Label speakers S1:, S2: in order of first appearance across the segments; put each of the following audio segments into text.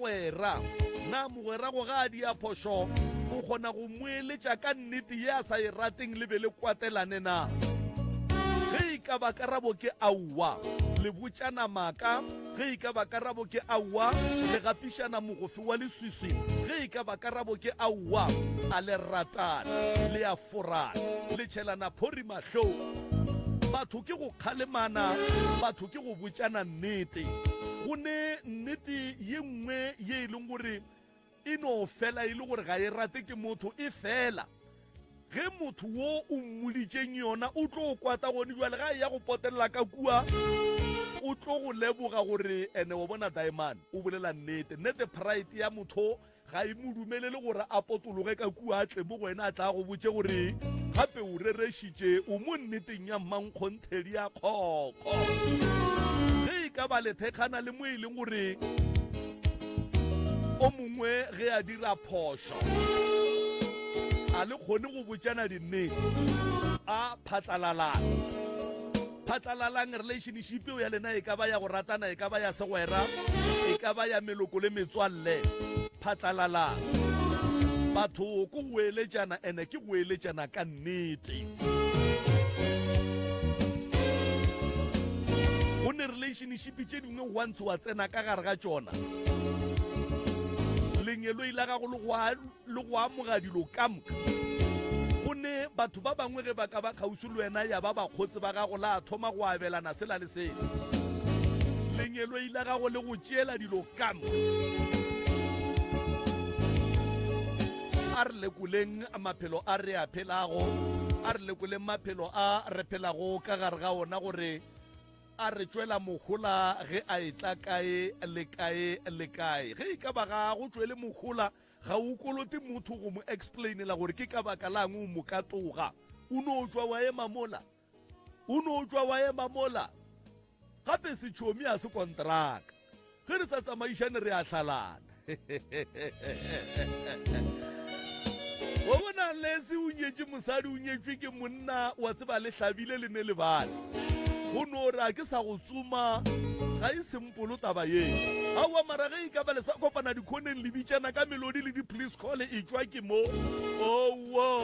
S1: segwera. Na mogwera go ga a dia phošo o kgona go moeletša ka nnete ye a sa e rateng le be le kwatelane na? Ge e ka ba karabo ke aowa, le botšana maaka. Ge e ka ba karabo ke aowa, le gapišana mogofe wa leswiswi. Ge e ka ba karabo ke aowa, a le ratane, le a forana, le tšhelana phori mahlong. Batho ke go kgalemana, batho ke go botšana nnete. Go ne nnete ye nngwe ye e leng gore e no fela e le gore ga e rate ke motho, e fela ge motho wo o mmoditšeng yona o tlo kwata gone jwale ga e ya go potelela ka kua o tlo go leboga gore ene wa bona diamond o bolela nnete nnete pride ya motho ga e mo dumelele gore a potologe ka kua a tle mo go wena a tla go botše gore gape o rerešitše o mo nneteng ya mmankgonthedi ya kgokgo ge e ka ba lethekgana le mo e leng gore o mongwe ge a dira phošo a le kgone go botšana dinnete a phatlalalang phatlalalang relationship eo ya lena e ka ba ya go ratana e ka ba ya segwera e ka ba ya meloko le metswalle phatlalalang batho ko go eletšana ene ke go eletšana ka nnete go ne relationship tše dingwe once wa tsena ka gare ga tšona lengeloi la gago le go amoga dilo ka moka go ne batho ba bangwe ge ba ka ba kgauswi le wena ya ba bakgotse ba gago la thoma go abelana sela le sela lengeloi la gago le go tšeela dilo ka moka a re lekoleng maphelo a re a phelago a re lekoleng maphelo a re phelago ka gare ga ona gore a re tšwela mohola ge a etla kae le kae le kae. Ge e ka ba ga go tšwele mohola, ga o kolote motho go mo explainela gore ke ka baka lang o mo katoga. O no tšwa wa ema mola. O no tšwa wa ema mola. Gape setšhomi a se kontraka. Ge re sa tsamaišane re a hlalana. Wa bona Lesi o nyetše mosadi o nyetšwe ke monna wa tseba le hlabile le ne lebale. Go no re a ke sa go tsoma ga e sempolo taba ye. Aowa mara ge e ka ba le sa kopana dikhoneng le bitšana ka melodi le di-please call e tšwa ke mo. Owo.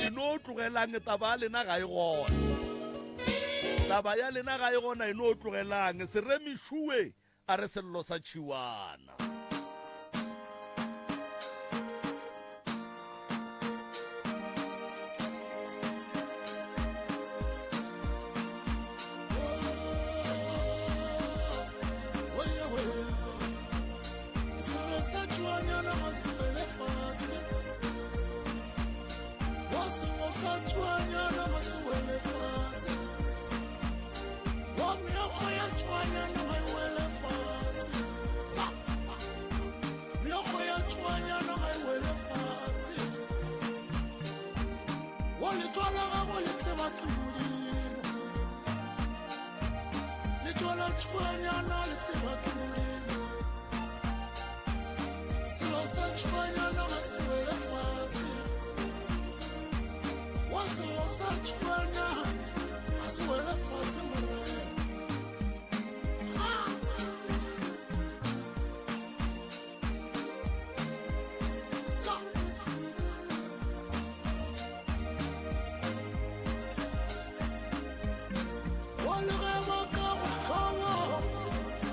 S1: E no tlogelang taba ya lena ga e gona. Taba ya lena ga e gona e no tlogelang. Seremišuwe a re sello sa tšhiwana.
S2: Sello sa tšhuanyana ga se wele fase. Wa sello sa tšhuanyana ga se wele fase. Wa meokgo ya tšhuanyana ga e wele fase. Sa, sa. Meokgo ya tšhuanyana ga e wele fase. Wa letšwa la gago le tseba ke Modimo. Letšwa la tšhuanyana le tseba ke Modimo. Selo sa tšhuanyana ga se wele fase. Wa selo sa tšhuanyana ga se wele fase morena. Sa. Wa le ge ba ka go hlobo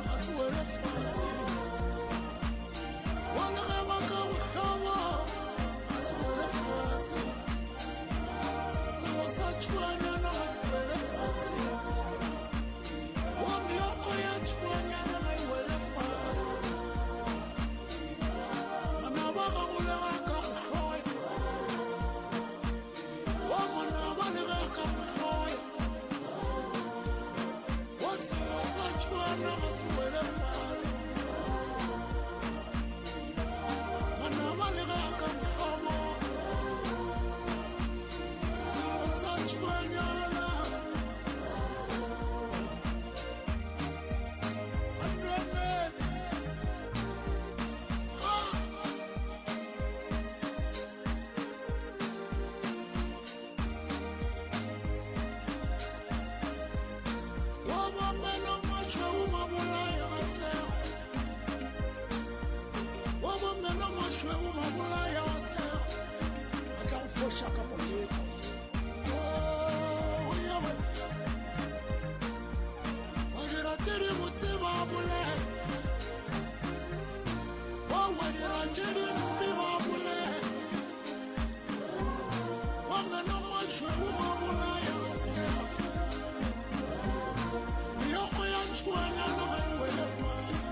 S2: ga se wele fase. Wa le ge ba ka go hlobo ga se wele fase. Selo sa tšhuanyana ga se wele fase. Wa meokgo ya tšhuanyana ga e wele fase. Manaba ga go le ga ka go hloya. Wa manaba le ga ka go hloya. Wa selo sa tšhuana ga se wele fase. Manaba le ga ka hlobo. Selo sa tšhuanyana. A nwemetse. Ha! Wa ba meno matšhweu ba bolaya ga sego. mašweu ba bolaya sega ba tla go foša ka moleko. Oh, yawe. Wa dira tše di botse ba bolela. Wa wa dira tše di mpe ba bolela. Wa meno mašweu ba bolaya sega. Meokgo ya tšhuanyana ba e wele fase.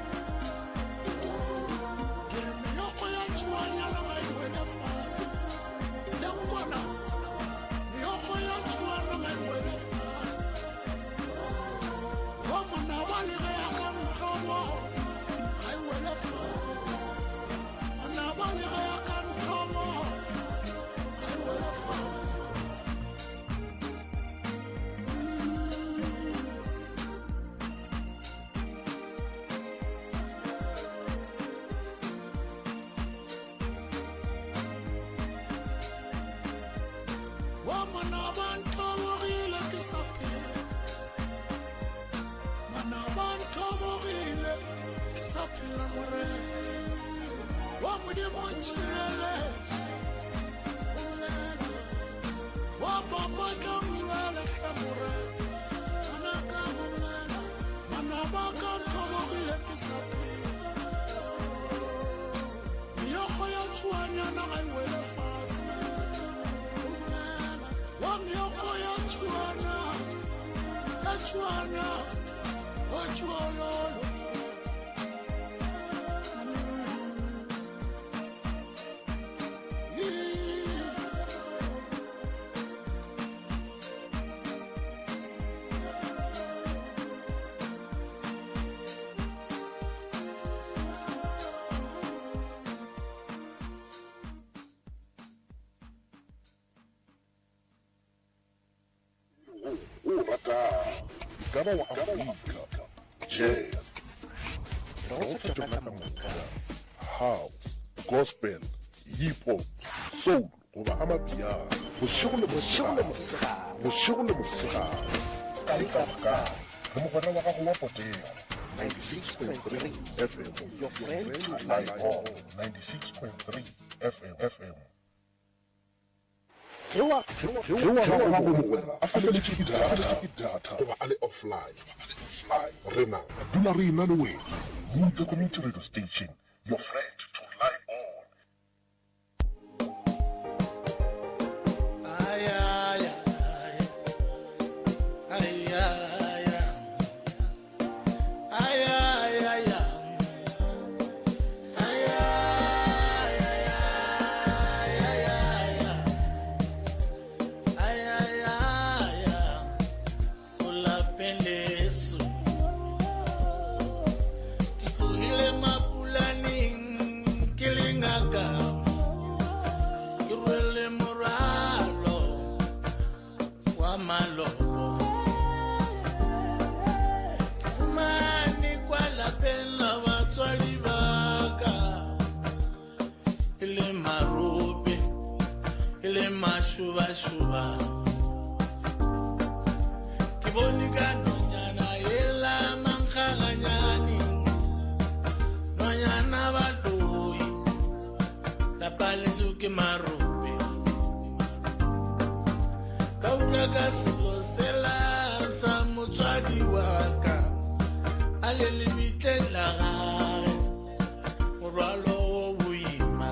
S2: Ke re meokgo ya tšhuanyana ba e wele fase. Le nkwana, meokgo ya tšhuana ba e wele fase. Wa monaba le ge a ka ntlobo, ga e wele fase. Monaba le ge a ka ntlobo, ga e wele fase. Wa manaba ntlhobogile ke sa phela. Manaba ntlhobogile ke sa phela morena. Wa Modimo ntšhireletše, o bolela. Wa papa ka mmele hle morena. Bana ka bolela. Manaba ka ntlhobogile ke sa phela. Meokgo ya tšhuanyana ga e wele fase. O bolela. Wa meokgo ya tšhuana, ya tšhuana, wa tšhuololo.
S3: O ratago, e ka ba wa Afrika, jazz, re go fa tšona ka moka, house, gospel, hip hop, soul goba amapiano, bošego le mosegare, bošego le mosegare, kae kapa kae, re mogwera wa gago wa potego, 96.3 FM, your friend to rely on, 96.3 FM, FM. Ge wa gago mogwera a feletše ke data goba a le offline, rena re dula re ena le wena. Mutse Community Radio Station, your friend to rely on.
S2: Ay, ay, ay. Ay, ay, ay. Ay, ay, ay, ay. Ay, ay, ay, ay, ay, ay. Ay, ay, ay, ay. Ko lapeng leso. Ke tlohile mapulaneng ke le ngaka. Ke rwele morwalo wa malobo. Ke fumane kwa lapeng la batswadi ba ka. E le marope, e le mašubašuba. Ke bone ka nonyana ela mankgaganyane, nonyana baloi, lapa leso ke marope. Ka utlwa ka selo sela sa motswadi wa ka, a le lebitleng la gagwe, morwalo o boima.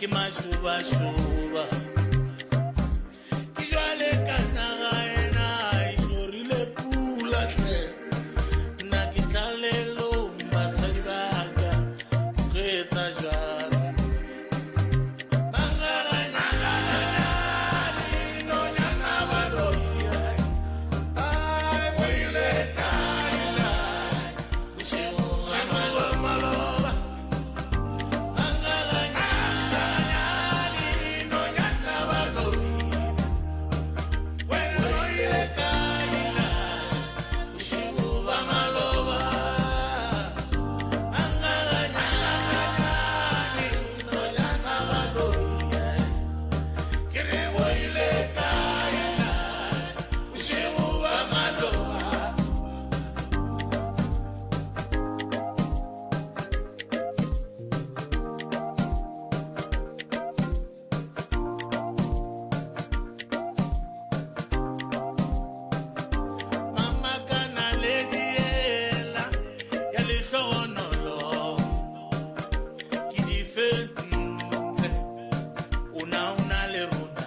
S2: ke mašobašoba. Ke jwale ka naga ena e hlorile pula hle. Nna ke tlalelong batswadi ba ka tlo etsa jwang? Mama ka naledi yela ya lehlogonolo ke di fentse, o na o na le rona.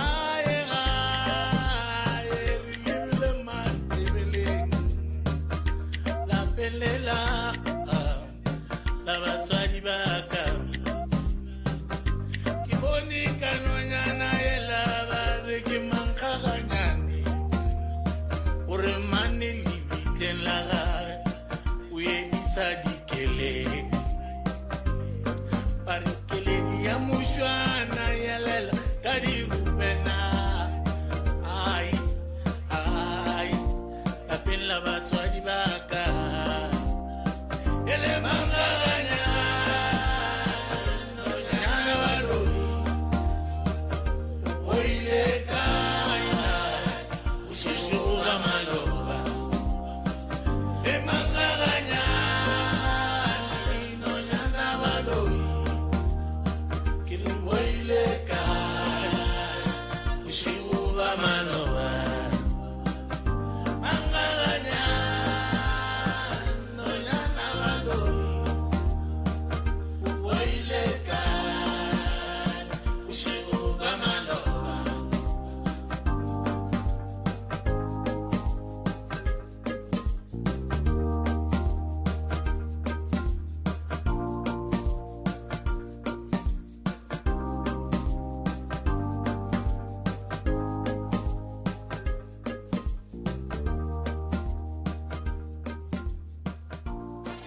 S2: Ae gae re lebile Matebeleng, lapeng le la la batswadi ba ka. Ke bone ka nonyana yela ba re ke mankgaganyane, gore mane lebitleng la gage o edisa dikeledi. Ba re keledi ya mošwana ya lela ka dirupena. Ai, ai, lapeng la batswadi ba ka. E le mankgaganyane, nonyana ba loi. O ile kae na, bošego ba maloba? E mankgaganyane, nonyana ba loi. Ke re o ile kae, bošego ba maloba? Mankgaganyane, nonyana ba loi. O ile kae, bošego ba maloba?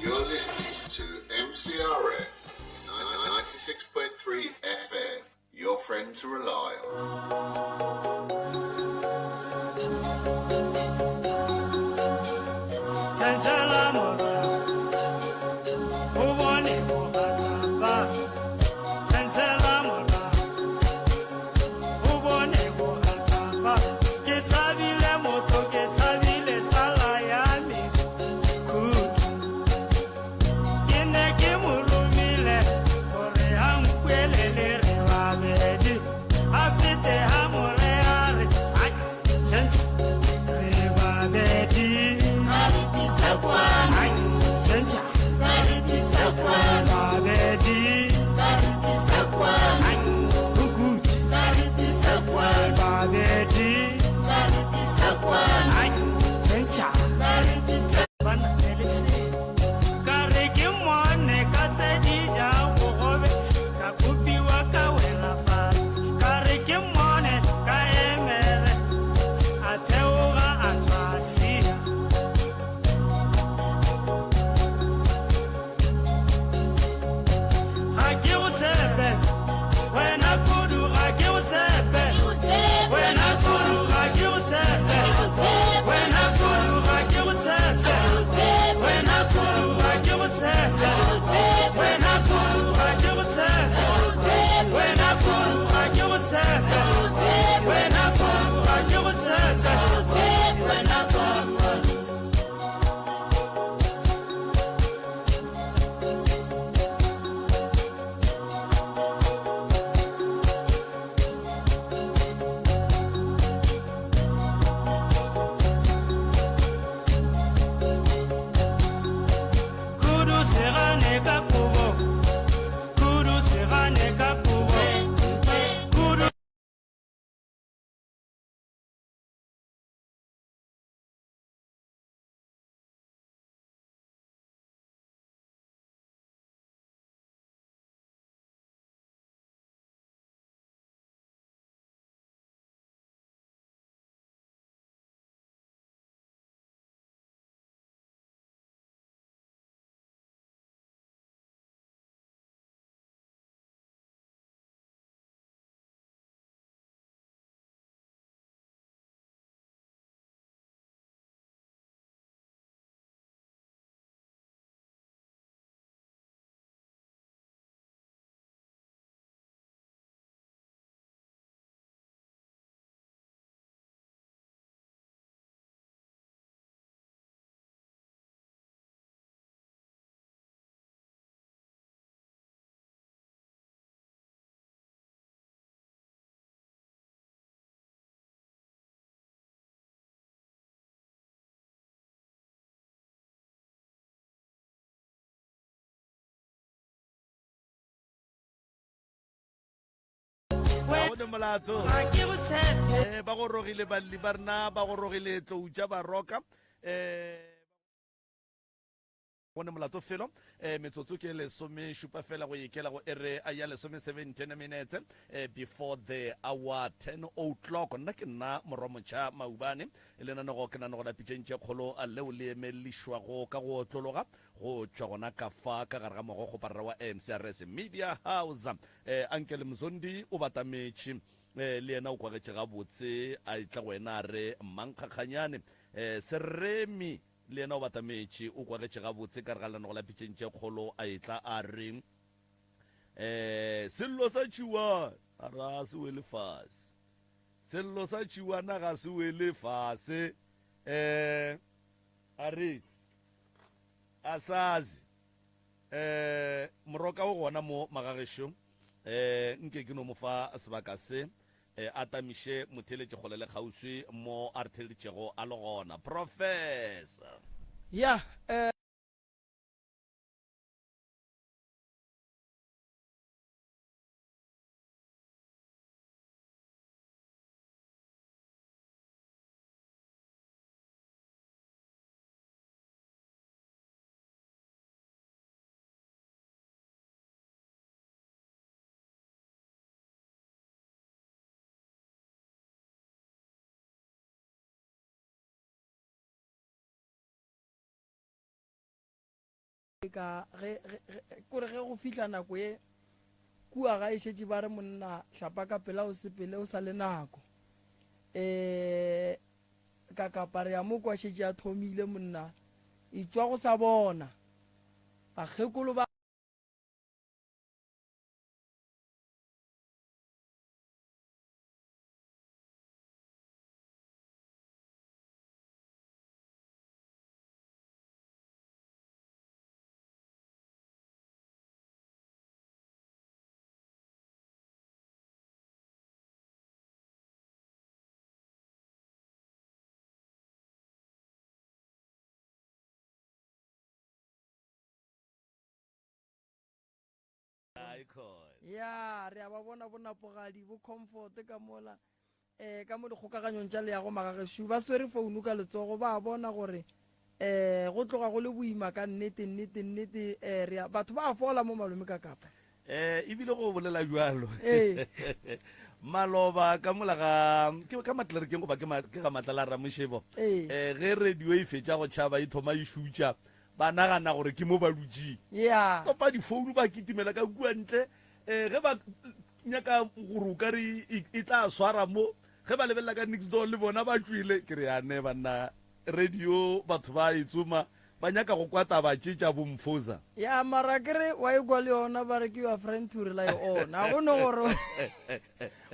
S4: You're listening to MCRS 96.3 FM, your friend to rely on.
S2: Tšhentšhela morago, o bone bogataba. Tšhentšhela morago, o bone bogataba. Ke tshabile motho, ke tshabile tsala ya me kudu. Ke ne ke mo romile gore a nkwelele re babedi. A fete a mo re a re, ai, tšhentšha, re babedi. Ai, tšhentšha, re babedi. Ai, nkuti, re babedi. Ai, tšhentšha, ba na le lesedi. Ka re ke mmone ka tse di jang bogobe, ka kopiwa ka wela fatshe. Ka re ke mmone ka emere, a theoga a tswa sia. Ga ke go tshepe, wena kudu, ga ke go tshepe. Wena kudu, ga ke go tshepe. Wena kudu, ga ke go tshepe. Wena kudu, ga ke go tshepe. Wena kudu, ga ke go tshepe. Wena kudu, ga ke go tshepe. Wena kudu, ga ke go tshepe. Wena kudu. Kudu segane ka kobo.
S1: ne molato. Eh, ba gorogile balli ba rena, ba gorogile tlou tša baroka. Eh, go ne molato felo eh, metsotso ke lesomešupa fela go ikela go ere ya lesome 17 minutes eh, before the hour 10 o'clock. Nna ke nna morwa motšha Maubane, lenanego ke nanego la pitšeng tše kgolo leo le emelišwago ka go otlologa go tšwa gona ka fa ka gare ga mogogoparara wa MCRS Media House. Eh, Uncle Mzondi o batametše eh, le yena o kwagetše gabotse a etla go wena a re Mmankgakganyane. Eh, Seremi le yena o batametše o kwagetše gabotse ka gare ga lenanego la pitšeng tše kgolo a etla a re eh, sello sa tšhiwana a re a se wele fase, sello sa tšhiwana ga se wele fase. Eh, a re Asazi eh moroka o gona mo magagešo eh nke ke no mo fa sebaka se eh a tamiše motheeletši kgole le kgauswi mo a re theeleditšego a le gona. Professor.
S5: Ya eh. Ka ge, ge, ge, kore ge go fihla nako ye kua ga e šetše ba re monna hlapa ka pela o sepele o sa le nako. Um ka kapa re ya mo kwa šetše a thomile monna e tšwa go sa bona bakgekolo ba. Ya, re a ba bona bonapogadi bo comfort ka mola um ka mo dikgokaganyong tša leago magagešo ba swere founu ka letsogo ba bona gore um go tloga go le boima ka nnete nnete nnete um re batho ba fola mo malome ka kapa
S1: Eh, ebile go bolela bjalo maloba ka mola ga ke ka matlerekeng goba ke ke ga matlala ramošebo eh ge radio e fetša go tšhaba e thoma e šutša ba nagana gore ke mo ba dutšeng
S5: yeah
S1: topa difounu ba kitimela ka kua ntle um ge ba nyaka gore o ka re e, e tla swara mo ge ba lebelela ka next door le bona ba tšwele ke re yane banna radio batho ba e tsoma Ba nyaka go kwa taba tše tša bo Mfoza.
S5: Ya mara ke re wa ekwa le yona ba re ke your friend to rely on. A go no gore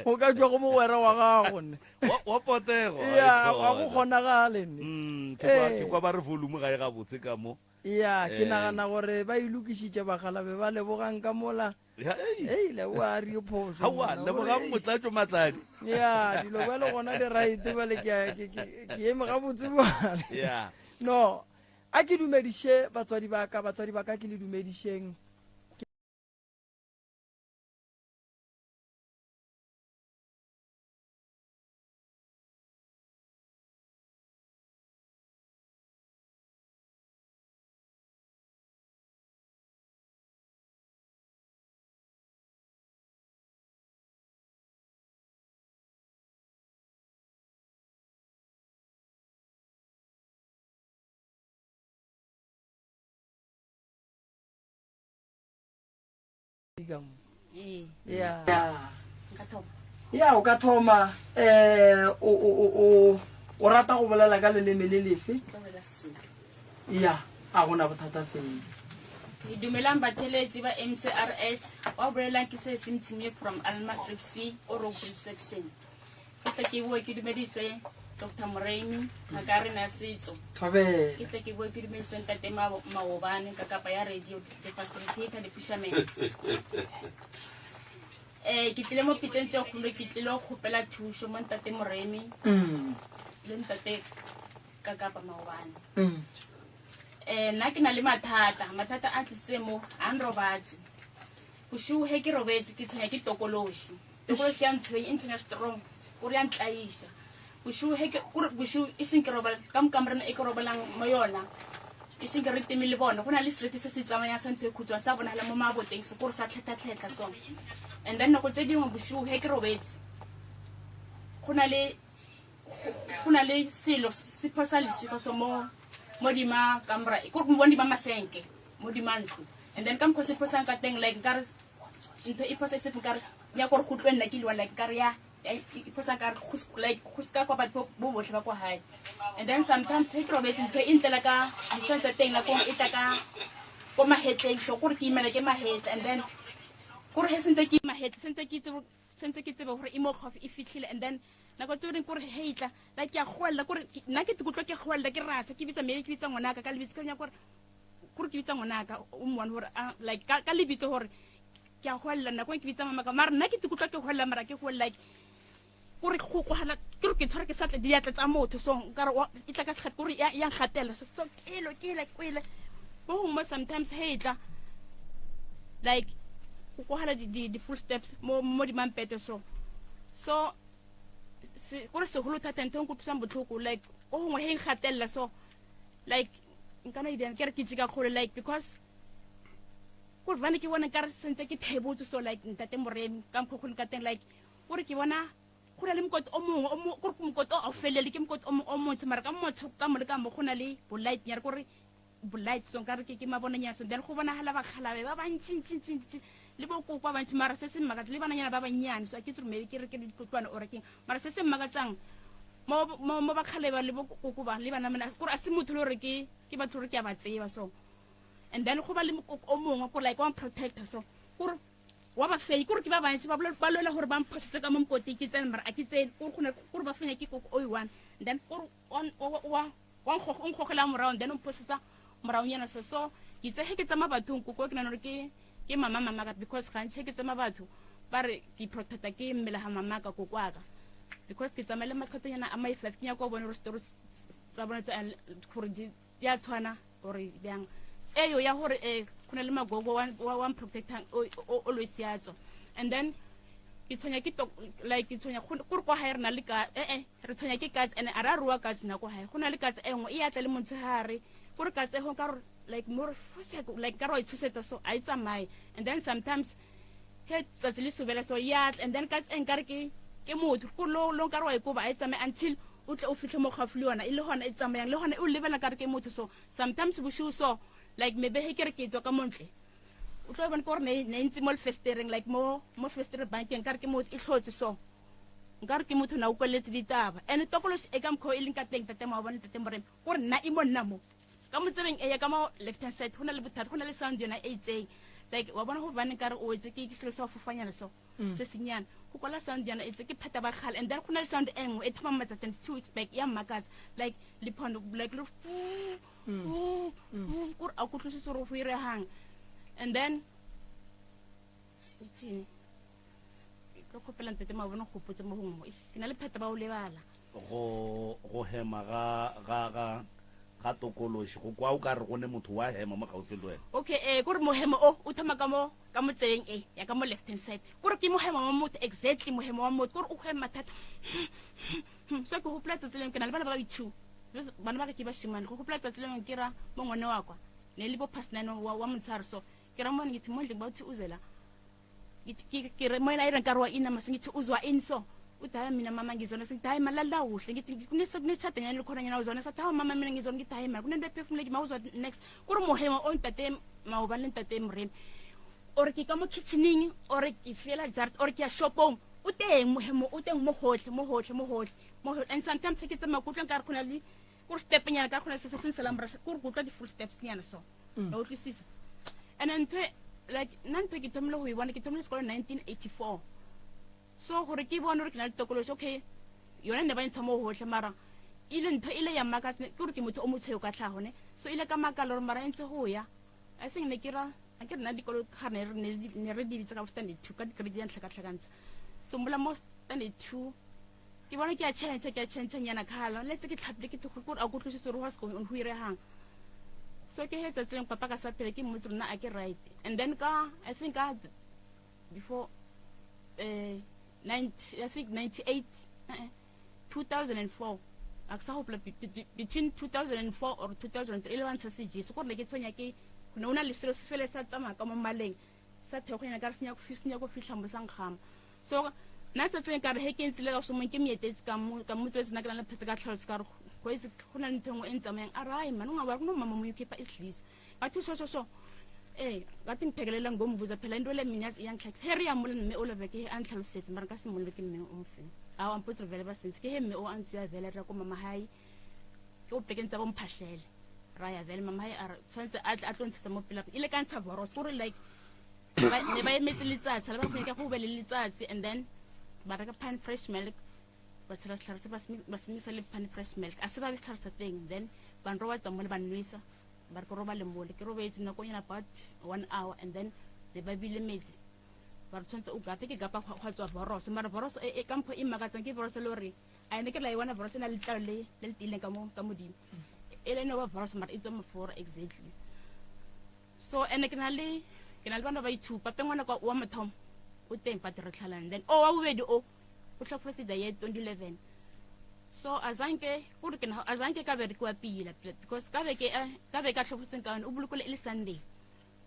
S5: o ka tšwa go mogwera wa gago ne.
S1: Wa wa potego.
S5: Ya ga go kgonagale ne.
S1: Mm, ke kwa ke kwa ba re volume ga e gabotse ka mo.
S5: Ya ke nagana gore ba e lokišitše bagalabe ba lebogang ka mola. Ei, leboga a re phoso.
S1: Aowa, lebogang Motlatšo Matladi.
S5: Ya, dilo bjale gona di right bjale ke ke ke ke eme gabotse bjale.
S1: Ya.
S5: No, a ke dumediše batswadi ba ka, batswadi ba ka ke le dumedišeng. Ya. Ya, o ka thoma eh o o o o rata go bolela ka leleme le lefe? Ya, a gona bothata fela.
S6: Dumelang batheletši ba MCRS, wa bolelang ke se Simthimie from Alma Strip C, Oropri section. Ke tle ke boe ke dumedise Dr. Moremi, ngaka ya rena ya setso.
S5: Thobela.
S6: Ke tle ke boe ke dumedise Ntate Maobane ka kapa ya radio, the facilitator, the fisherman. Eh, ke tlile mo pitšeng tše kgolo, ke tlile go kgopela thušo mo Ntate Moremi le Ntate ka kapa maobane. Eh, nna ke na le mathata, mathata a tlisitse mo, a nrobatse. Bošego he ke robetse, ke tshwenya ke tokološi. Tokološi ya ntshwenya, e ntshwenya strong. Kore ya ntlaiša. Bošego he ke, kore bošego e seng ke robala, ka mo kamoreng e ke robalang mo yona, e seng ke re teme le bona, go na le seriti se se tsamayang sa ntho e khutshwane sa bonagala mo maboteng so, kore sa tlhetlha-tlhetlha so. And then nako tse dingwe bošego he ke robetse, go na le, go na le selo se phosa leswika so mo modima kamora, kore modima masenke, modima ntlo. And then ka mokgwa se phosang ka teng, like nkare ntho e phosa e se nkare ya gore go tlo nna ke liwa, like nkare ya e phosa nkare like go seka kwa batho bo botlhe ba kwa gae. And then sometimes he ke robetse ntho e ntlela ka disan tsa teng nako e tla ka ko mahetleng so, kore ke imela ke mahetla. And then kore he sentse ke mahetla, sentse ke itse, sentse ke tsebe gore e mo gaufi e fitlhile. And then nako tse dingwe kore he itla, like ke a goelela, kore nna ke tikutlwa ke goelela, ke rasa ke bitsa maybe ke bitsa ngwanaka ka lebitso, ke nyaka gore kore ke bitsa ngwanaka o mmone gore like ka lebitso gore ke a goelela. Nako e ke bitsa mamaka, mara nna ke tikutlwa ke goelela, mara ke goelela like kore go kwagala ke re ke tshwara ke satle diatla tsa motho so, nkare e tla ka segate, kore ya ngatela so, so kelo ke ile kwele mo gongwe. Sometimes he e tla, like go kwagala di full steps mo di mampete so. So kore segolo thata ntho e nkutlwisang botlhoko, like o gongwe he ngatelela so, like nka no e bjang, ke re ke jika kgole, like because kore bane ke bona nkare sentse ke thebotse so, like ntate Moremi, ka mokgwa go leng ka teng, like kore ke bona go na le mokoti o mongwe kore mokoti o a o felele, ke mokoti o montsho, mara ka motho ka mo le ka mo go na le bolight nyare, kore bolight so nkare ke mabonanyana so. Then go bonagala bakgalabe ba bantšintšintšintši le bokoko ba bantši, mara se se mmakatsa le bananyana ba bannyane so, a ke itse gore maybe ke re ke ditlotlwane or keng, mara se se mmakatsang mo bakgaleba le bokoko ba le banamana, kore a se motho le gore ke batho gore ke a ba tseba so. And then go ba le mokoko o mongwe kore like wa protector so, kore wa ba fenya, kore ke ba bantši ba ba lwela gore ba mphosetse ka mo mokoting ke tsene, mara a ke tsene, kore go kore ba fenya ke koko o i-one. Then kore wa o nkgogela morago, then o mphosetsa moraonyana so. So ke itse ge ke tsamaya bathong, koko ke nana gore ke mama mamaka, because gantši ge ke tsamaya batho ba re ke protecta ke mmele ga mamaka koko aka, because ke tsamaya le makgethonyana a my five, ke nyaka go bona gore story tsa bona tsa gore di a tshwana gore bjang. Eyo ya gore go na le magogo wa mprotectang always ya tswa. And then ke tshwenya ke like ke tshwenya gore kwa gae re na le ka re tshwenya ke katse, and a re a rua katse nako gae, go na le katse e nngwe e atla le motshegare, gore katse e go ka like more like ka re wa itshosetsa so, a e tsamaye. And then sometimes he tsatsi le sobela so ya tla, and then katse e nkare ke motho, ko lo nkare wa e koba, a e tsamaye until o tle o fitlhe mo gaufi le yona, e le gona e tsamayang, le gona e o lebela kare ke motho so. Sometimes bosigo so, like maybe he ke re ke tswa ka montle, o tlo bona ke gore ne ntse mo lefestereng, like mo festereng bankeng, kare ke motho e tlhotse so, nkare ke motho na o kweletse ditaba. And tokolosi e ka mokgwa e leng ka teng, tate mo bona, tate Moremi, gore nna e mo nna mo ka mo tsebeng e ya ka mo left hand side, go na le bothata, go na le sound yona e itseng, like wa bona go bane kare o wetse ke selo sa go fofanyana so se senyana, go kwala sound yana etse ke pheta ba kgale. And then go na le sound e nngwe e thomang matsatsing 2 weeks back ya mmakatsa, like lephondo, like le kore a kutlwisise gore go iregang. And then itseng ke tlo kgopela ntate mabone gopotse mo gongwe, ke na le pheta ba o lebala.
S1: Go hema ga tokološi, go kwa o ka re go ne motho wa hema mo gaufi le wena.
S6: Okay, kore mohemo o o thoma ka mo tsebeng e ya ka mo left hand side, kore ke mohemo wa motho, exactly mohemo wa motho, kore o hema thata so. Ke gopola tsatsi lengwe ke na le bana ba ba two, bana ba ka ke bashimane. Go gopola tsatsi lengwe ke ra mo ngwane wa kwa ne le bo past 9 wa motshehare so, ke ra mone ngithi mondle ba uthi uzela, ke re moyena a ireng ka re wa inama so, ngithi uzwa ini so, uthi hayi mina mama ngizona. Sithi hayi malala kuhle, ngithi kunetshadanyana likhonanyana uzona, sathi hawu mama mina ngizona, ngithi hayi mara kunento ephefumuleki ma uzwa next, kore mohemo o ntate maobane le ntate Moremi, or ke ka mo kitchening, or ke fela jart, or ke ya shopong, o teng mohemo o teng mo gotlhe, mo gotlhe, mo gotlhe, mo gotlhe. And sometimes ke tsamaya ke utlwa nkare go na le kore step nyana ka gona so se seng selang, kore ke utlwa di-full steps nyana so, wa utlwisisa. And ntho like nna ntho ke thomile go e bona, ke thomile sekolo 1984 so, gore ke bone gore ke na le tokolosi, okay yone ne ba ntsha mo gotlhe, mara ile ntho ile ya mmakatsa ke gore ke motho o motshweu ka tlhago ne, so ile ka makala gore mara e ntse go ya. I think ne ke ra a ke rena dikolo ga ne re di bitsa ka standard 2 ka di-grade ya ntlhakatlhakantsha so, mola mo standard 2 ke bona ke a change, ke a change nyana khala letse ke tlhapile ke gore a kutlwisise gore what's going on, go iregang so. Ke he tsatsi leng papa ka sa phele, ke mmotse rona a ke right. And then ka I think ka before eh 90, I think 98, 2004 a ke sa gopola between 2004 or 2003 e le ba ntsha sejeso gore ne ke tshwenya ke ne o na le selo se fele sa tsamaya ka mo maleng sa theogonyana ka re se nyako fitlha mo sa nkgama. So nna tsatseng ka re he ke ntse le ka somong ke moetetse ka mo ka mo tswetse nna ke na le bothata ka tlhaloso ka re go itse go na le ntho e nngwe e ntsamayang a re man o nga no mama mo ukhipha isidliso ngathi sho sho sho eh ngathi ngiphekelela ngomvuza phela into le mina iyangitlhakisa he re ya mole mme o lebe ke a ntlhalosetse mara nka se molebe ke mme o mofeng a wa mpotse vele ba sense ke he mme o a ntseya vele re ya ko mama hae ke o pekeng tsa bomphahlele ra ya vele mama hae a re tshwanetse a tle a tlo ntshetsa mo pela ile ka ntsha boros gore like ne ba emetse letsatsi le ba go nyaka go be le letsatsi and then ba reka pine fresh milk ba tshela setlhare se ba semisa le pine fresh milk a se ba be setlhare sa teng then ba nrobatsa mole ba nwesa ba re ke robale mole ke robetse nakonyana about one hour and then ne ba bile metsi ba re tshwanetse o gape ke gapa gwa tswa boroso mara boroso e ka mpho e mmakatsang ke boroso le gore a ene ke la e bona boroso e na le letlalo le le tiileng ka mo ka modimo e le no ba boroso mara e tswa mafora exactly. So ene ke na le ke na le bana ba ithupa pe ngwana kwa wa mothomo o teng but re tlhalane then o wa bobedi o o tlhokofetse the year 2011. So azanke gore ke na azanke ka berekiwa pila because ka be ke ka be ka tlhokofetseng ka yone o bolokole e le Sunday.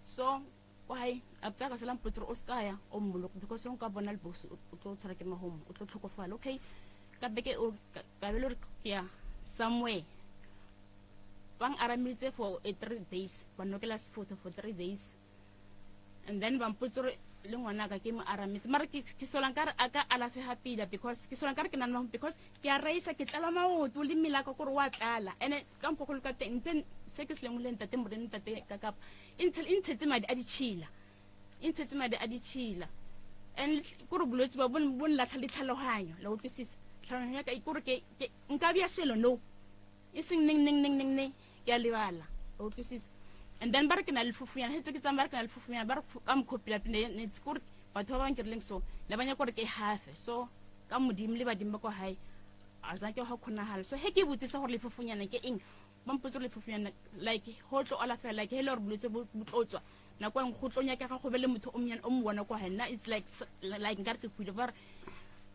S6: So why after ka sala mpotse o ska ya o mmoloko because o nka bona le boss o tlo tshwara ke mahomo o tlo tlhokofala. Okay ka beke o ka be le re ke ya somewhere bang aramitse for a 3 days ba nokela sefotho for 3 days and then ba mpotse gore le ngwana ka ke mo aramitse mara ke sola nkare a ka alafega pila because ke sola nkare ke nana because ke a raisa ke tlala maoto le mmele ka gore wa tlala ene ka mokgwa go le ka teng ntse se ke se lengwe le ntate morene ntate ka kapa e ntshetse madi a ditšhila e ntshetse madi a ditšhila and kore bolwetse ba bo nlatlha le tlhaloganyo la utlwisisa tlhaloganyo ya ka kore ke nka bja selo no e seng neng neng neng neng neng ke a lebala o utlwisisa. And then ba re ke na le lefufunyana hetse ke tsamaya ba re ke na le lefufunyana ba re ka mokgwa pila ne kore batho ba bangwe ke rileng so ne ba nyaka gore ke hafe so ka modimo le badimo ba kwa hae a zanke go kgonagala. So he ke botsisa gore lefufunyana ke eng ba mpotse gore lefufunyana like go tlo alafela like he le gore bolwetse bo tlo tswa nako e nngwe go tlo nyakega go be le motho o monyane o mo bona kwa hae nna it's like like nkare ke hwile ba re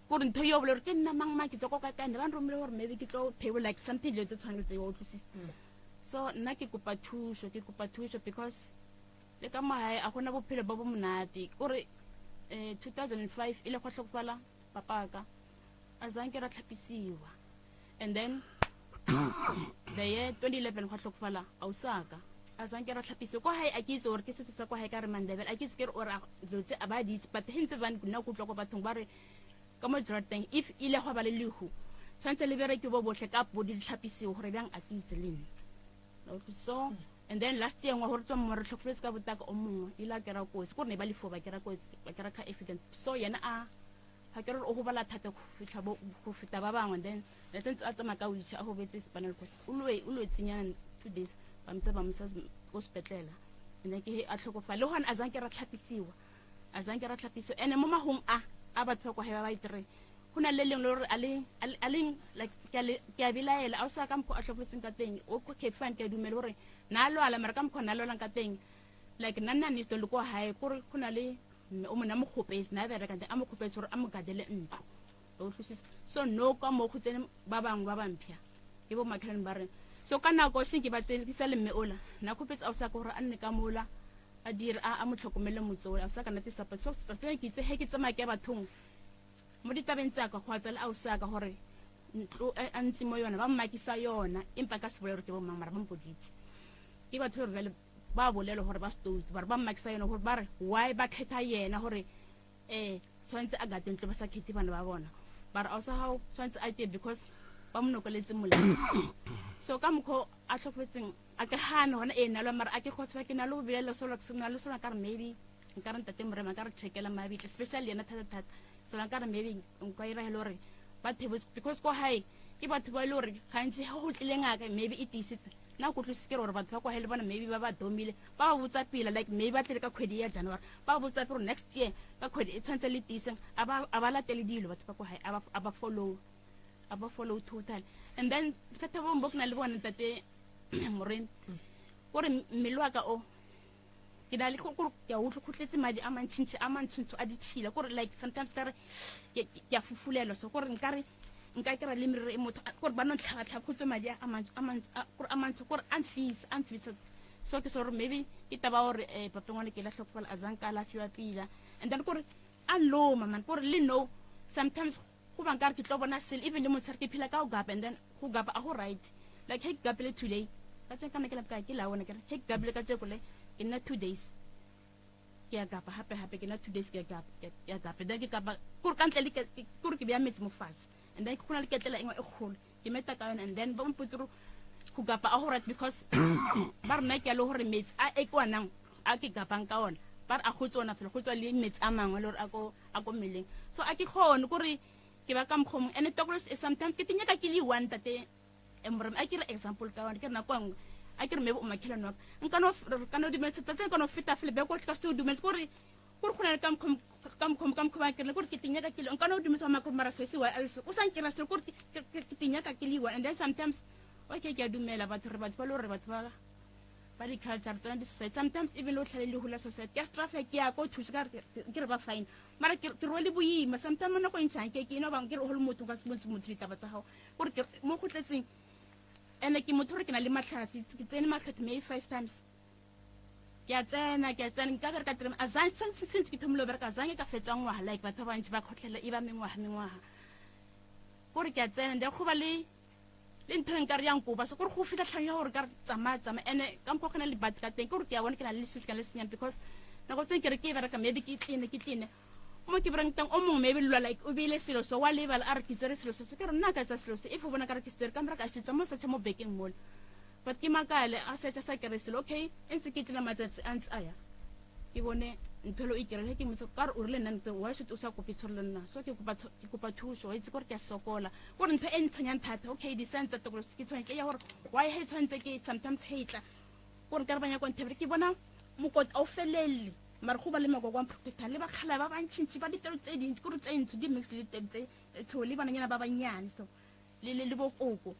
S6: kore ntho eo bole gore ke nna mang mang ke tswa ko kae kae ne ba nromile gore maybe ke tlo table like something dilo tse tshwaneng tse o utlwisisa. So nna ke kopa thuso ke kopa thuso because le ka mo hae a gona bophelo bo bo monate kore 2005 e le go tlhokofala papaka a zanke ra tlhapisiwa and then the year 2011 go tlhokofala ausaka a zanke ra tlhapisiwa kwa hae a ke itse gore ke setso sa kwa hae ka re mandebele a ke itse ke re ore dilo tse a ba di itse but he ntse ba nna go utlwa ko bathong ba re ka mo jarateng if ile go ba le lehu tshwanetse le bereke bo botlhe ka bodi di tlhapisiwe gore bjang a ke itse le nna. So and then last year ngwa gore tswa mo re tlhokofetse ka botaka o mongwe ile a kera kotsi kore ne ba lefo ba kera kotsi ba kera car accident. So yena a ga ke re o gobala thata go fitlha go feta ba bangwe then le sentse a tsamaya ka wheelchair a gobetse spinal cord o lwetsenyana 2 days ba motsa ba mosa ko sepetlela and then ke he a tlhokofala le gone a zanke ra tlhapisiwa a zanke ra tlhapisiwa ene mo magong a a batho ba kwa he ba ba itere go na le lengwe le gore a leng like ke a belaela a o sa ka mokgwa a tlhokofetseng ka teng o okay fine ke a dumela gore na a lwala mara ka mokgwa na a lwalang ka teng like nna nna nesto le kwa hae kore go na le mme o mona mo kgopetse na a bereka teng a mo kgopetse gore a mo gadele ntlo o utlwisisa. So no ka mo go tsene ba bangwe ba bampya ke bo makhelwane ba re so ka nako se ke ba tsene ke sa le mme ola na kgopetse a o sa ka gore a nne ka mola a dire a mo tlhokomele motse ola a sa ka nna tisapa. So tsatsi ke itse he ke tsamaya ke ya bathong mo ditabeng tsa ka go a tsela a o sa ka gore ntlo a ntse mo yona ba mmakisa yona empa ka se bolele gore ke bo mang mara ba mpoditse ke batho ba bjale ba bolela gore ba stoutu ba re ba mmakisa yona gore ba re why ba kgetha yena gore tshwanetse a gate ntlo ba sa kgethe bana ba bona ba re ausa hao tshwanetse a tee because ba mo nokoletse molao. So ka mokgwa a tlhokofetseng a ke gane gona e nalwa mara a ke kgotsa ke na le go belela solo ke na le solo ka re maybe nka re ntate Morema ka re checkela mabitla especially yena thata thata so nka re maybe nka ira hele gore ba thebose because ko hae ke batho ba e le gore gantsi ga go tlile ngaka maybe e tiisitse nna ko utlwisise ke gore batho ba kwa hae le bona maybe ba ba domile ba ba botsa pila like maybe ba tlile ka kgwedi ya January ba ba botsa pele next year ka kgwedi e tshwanetse le tiiseng a ba latele dilo batho ba kwa hae a ba follow a ba follow total. And then bothata bo bongwe bo ke na le bona ntate Moremi kore mmele wa ka o Ke na le gore ke a utlwa go tletse madi a mantšintši a mantshontsho a ditšhila, kore like sometimes ka re ke a fufulelwa so, kore nkare nka kry-a le meriri e motho kore ba no ntlhabatlhaba go tswe madi a kore a mantsho, kore a mfisa, a mfisa. So ke so gore maybe ke taba gore um papengwane ke la tlhokofala a zanka a lafiwa pila, and then kore a nloma man, kore le no sometimes go ba nkare ke tlo bona sele even le motshare ke phela ka go gapa, and then go gapa a go right. Like he ke gapile today ka tse kana ke la ke la bona ke re he ke gapile ka tseko le ke nna 2 days ke ya gapa, hape hape ke nna 2 days ke ya gapa, ke ya gapa, then ke gapa kore ka ntle le kore ke beya metsi mo fatshe, and then go na le ketlela engwe e kgolo ke meta ka yone, and then ba mpotse gore go gapa a go right because ba rena ke a le gore metsi a e kwanang a ke gapang ka ona ba re a go tsona fela go tswa le metsi a mangwe le gore a ko mmeleng, so a ke kgone kore ke ba ka mokgomong. And tokolosi sometimes ke tinyaka ke le one tate emorem, a ke re example ka one ke re nako nngwe a ke re maybe o makhelwane wa ka nka no ka no dumela tsatsi ka no feta fela be ko ka se o dumetse kore kore go na le ka mokgwa ka mokgwa ka mokgwa ke re kore ke tinyaka ke le nka no dumetse wa mara se se wa also o sa nkira se kore ke tinyaka ke le one. And then sometimes okay ke a dumela batho re batho ba le gore batho ba di-culture tsona di-society sometimes even le o tlhale le hula society ke a strafe ke ya ko thusa ka ke re ba fine mara ke rwele boima sometimes mo nako e ntšhang ke ke eno bang ke re go le motho ka se bontshe motho ditaba tsa gago gore ke mo go tletseng ene ke motho gore ke na le matlhatsi ke tsene matlhatsi maybe 5 times ke a tsena ke a tsena nka bereka three a zang since ke thomile go bereka zange ka fetsa ngwaga like batho ba bantši ba kgotlhela e ba mengwaga mengwaga gore ke a tsena then go ba le le ntho e nkare yang koba so gore go fitlha tlhang ya gore ka re tsamaya tsamaya ene ka mokgwa go na le batho ka teng ke gore ke a bona ke na le leswisi ka le senyang because nako tse ke re ke e bereka maybe ke tline ke tline mo ke bereng teng o mongwe maybe lwa like o beile selo so wa lebala a re ke tsere selo se se ke re nna ka tsa selo se if o bona ka re ke tsere ka mora ka šetsa mo searcha mo bekeng mola but ke makale a searcha sa kere selo okay e ntse ke tlina matsatsi a ntse a ya ke bone ntho e o e ke motse ka re o rile nna ntse why should o sa kope tshwarelo nna so ke kopa ke kopa thuso wa itse gore ke a sokola gore ntho e ntshwenyang thata okay di-sign tsa tokolo ke tshwenya ke ya gore why he tshwanetse ke sometimes he tla gore ka re ba nyaka nthebere ke bona mokoti a o felele mara go ba le makoko a mprotector le bakgala ba bantšhintši ba ditelo tse dintsi kore tse ntsho di mix le ditelo tse tsho le bananyana ba bannyane so le le le bokoko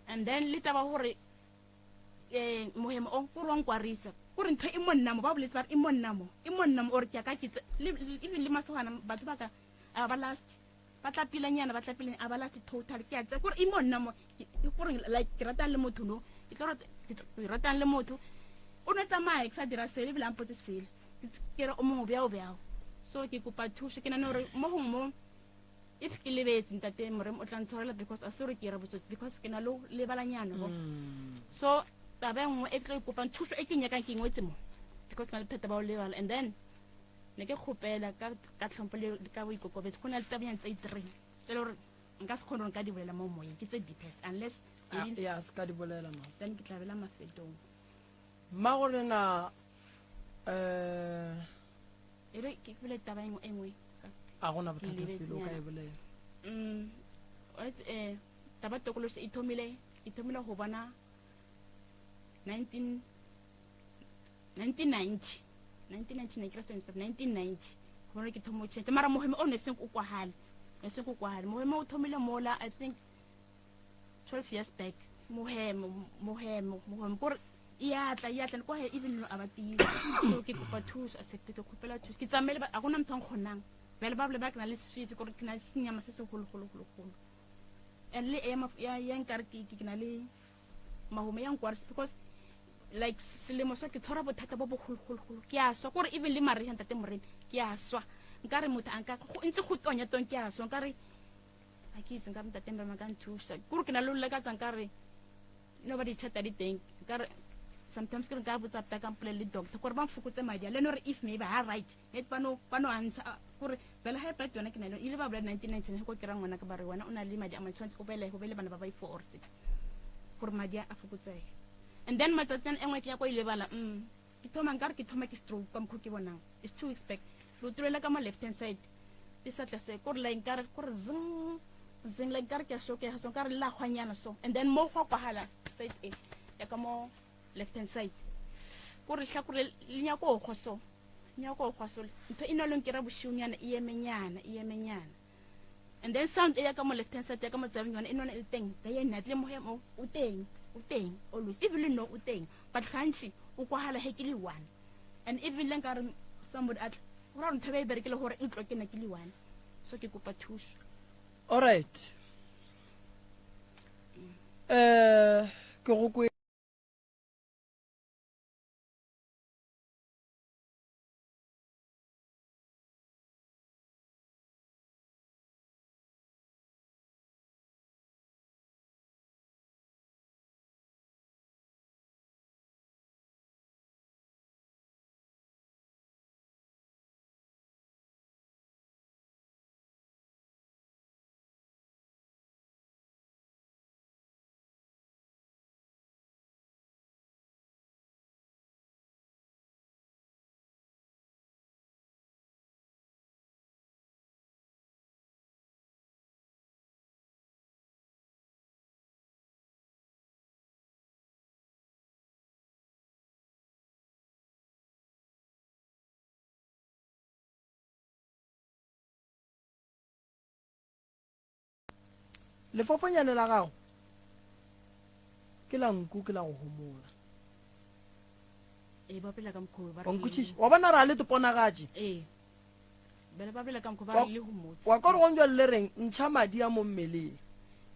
S6: and then le taba gore mohemo o kore wa nkwarisa kore ntho e mo nna mo ba boletse ba re e mo nna mo e mo nna mo ore ke ya ka ke even le masogana batho ba ka a ba last ba tla pilanyana ba tla pilanyana a ba last total ke a tse kore e mo nna mo kore like ke ratang le motho no ke tlo ke ratang le motho o ne tsamaya ke sa dira sele ebile a mpotse sele ke re o mongwe bjao bjao so ke kopa thuso ke nane gore mo gongwe mo if ke lebetse ntate morem o tla ntshwarela because a se gore ke ira botsotsi because ke na le lebalanyana bo so taba e nngwe e tlo ikopang thuso e ke nyakang ke ngwetse mo because ke na le thata ba o lebala and then ne ke kgopela ka ka tlhompho le ka boikokobetso go na le tabanyana tse i-three tse le gore nka se kgone gore nka di bolela mo moyeng ke tse deepest unless
S5: ya se ka di bolela ma
S6: then ke tla bela mafetong
S5: mma go rena
S6: e re ke bole taba e nngwe
S5: a gona bothata felo o ka e bolela
S6: taba tokoloso e thomile e thomile go bona 19 1990 1999 ke 1990 go bona ke thomo tšhentšha mara moheme o ne seng o kwagale ne seng o kwagale moheme o thomile mola I think 12 years back moheme moheme moheme kore e atla e atla le kwa even no a ba tiisa so ke kopa thuso a sekete ke kgopela thuso ke tsamaile a gona motho a nkgonang bjale ba bole ba ke na le sefifi kore ke na le senyama se segologologologolo and le e ya nkare ke na le mahome ya nkwarisa because like selemo so ke tshwara bothata bo bogologologolo ke a swa kore even le mariga ntate moremi ke a swa nkare motho a nka ntse go tonya tong ke a swa nkare a ke itse nkare ntate moremi a ka nthusa kore ke na le lolekatsa nkare no ba ditšhata di teng nkare sometimes ke re nka botsa pta ka mpolele le doctor kore ba mfokotse madi a le ene gore if maybe ha right net ba no ba no antsha kore bela high blood yona ke na le ile ba bolela 1999 go kry-a ngwana ka ba re wena o na le madi a mantshwantse o bele go bele bana ba ba 4 or 6 gore madi a fokotsege and then matsatsing e nngwe ke ya ko ile bala ke thoma nkare ke thoma ke stroke ka mokgwa ke bonang it's 2 weeks back lo turela ka mo left hand side le satla se kore la nkare kore zing zing la nkare ke a shokega so nkare la gwa so and then mo go kwagala side e ya ka mo left hand side kore hlakore le nyako go so nyako go so ntho e na leng ke ra bošiunyana e emenyana e emenyana and then sound e ya ka mo left hand side ya ka mo tsabeng yona e nona e le teng day and night le moya mo o teng o teng always even le no o teng but gantši O kwagala he ke le one. And even le nkare somebody a tla, go ra gore ntho e ba e berekile gore e tlo ke nna ke le one. So ke kopa thuso.
S5: Alright. Eh, ke go kwe Lefofonyane la gago ke la nku ke la go homola.
S6: Ee, ba bolela ka mokgwa o ba re
S5: Wa nkwešiša? Wa bona ra le teponagatše.
S6: Ee. Bjale ba bolela ka mokgwa ba re le homotse.
S5: Wa kwa gore gong jwale le reng ntšha madi a mo mmeleng.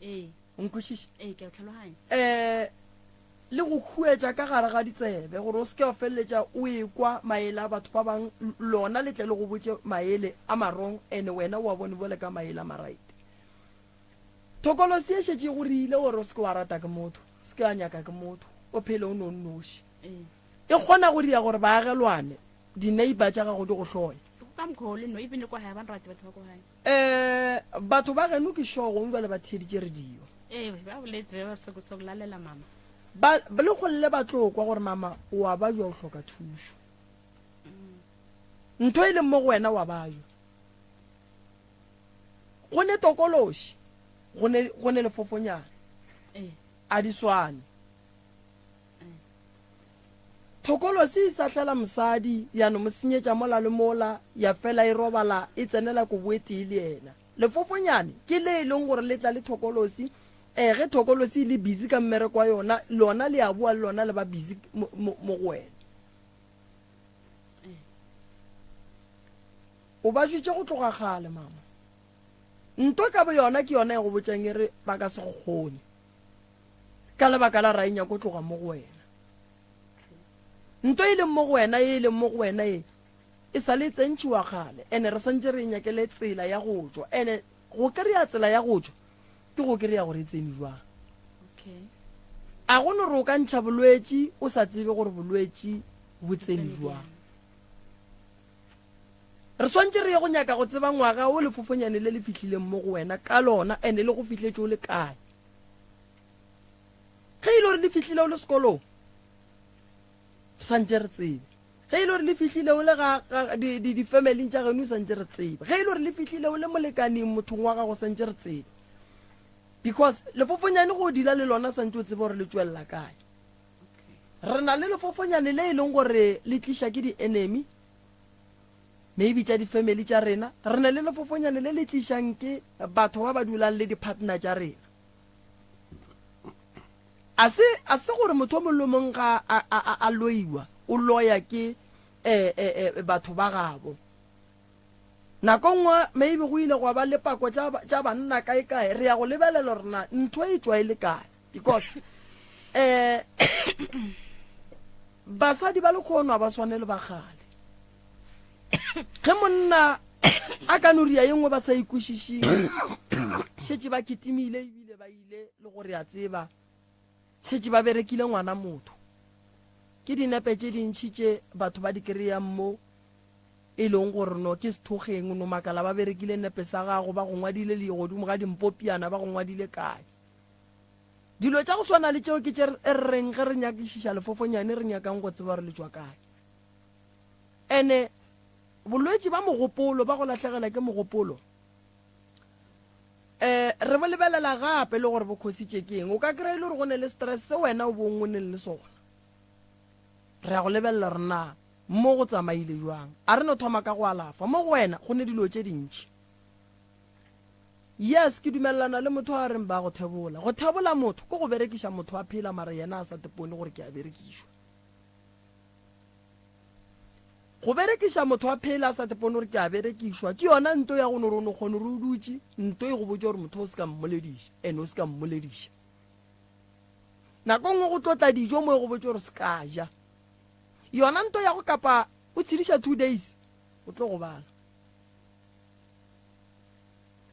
S6: Ee.
S5: O nkwešiša?
S6: Ee, ke a tlhaloganya.
S5: Eh le go khuetša ka gare ga ditsebe gore o se ke wa feleletša o ekwa maele a batho ba bang lona le tle le go botše maele a marong ene wena o a bone bjale ka maele a maright. Thokolosi e šetše e go rile gore o se ke wa rata ke motho, o se ke wa nyaka ke motho, o phele o no nnoši. E kgona go dira gore baagelwane, di-neighbour tša gago di go hloye.
S6: Ka mokgwa o le no, even le kwa gae ba nrate batho ba kwa gae.
S5: Eh, batho ba geno ke sure gongwe jwale ba theeditše radio.
S6: Ee, ba boletse ba re se go lalela mama.
S5: Ba le golle ba tlo kwa gore mama o a bajwa o hloka thušo. Ntho e leng mo go wena wa bajwa. Go ne tokološi, go ne, go ne lefofonyana. A di swane. Thokolosi e sahlela mosadi, ya no mo senyetša mola le mola, ya fela e robala e tsenela kobo e tee le yena. Lefofonyane ke le e leng gore le tla le thokolosi, eh, ge thokolosi e le busy ka mmereko wa yona, lona le a boa le lona le ba busy mo, mo, mo go wena. O ba jwetše go tloga kgale, mama. Nto ka boyona ke yona e go botšang e re ba ka se go kgone. Ka lebaka la ra e nyako tloga mo go wena. Nto e leng mo go wena e leng mo go wena e e sa le tsentšhiwa kgale ene re santše re nyakele tsela ya go tšwa ene go kry-a tsela ya go tšwa ke go kry-a gore e tsene jwang. A go no re o ka ntšha bolwetši o sa tsebe gore bolwetši bo tsene jwang. Re swantše re ye go nyaka go tseba ngwaga wo lefofonyane le le fihlileng mo go wena ka lona ene le go fihletše o le kae. Ge e le gore le fihlile o le sekolong, re swantše re tsebe. Ge e le gore le fihlile o le ga, ga di, di, di-familing tša geno, swantše re tsebe. Ge e le gore le fihlile o le molekaneng mothong wa gago, swantše re tsebe. Because lefofonyane go dila le lona swantše o tsebe gore le tšwelela kae. Re na le lefofonyane le e leng gore le tliša ke di-enemy, maybe tša di-family tša rena. Re na le lefofonyane le le tlišang ke batho ba ba dulang le di-partner tša rena. A se, a se gore motho o mongwe le o mongwe ga a, a, a, a loiwa, o loya ke eh, eh, eh, batho ba gabo. Nako nngwe maybe go ile gwa ba le pako tša, tša banna kae kae, re ya go lebelela gore na ntho e tšwa e le kae. Because eh, basadi ba lekgono ga ba swane le ba kgale. Ge monna a ka no ria ye nngwe ba sa ikwešišing, šetše ba kitimile ebile ba ile le go re a tseba, šetše ba berekile ngwana motho. Ke dinepe tše dintši tše batho ba di kry-ang mo e leng gore no ke sethokgeng, no makala ba berekile nepe sa gago, ba go ngwadile le godimo ga dimpopiana, ba go ngwadile kae. Dilo tša go swana le tšeo ke tše re reng ge re nyakišiša lefofonyane re nyakang go tseba gore le tšwa kae. Ene bolwetši ba mogopolo, ba go lahlegela ke mogopolo, um re bo lebelela gape le gore bo khositše ke eng. O ka kry-a e le gore go ne le stress se wena o bong o neng le sona. Re ya go lebelela gore na mo go tsamaile jwang. A re no thoma ka go alafa. Mo go wena go ne dilo tše dintši. Yes, ke dumelelana le motho a reng ba go thebola. Go thebola motho ke go berekiša motho a phela mara yena a sa tepone gore ke a berekišwa. Go berekiša motho wa phela a sa tepone gore ke a berekišwa ke yona nto ya go no re o no kgone gore o dutše nto e go botša gore motho o se ka mmolediša and o se ka mmolediša. Nako nngwe go tlotla dijo mo e go botša gore se ka ja. Yona nto ya go kapa o tshediša 2 days o tlo gobala.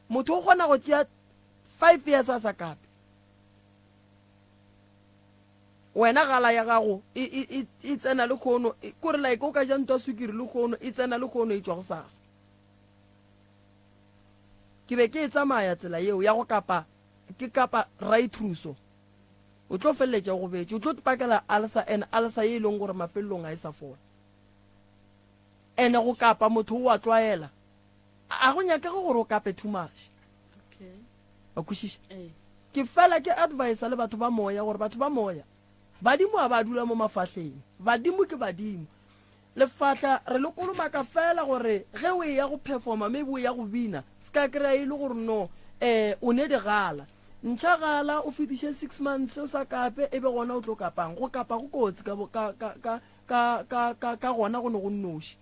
S5: Motho o kgona go tšea 5 years a sa kape. Wena gala ya gago e, e, e, e tsena le kgono, kore like o ka ja ntwa sukiri le kgono, e tsena le kgono e tšwa go sasa. Ke be ke e tsamaya tsela yeo ya go kapa, ke kapa raitruso. O tlo feleletša o gobetše, o tlo pakela alsa and alsa ye e leng gore mafelelong ga e sa fola. Ene go kapa motho o a tlwaela. A go nyakege gore o kape too much.
S6: Okay.
S5: Wa kwešiša?
S6: Ee.
S5: Ke fela ke advisa le batho ba moya gore batho ba moya, badimo ga ba dula mo mafahleng. Badimo ke badimo. Lefahla re le kolomaka fela gore ge o eya go performa maybe o ya go bina, se ka kry-a e le gore no um o ne digala. Ntšha gala o fetiše 6 months o sa kape e be gona o tlo kapang. Go kapa go kotsi ka, ka, ka, ka, ka, ka, ka, ka gona go ne go nnoši.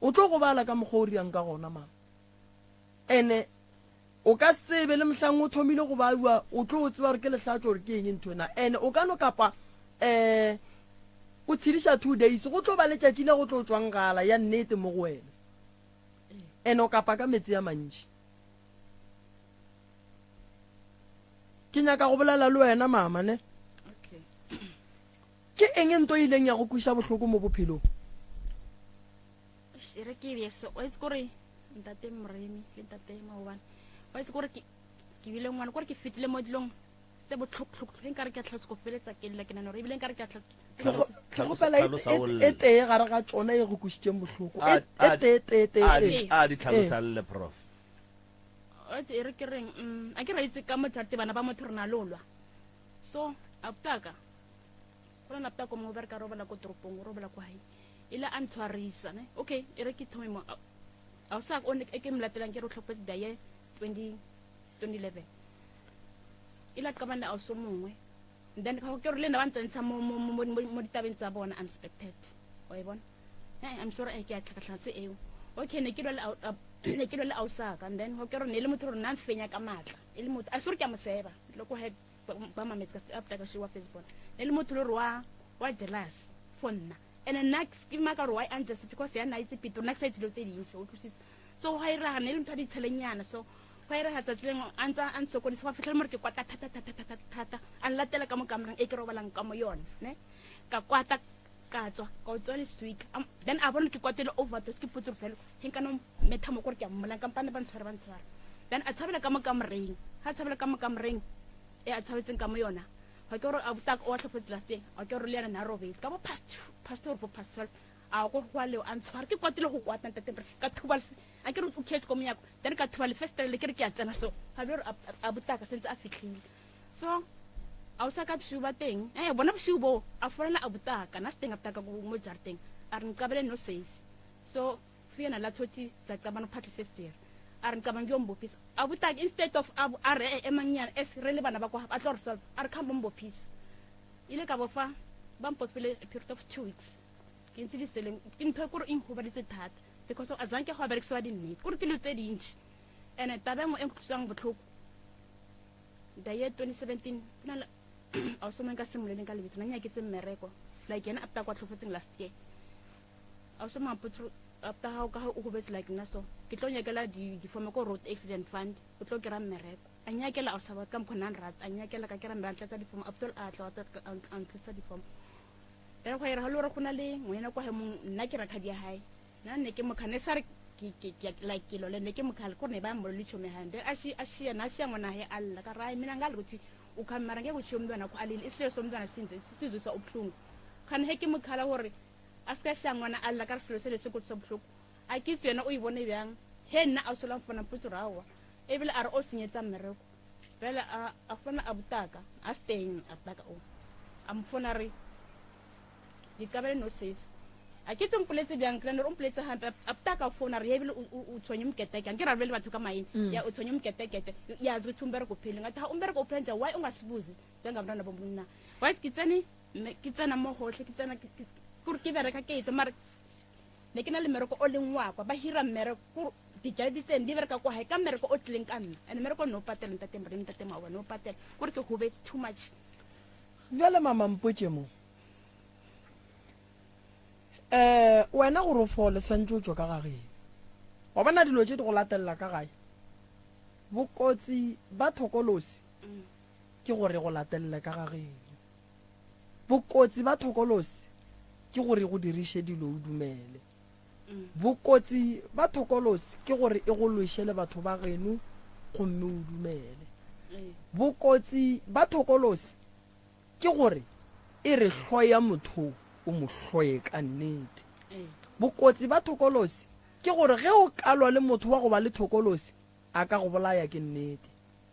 S5: O tlo gobala ka mokgwa o riang ka gona mama. Ene o ka se tsebe le mohlang o thomile go baiwa o tlo tseba gore ke lehlatšo gore ke eng ntho ena. Ene o ka no kapa um o tshediša 2 days go tlo ba letšatši le go tlo tšwang gala ya nnete mo go wena. Ene o kapa ka metsi a mantši. Ke nyaka go bolela le wena mama ne.
S6: Okay.
S5: Ke eng nto e ileng ya go kweša bohloko mo bophelong?
S6: E re ke be so, wa itse kore ntate Moremi le ntate Maobane, wa itse kore ke ke bile ngwana kore ke fetile mo dilong tse botlhoko-tlhoko, ge nkare ke a tlhalosa go feletsa ke lla, ke nahana gore ebile nkare ke a tlhalosa.
S5: Ke kgopela e tee gare ga tšona e go kwešitšeng bohloko. E tee, tee, tee, tee.
S1: A di tlhalosa lle, prof.
S6: Wa itse e re ke reng, a ke ra itse ka motho a bana ba motho re na lolwa. So, abutaka go na laptop mongwe o bereka robala ko toropong, o robala ko hae. Ile a ntshwarisa ne. Okay, e re ke thome mo. A o sa o ne ke mo latelang ke re o tlhopetse the year 2011. Ile a qabana a so mongwe. Then ka ke re le nna ba ntsentsha mo mo mo mo ditabeng tsa bona unexpected. Wa e bona? Eh, I'm sorry, ke a tlhakatlhakana se eo. Okay, ne ke lwa le ne ke lwa le ausaka and then ho ke re ne le motho re nna mfenya ka matla. E le motho a sore ke a mo seba. Le ko he ba mametse ka after ka shiwa Facebook. Ne le motho le re wa jealous for nna. And nna ke maka gore why I'm just because ya nna itse pito nna ke sa itse dilo tse dintsi, o utlwisisa. So ga ira ne le motho a ditshelenyana, so ga ira ga tsatsi lengwe a ntse a nsokodisa go fitlhela mo re ke kwata thata thata thata thata, a nlatela ka mo kamoreng e ke robalang ka mo yone, ne ka kwata ka tswa ka o tswa leswika. Then a bona ke kwatele overdose, ke potse fela he nka no metha mo gore ke a mmolang kampane ba ntshware ba ntshware. Then a tshabela ka mo kamoreng, ha tshabela ka mo kamoreng e a tshabetseng ka mo yona, ga ke gore a botaka o a tlhopetse last year, ga ke gore le yena na robetse ka bo past 2, past 2 or bo past 12, a go go leo a ntshware ke kwatile go kwata ntate bre ka thuba a ke re o khetse ko monyako, then ka thuba lefestere le ke re ke a tsena, so ga be re a botaka sentse a fitlhile. So a o sa ka bosiu ba teng, bona bosiu bo a folela a botaka na se teng a botaka ko mo jarateng, a re nqabele no sesi. So fiyena la thoti sa qabana phatli festere, a re nqabang yo mbophisa a botaka instead of a re e manyana es re le bana ba kwa ba tlo re solve, a re khamba mbophisa. Ile ka bofa ba mpofile a period of 2 weeks ke ntse di seleng, ke ntho e kore e nkgobaditse thata because a zanke go berekisiwa dinnete kore ke dilo tse dintsi. And taba e nngwe e nkutlwisang botlhoko, the year 2017 ke na le a o someng ka simoleleng ka lebitso na nyaketse mmereko like yena after kwa tlhofetseng last year, a o somang potso after ha o ka o gobetse like nna, so ke tlo nyakela di form ko road accident fund, o tlo kry-a mmereko. A nyakela a o sa ka mokgwa nna nrata, a nyakela ka kry-a mmereko, a tlatsa di-form, after a tla a ntlatsa di-form. Then go ira ga le gore go na le ngwena kwa he mong nna ke rakgadi ya hae, nna ne ke mokgane ne sa re ke like ke lole ne ke mokgale kore ne ba mo le tšhome hae, then a shia na shia ngwana hae a lla ka ra mina ngale ukuthi ukhamara ngeke utshiye umntwana ko alile isilelo somntwana sinje sizwisa ubuhlungu khane he ke mokhala gore a se ka shia ngwana a lla ka re selo se le se kotsa bohloko a ke tswe yena o e bone bjang he nna a sola mfona mpotse gore aowa ebile a re o senyetsa mmereko bjale a fona a botaka a se teng a botaka o a mfona re diqabele no sesi a ke tlo mpoletse bjang ke o mpoletse hampe a botaka fona re ebile o tshwenye moketeke ke ra bolele batho ka maina ya o tshwenye mokete ya zwi umbereko uphele ngathi ha umbereko uphele nje why ungasibuzi njengabantwana bomna why ke tsene ke tsena mo gotlhe ke tsena kore ke bereka ke etswa mara Ne ke na le mmereko o leng wa kwa, ba hira mmereko, kore dijalo di tsene di bereka kwa gae ka mmereko o tlileng ka nna. And mmereko ne o patela ntate Moremi, ntate Maoba, ne o patela. Kore ke gobetse too much.
S5: Bjale mama mpotše mo. Eh, wena gore o fole swantše o tšwe ka ga geno. Wa bona dilo tše di go latelela ka gae. Bokotsi ba thokolosi ke gore go latelele ka ga geno. Bokotsi ba thokolosi ke gore e go diriše dilo o dumele. Bokotsi ba thokolosi ke gore e go lweše le batho ba geno gomme o dumele. Bokotsi ba thokolosi ke gore e re hloya motho o mo hloye ka nnete. Bokotsi ba thokolosi ke gore ge o ka lwa le motho wa go ba le thokolosi a ka go bolaya ke nnete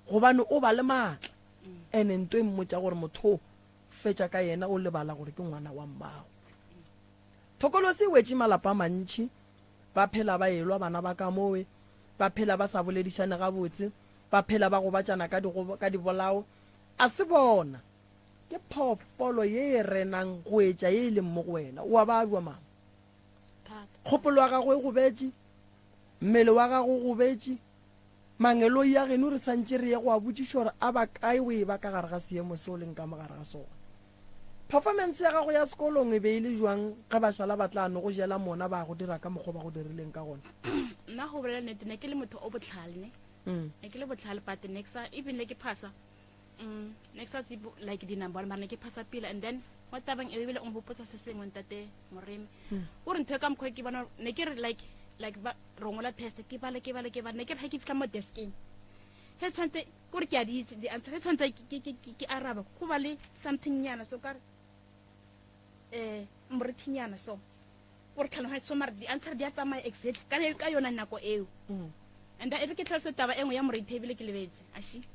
S5: gobane o ba le maatla ene nto e mmotša gore motho o fetša ka yena o lebala gore ke ngwana wa mmago. Thokolosi e wetše malapa a mantši, ba phela ba elwa bana ba ka mowe, ba phela ba sa boledišane gabotse, ba phela ba gobatšana ka ka dibolao. A se bona, ke phoofolo ye e renang go etša ye e leng mo go wena. O a babja, mama. Kgopolo ya gago e gobetše, mmele wa gago o gobetše. Mangeloi a geno re santše re ye go a botšiša gore a ba kae o e ba ka gare ga seemo se o leng ka mo gare ga sona. Performance ya gago ya sekolong e be e le jwang ge ba šala ba tla no go jela mona ba go dira ka mokgwa ba go dirileng ka gona?
S6: Nna go bolela nnete ne ke le motho o botlhale ne. Mm. Ne ke le botlhale but ne ke sa even ne ke phasa mm, ne ke sa tsebe like di-number mara ne ke phasa pila and then mo tabeng e bile o nghopotsa se sengwe ntate Moremi. Mm. O re ntho e ka mokgwa ke bona ne ke re like like ba re ngola test ke bale ke bale ke bale ne ke re ha ke fitlha mo deskeng he tshwanetse kore ke a di itse di-answer ge tshwanetse ke araba go ba le something nyana so kare um morethinyana so gore tlhaloganye so mara di-answer di a tsamaya exactly ka ka yona nako eo mm. and e re ke tlhalose taba e nngwe ya morethe ebile ke lebetse ashi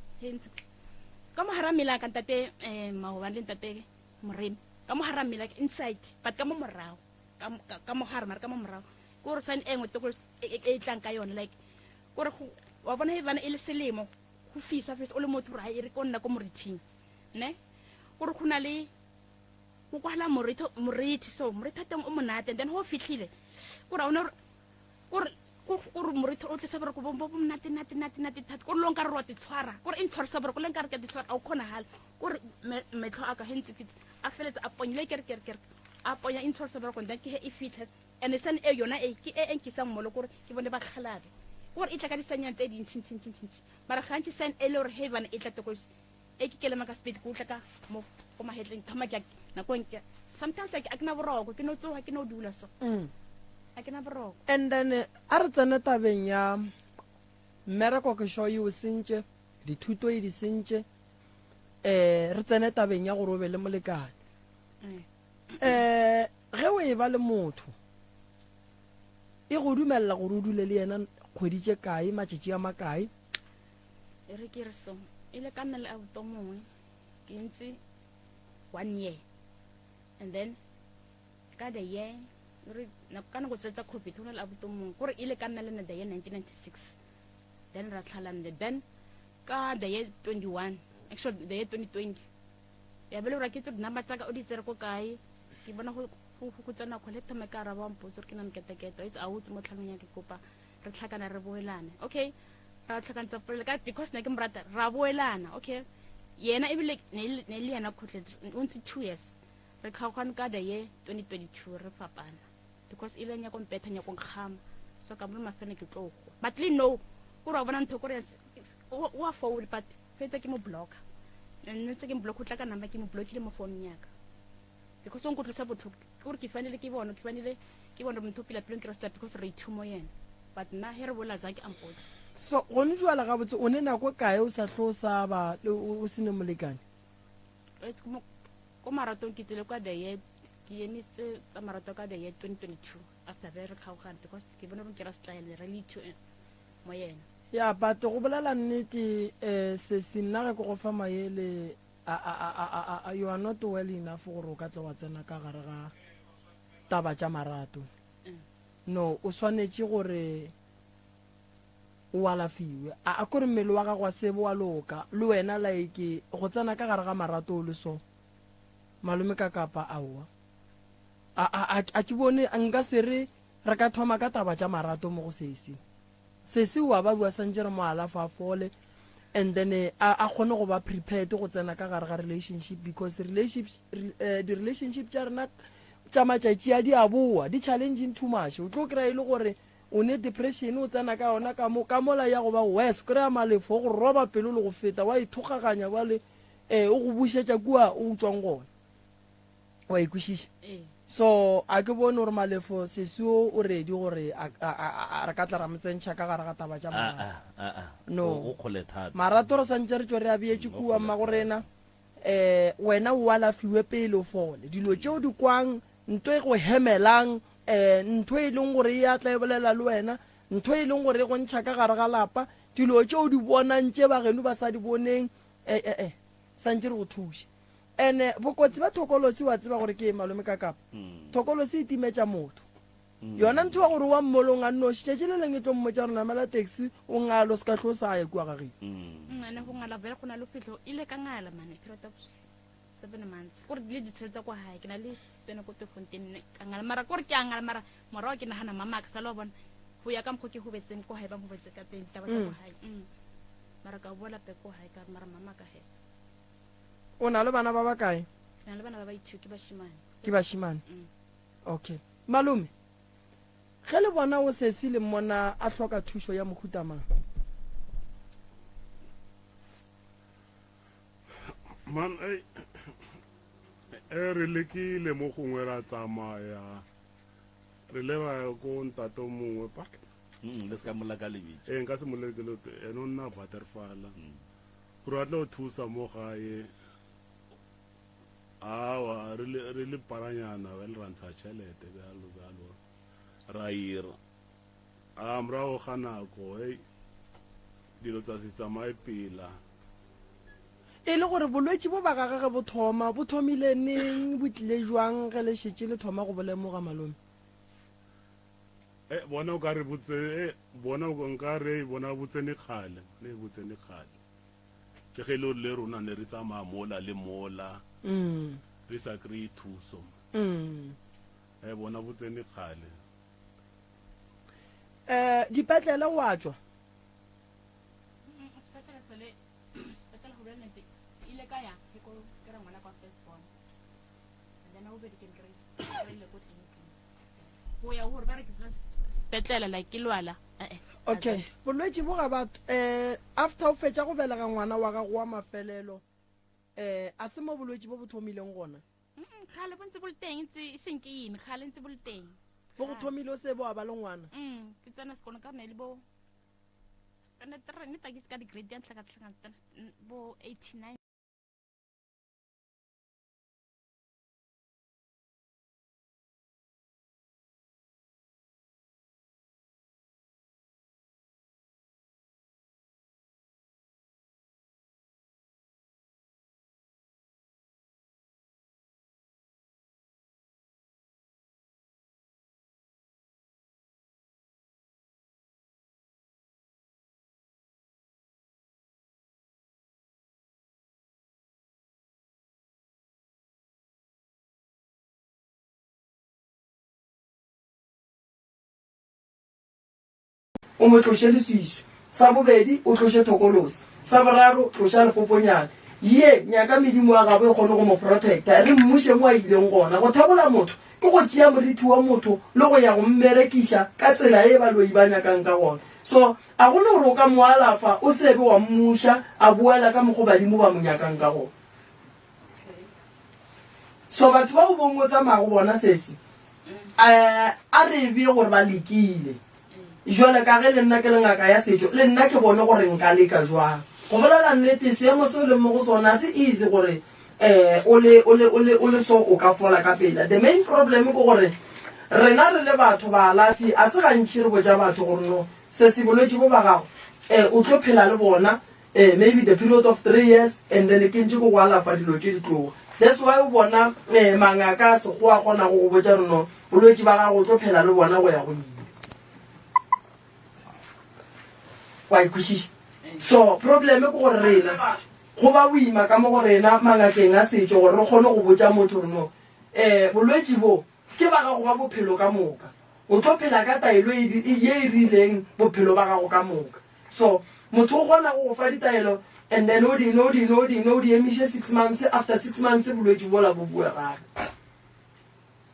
S6: ka mogara mmele a ka ntate um maobane le ntate moremi ka mogara mmele inside but ka mo morago ka mogare mara ka mo morago ke gore sign e nngwe tokolo e, e, e tlang ka yone like kore wa bona e bana e le selemo go fisa fesa o le motho gore ga e re ko nna ko morithing ne gore go na le go kwala morithi so morithi teng o monate and then go fitlhile kore a one kore kore morithi o tlisa boroko bo bo monate nate nate nate thata kore long ka re wa te tshwara kore e ntshwarisa boroko le nka re ka te tshwara a o kgonagale kore metlho a ka he ntse fitse a feletse a ponyile kere kere kere a ponya e ntshwarisa boroko then ke he e fitlhe And san e yona e ke e e nkisang molo kore ke bone bakgalabe kore e tla ka disanyang tse dintšhintšhintšhintšhi mara gantši san e le gore he bana e tla tokosi e ke kelema ka sepedi ke utla ka mo go mahetleng thoma ke nakong ke sometimes a ke na boroko ke no tsoga ke no dula so mm. a ke na boroko
S5: and then eh, a re tsene tabeng ya mmereko ke sho e o sentše dithuto e di sentše um re tsene tabeng ya gore o be le molekane um Ge o e-ba le motho, e go dumelela gore o dule le yena kgwedi tše kae, matšatši a makae?
S6: E re ke re so, e le ka nna le abuti o mongwe, ke ntse one year and then ka the year re ka nako tse tsa covid go na le abuti o mongwe kore e le ka nna le nna the year 1996 then ra tlhalane then ka the year 21 actually the year 2020 ya be le gore ke tse di-number tsaka o di tsere ko kae ke bona go tsena kgole thoma ke araba wa mpotse gore ke na mketeketo itse a o tse mo tlhalong ya ke kopa re tlhakana re boelane okay ra tlhakantsa polelo ka because ne ke mo rata ra boelana okay yena ebile ne le yena kgotletse o ntse two years re kgaogane ka the year 2022 re fapana because e le nyako mpetha nyako nkgama so ka mo mafene ke tlo go but le no o re wa bona ntho kore o a phone but fetsa ke mo blocka nne tse ke mo block o tla ka number ke mo blockile mo phone ya ka because o nkutlwisa botlhoko ke gore ke fanele ke bone ke fanele ke bone motho pila pelong ke resta because re ithumo yena but nna he re bola zake a mpotse
S5: so gone jwale gabotse o ne nako kae o sa tlo sa ba o sene molekane
S6: ko maratong ke tsile kwa the year ke emitse tsa marato ka the year 2022 after be re kgaogane because ke bone gore ke ra setlaele re le two mo yena
S5: Ya, but go bolela nnete eh sesi nna ge ke go fa maele a a a a a a you are not well enough gore o ka tla wa tsena ka gare ga taba tša marato. No, o swanetše gore o alafiwe. A a kore mmele wa gago wa sebe wa loka le wena like go tsena ka gare ga marato o le so malome ka kapa aowa. A a a ke bone nka se re. Re ka thoma ka taba tša marato mo go sesi. Sesi o a ba bua santše re mo alafa a fole and then a a kgone go ba prepared go tsena ka gare ga relationship because relationship di relationship tša rena tša matšatši a di a boa di challenging too much. O tlo kry-a e le gore o ne depression o tsena ka yona ka mo ka mola ya go ba worse, o kry-a malefo o go roba pelo le go feta wa ithokgaganya bjale um o go bušetša kua o tšwang gona. Wa e kwešiša? So a ke bone gore Malefo sesi o o ready gore a, a, a, a, re ka tla ra mo tsentšha ka gare ga taba tša marato.
S1: A, a, a,
S5: No.
S1: O kgole thata.
S5: Marato re santše re tšwe re a beetše
S1: O
S5: kua
S1: kgole
S5: mmago
S1: thata.
S5: rena. Eh, wena o alafiwe pele o fole. Dilo tšeo di kwang, nto e go hemelang, eh, ntho e leng gore e a tla e bolela le wena, ntho e leng gore e go ntšha ka gare ga lapa, dilo tšeo di bonang tše ba geno ba sa di boneng, eh, eh, eh, santše re go thuše. Ene bokotsi ba thokolosi wa tseba gore ke eng malome ka kapa? Thokolosi e timetša motho. Yona ntho ya gore wa mmolong a nnoši tšatši le leng e tlo mmotša gore namela taxi o ngalo se ka hlo sa ya kua ga geno.
S6: Ene go ngala vele go na le phitlho ile ka ngala mane period of 7 months gore dile di tshele tsa kwa hae ke na le tsene ko Tweefontein ka ngala mara kore ke a ngala mara morago ke nagana mama ka sa le wa bona go ya ka mokgo ke gobetseng ko hae ba ngobetse ka teng taba tsa ko hae mara ka boela pe ko hae ka mara mama ka he.
S5: O na le bana ba bakae?
S6: Ke na le bana ba ba ke bashimane.
S5: Ke bashimane? Mm. Okay. Malome, ge le bona o sesi le mmona a hloka thušo ya mohuta mang?
S7: Man, ei, e re lekile mo gongwe ra tsamaya re le ra ko ntate o mongwe pa
S1: le se ka molla ka lebitso
S7: ee nka se molele ke lote ene o nna butterfala mm. Gore a tlo thusa mo gae. Awa, re le, re le paranyana, bjale ra ntsha tšhelete, bjalo, bjalo. Ra ira. A, morago ga nako, hei, dilo tsa se tsamaye pela.
S5: E le gore bolwetši bo ba gage ge bo thoma, bo thomile neng, bo tlile jwang ge le šetše le thoma go bo lemoga, malome?
S7: E, bona o ka re botse, e, bona nka re, bona bo tsene kgale, ne bo tsene kgale. Ke ge e le gore le rona ne re tsamaya mola le mola, re sa kry-e thuso. E, bona bo tsene kgale.
S5: Um dipetlele o a tšwa?
S6: Sepetlele sele, sepetlele go bua nnete, ile ka ya ke ko kry-a ngwana kwa first born. And then bobedi ke ne ke re ko tleliniking. Go ya gore ba re ke tsena sepetlele like ke lwala. Eh,
S5: Okay, bolwetši bo ga batho eh after o fetša go belega ngwana wa gago wa mafelelo eh a se mo bolwetši bo bo thomileng gona?
S6: Kgale bo ntse bo le teng ntse e seng ke ime kgale ntse bo le teng.
S5: Bo go thomile o se bo a ba le ngwana?
S6: Ke tsena sekolo ka ne le bo standard 3 ne ta ke ka di grade ya ntlha ka tlhanga bo 89.
S5: O mo tloše leswiswi. Sa bobedi, o tloše thokolosi. Sa boraro, tloša lefofonyane. Ye, nyaka medimo ya gabo e kgone go mo protecta. Re mmuše mo a ileng gona. Go thabola motho ke go tšea morithi wa motho le go ya go mmerekiša ka tsela ye baloi ba nyakang ka gona. So, a go no gore o ka mo alafa o se be wa mmuša a boela ka mokgo badimo ba mo nyakang ka gona. So batho bao bong o tsamaya go bona sesi, um a re bee gore ba lekile. Jwale ka ge le nna ke le ngaka ya setšo, le nna ke bone gore nka leka jwang. Go bolela nnete, seemo se o leng mo go sona ga se easy gore um o le, o le, o le, o le so o ka fola ka pela. The main problem ke gore rena re le batho, baalafi, a se gantši re botša batho gore no, sesi bolwetši bo ba gago, um o tlo phela le bona um maybe the period of three years and then ke ntše ke go alafa dilo tše di tloga. That's why o bona um mangaka a sekgowa a kgonago go botša gore no, bolwetši ba gago o tlo phela le bona go ya go ile. Wa e kwešiša? So problem ke gore rena go ba boima ka mo go rena mangakeng a setšo gore re kgone go botša motho gore no, um bolwetši bo ke ba gago ba bophelo ka moka. O tlo phela ka taelo e, e, ye e rileng bophelo ba gago ka moka. So, motho o kgona go go fa ditaelo and then o di nwe, o di nwe, o di nwe, o di emiše six months, after six months bolwetši bola bo boe gape.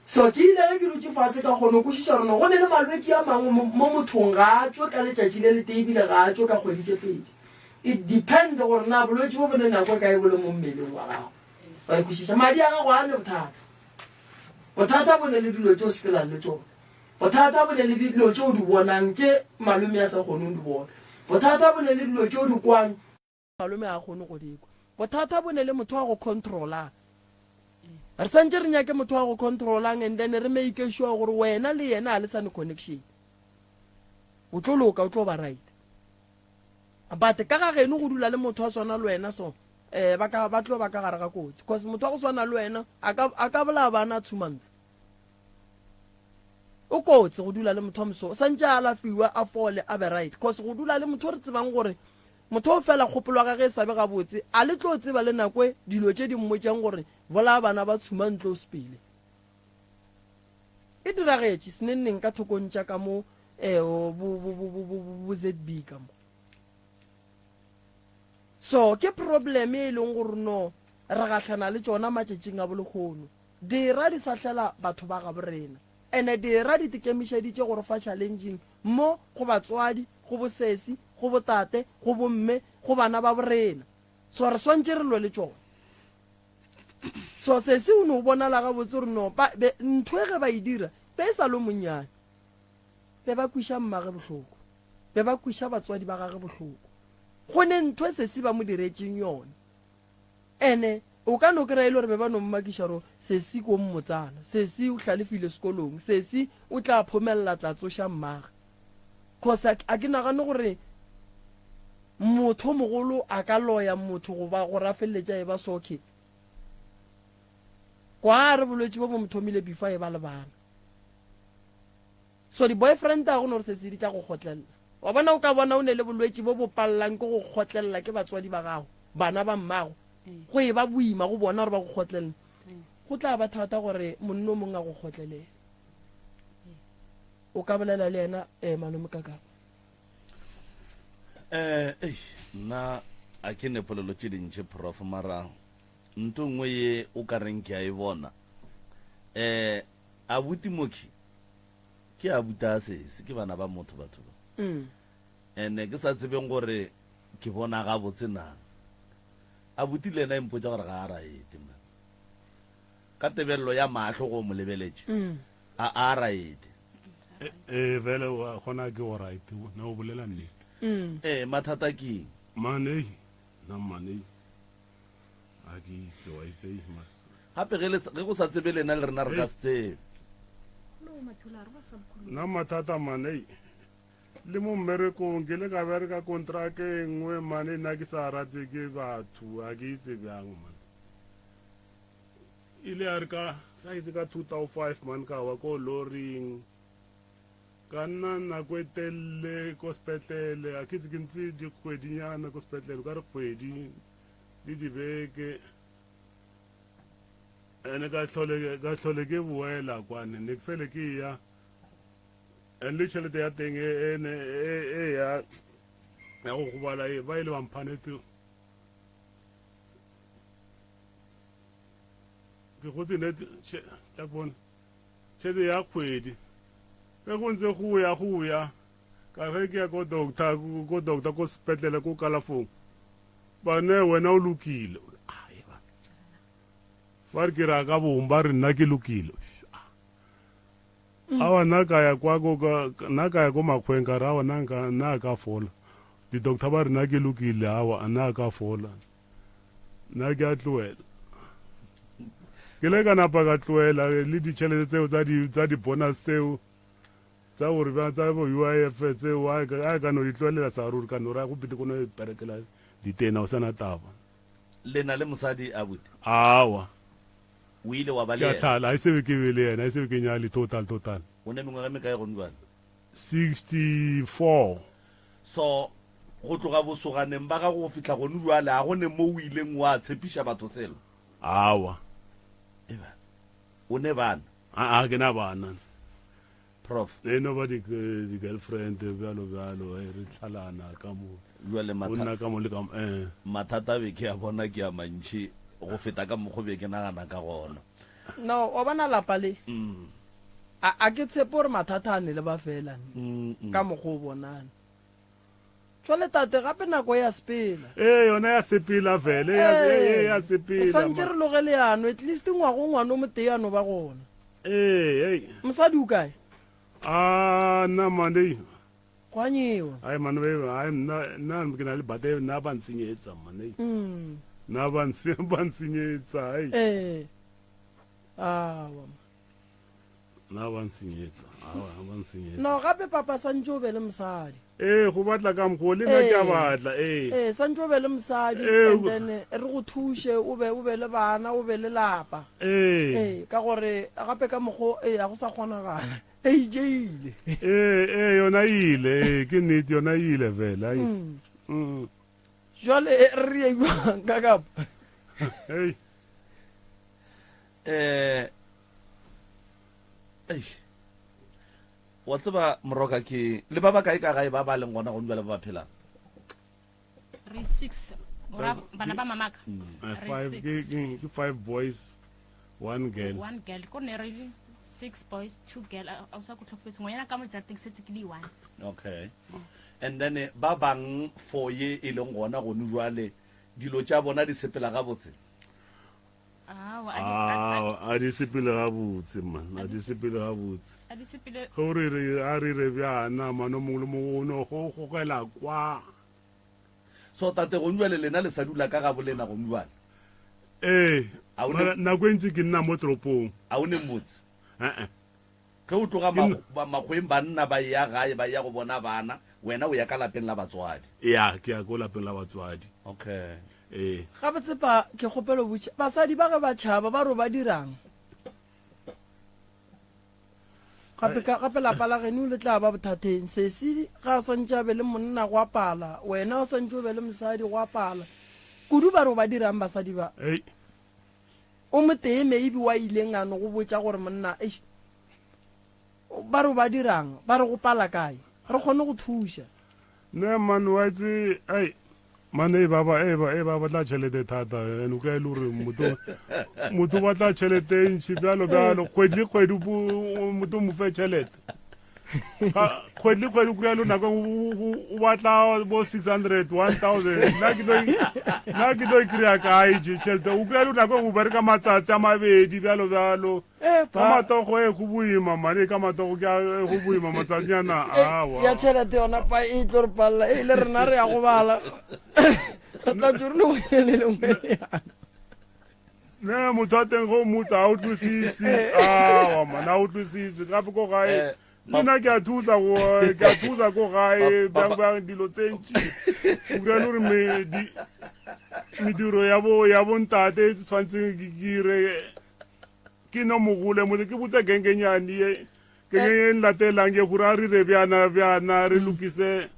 S5: So, ke ile ge ke dutše fase ka kgona go kwešiša gore no go ne le malwetši a mangwe mo, mo mothong ga a tšwe ka letšatši le letee ebile ga a tšwe ka kgwedi tše pedi. It depend gore na bolwetši bo bo ne nako e kae bo le mo mmeleng wa gago. Wa e kwešiša? Madi a gago a ne bothata. Bothata bo ne le dilo tše o sepelang le tšona. Bothata bo ne le dilo tše o di bonang tše malome a sa kgoneng di bona. Bothata bo ne le dilo tše o di kwang malome a kgone go di kwa. Bothata bo ne le motho wa go controlang. Re santše re nyake motho wa go controlang and then re make sure gore wena le yena a le sa ne connection. O tlo loka, o tlo ba right. But ka ga geno go dula le motho wa swana le wena so eh ba ka ba tlo ba ka gare ga kotsi cause motho wa go swana le wena a ka a ka bolaya bana tshuma ntlo. O kotsi go dula le motho wa moso o santše a alafiwa a fole a be right cause go dula le motho o re tsebang gore motho o fela kgopolo ya gage e sa be gabotse a le tlo tseba le nako e dilo tše di mmotšang gore bolaya bana ba tshuma ntlo o sepele. E diragetše senenneng ka thokong tša ka mo eh bo bo bo bo bo bo ZB ka mo. So ke problem e leng gore no re gahlana le tšona matšatšing a bolekgono. Dira di sahlela batho ba gabo rena. Ene dira di tekemišeditše go re fa challenging mo go batswadi, go bosesi, go botate, go bomme, go bana ba borena. So re swantše re lwe le tšona. So sesi o no bonala gabotse gore no ba be ntho e ge ba e dira be e sa lo monnyane. Be ba kwiša mmage bohloko. Be ba kwiša batswadi ba gage bohloko. Go ne ntho e sesi ba mo diretšeng yona. Ene o ka no kry-a e le gore be ba no mmakiša gore sesi ko mmotsana, sesi o hlalefile sekolong, sesi o tla phomelela tla tsoša mmage. Cause a ke nagane gore motho mogolo a ka loya motho goba gore a feleletša e ba soke. Kwa re bolwetši bo bo mo thomile before e ba le bana. So di boyfriend a go no re sesi di tla go kgotlelela. Wa bona o ka bona o ne le bolwetši bo bo pallang ke go kgotlelela ke batswadi ba gago, bana ba mmago. Go e ba boima go bona gore ba go kgotlelela. Go tla ba thata gore monna o mongwe a go kgotlelele. O ka bolela le yena eh malome Kakapa.
S1: Eh, ei, nna a ke ne polelo tše dintši prof mara nto nngwe ye o ka reng ke a e bona. Eh, abuti Moki ke abuti a sese ke bana ba motho batho ba.
S5: Mm.
S1: Ene ke sa tsebeng gore ke bona gabotse na. Abuti le yena e mpotša gore ga a raete man. Ka tebelelo ya mahlo go mo lebeletše.
S5: Mm.
S1: A a raete.
S7: Ee, vele wa gona ke go right, na o bolela nnete.
S5: Mm.
S1: Ee, mathata ke eng?
S7: Man, ei, nna man, ei. A ke itse, wa itse, ei, man.
S1: Gape ge le ge go sa tsebe lena le rena re ka se tsebe.
S7: Nna mathata man, ei. Le mo mmerekong ke le ka bereka kontraka e nngwe man, nna ke sa ratwe ke batho, a ke itse bjang man. Ile ya re ka sa itse ka 2005 man ka wa ko loring ka nna nako e telele ko sepetlele a ke itse ke ntse dikgwedinyana ko sepetlele ka re kgwedi le dibeke ene ka tlhole ka tlhole ke boela kwane ne ke fele ke ya and le tšhelete ya teng e e ne e e ya ya go gobala e ba ile ba mphanete ke gotse ne tla bona tšhelete ya kgwedi ge go ntse go ya go ya ka ge ke ya ko doctor ko doctor ko sepetlele ko kalafong ba ne wena o lokile ba re ke ra ka bong ba re nna ke lokile awa nna ka ya kwa ko nna ka ya ko makgweng ka re awa nna nka nna ka fola di-doctor ba re nna ke lokile awa nna ka fola nna ke a tloela ke le ka napa ka tloela le ditšhelete tseo tsa di-bonus tseo tsa gore ba tsa bo UIF tseo a ka no di tloelela sa ruri ka no ra go pete kono perekela ditena o sana taba
S1: le na le mosadi abuti
S7: awa
S1: o ile wa ba le
S7: yena tlhala a sebe ke be le yena a sebe ke nyale total total
S1: o ne mengwaga e mekae gone jwale
S7: 64
S1: So, go tloga bosoganeng ba gago go fihla gone bjale, a go ne mo o ileng wa tshepiša batho selo?
S7: Awa.
S1: Eba, o ne bana?
S7: Aa, ke na bana.
S1: Prof.
S7: E no ba di-girlfriend bjalo bjalo, eh, re tlhalana ka mo.
S1: Jwale
S7: O nna ka mo le ka mo, eh.
S1: Mathata be ke a bona ke a mantši go feta ka mokgo be ke nagana ka gona.
S5: No, wa bona lapa le, a, a ke tshepe gore mathata a ne le ba fela ne, ka mokgo o bonane. Jwale tate, gape nako ya sepela.
S7: Ee, yona ya sepela fela, e ya, e, e ya
S5: O
S7: sepela.
S5: santše re loge leano, at least ngwago ngwana o motee a no ba gona.
S7: Ee, ei.
S5: Mosadi o kae?
S7: A, nna man, ei.
S5: Gwa nyewa.
S7: Ai man, ei, ai nna, nna ke na le bate, nna ba nsenyetsa man, ei. Nna ba nse, ba nsenyetsa, ei.
S5: Ee. Awa.
S7: Nna ba nsenyetsa, awa, ba nsenyetsa.
S5: No, gape papa santše o be le mosadi.
S7: Ee, go batla ka mokgwa o, le nna ke a batla, ee.
S5: Ee, santše o be le mosadi,
S7: Ee,
S5: and then re go thuše, o be, o be le bana, o be le lapa.
S7: Ee.
S5: Ee, ka gore gape ka mokgwa o, ee, ga go sa kgonagala. Age e ile.
S7: Ee, ee, yona e ile, ee, ke nnete, yona e ile fela, ai.
S5: Jwale re re ye jwang ka kapa?
S7: Hei.
S1: Eh, eish. Wa tseba moroka ke le ba ba kae ka gae ba ba leng gona gone bjale ba ba phelang?
S6: Re six. Ora bana ba mamaka. Re
S7: Five,
S6: six.
S7: ke, ke, ke five boys, one girl.
S6: One girl. Ko ne re six boys, two girl. A o sa ko tlhokofetse. Ngwanyana ka mo jarateng setse ke di one.
S1: Okay. And then ba bang for ye e leng gona gone jwale dilo tša bona di sepela gabotse?
S7: Aowa, a di sepele gabotse man, a di sepele gabotse. Ge o re re a re re bjana man, o mongwe le mongwe o no go gogela kwa.
S1: So tate gong jwale lena le sa dula ka gabo lena gong jwale?
S7: Ee,
S1: A o ne-
S7: mara nako e ntši ke nna mo toropong.
S1: A o ne motse?
S7: Eh-eh.
S1: Ge o tloga
S7: Ke nna-
S1: makgweng banna ba eya gae ba eya go bona bana, wena o ya ka lapeng la batswadi?
S7: Ya, ke ya ko lapeng la batswadi.
S1: Okay.
S7: Ee.
S5: Gabotse pa ke kgopelo botša basadi ba ge ba tšhaba ba ro ba dirang? Gape ka gape lapa la geno le tla ba bothateng. Sesi ga a santše a be le monna go a pala, wena o santše o be le mosadi go a pala. Kudu ba ro ba dirang basadi ba?
S7: Ei.
S5: O motee maybe wa ileng a no go botša gore monna eish ba ro ba dirang, ba re go pala kae? Re kgone go thuša.
S7: Ne man wa itse ai man e ba ba e ba e ba batla tšhelete thata and o kry-a e le gore motho motho o batla tšhelete e ntšhi bjalo bjalo kgwedi le kgwedi motho o mo fe tšhelete kgwedi le kgwedi o kry-a le nako o batla bo 600 1000 nna ke tlo nna ke tlo e kry-a kae tšhelete o kry-a le nako o bereka matsatsi a mabedi bjalo bjalo
S5: Eh,
S7: ka matogo e go boima mane ka matogo ke e go boima matsatsinyana
S5: eh,
S7: awa
S5: ya tšhelete yona pa e tlo re palela e le rena re ya go bala re tla tso re le go le lengwe
S7: ne motho a teng go motsa a utlwisise awa man a utlwisise gape ko gae
S1: Eh,
S7: le nna ke a thusa go ke a thusa ko gae bjang bjang dilo tse ntši o kry-a le gore mediro ya bo ya bontate e tshwanetseng ke dire ke no mogole motse ke botse gengenyane ye genge ye nlatelang ye gore a re re bjana bjana re lokise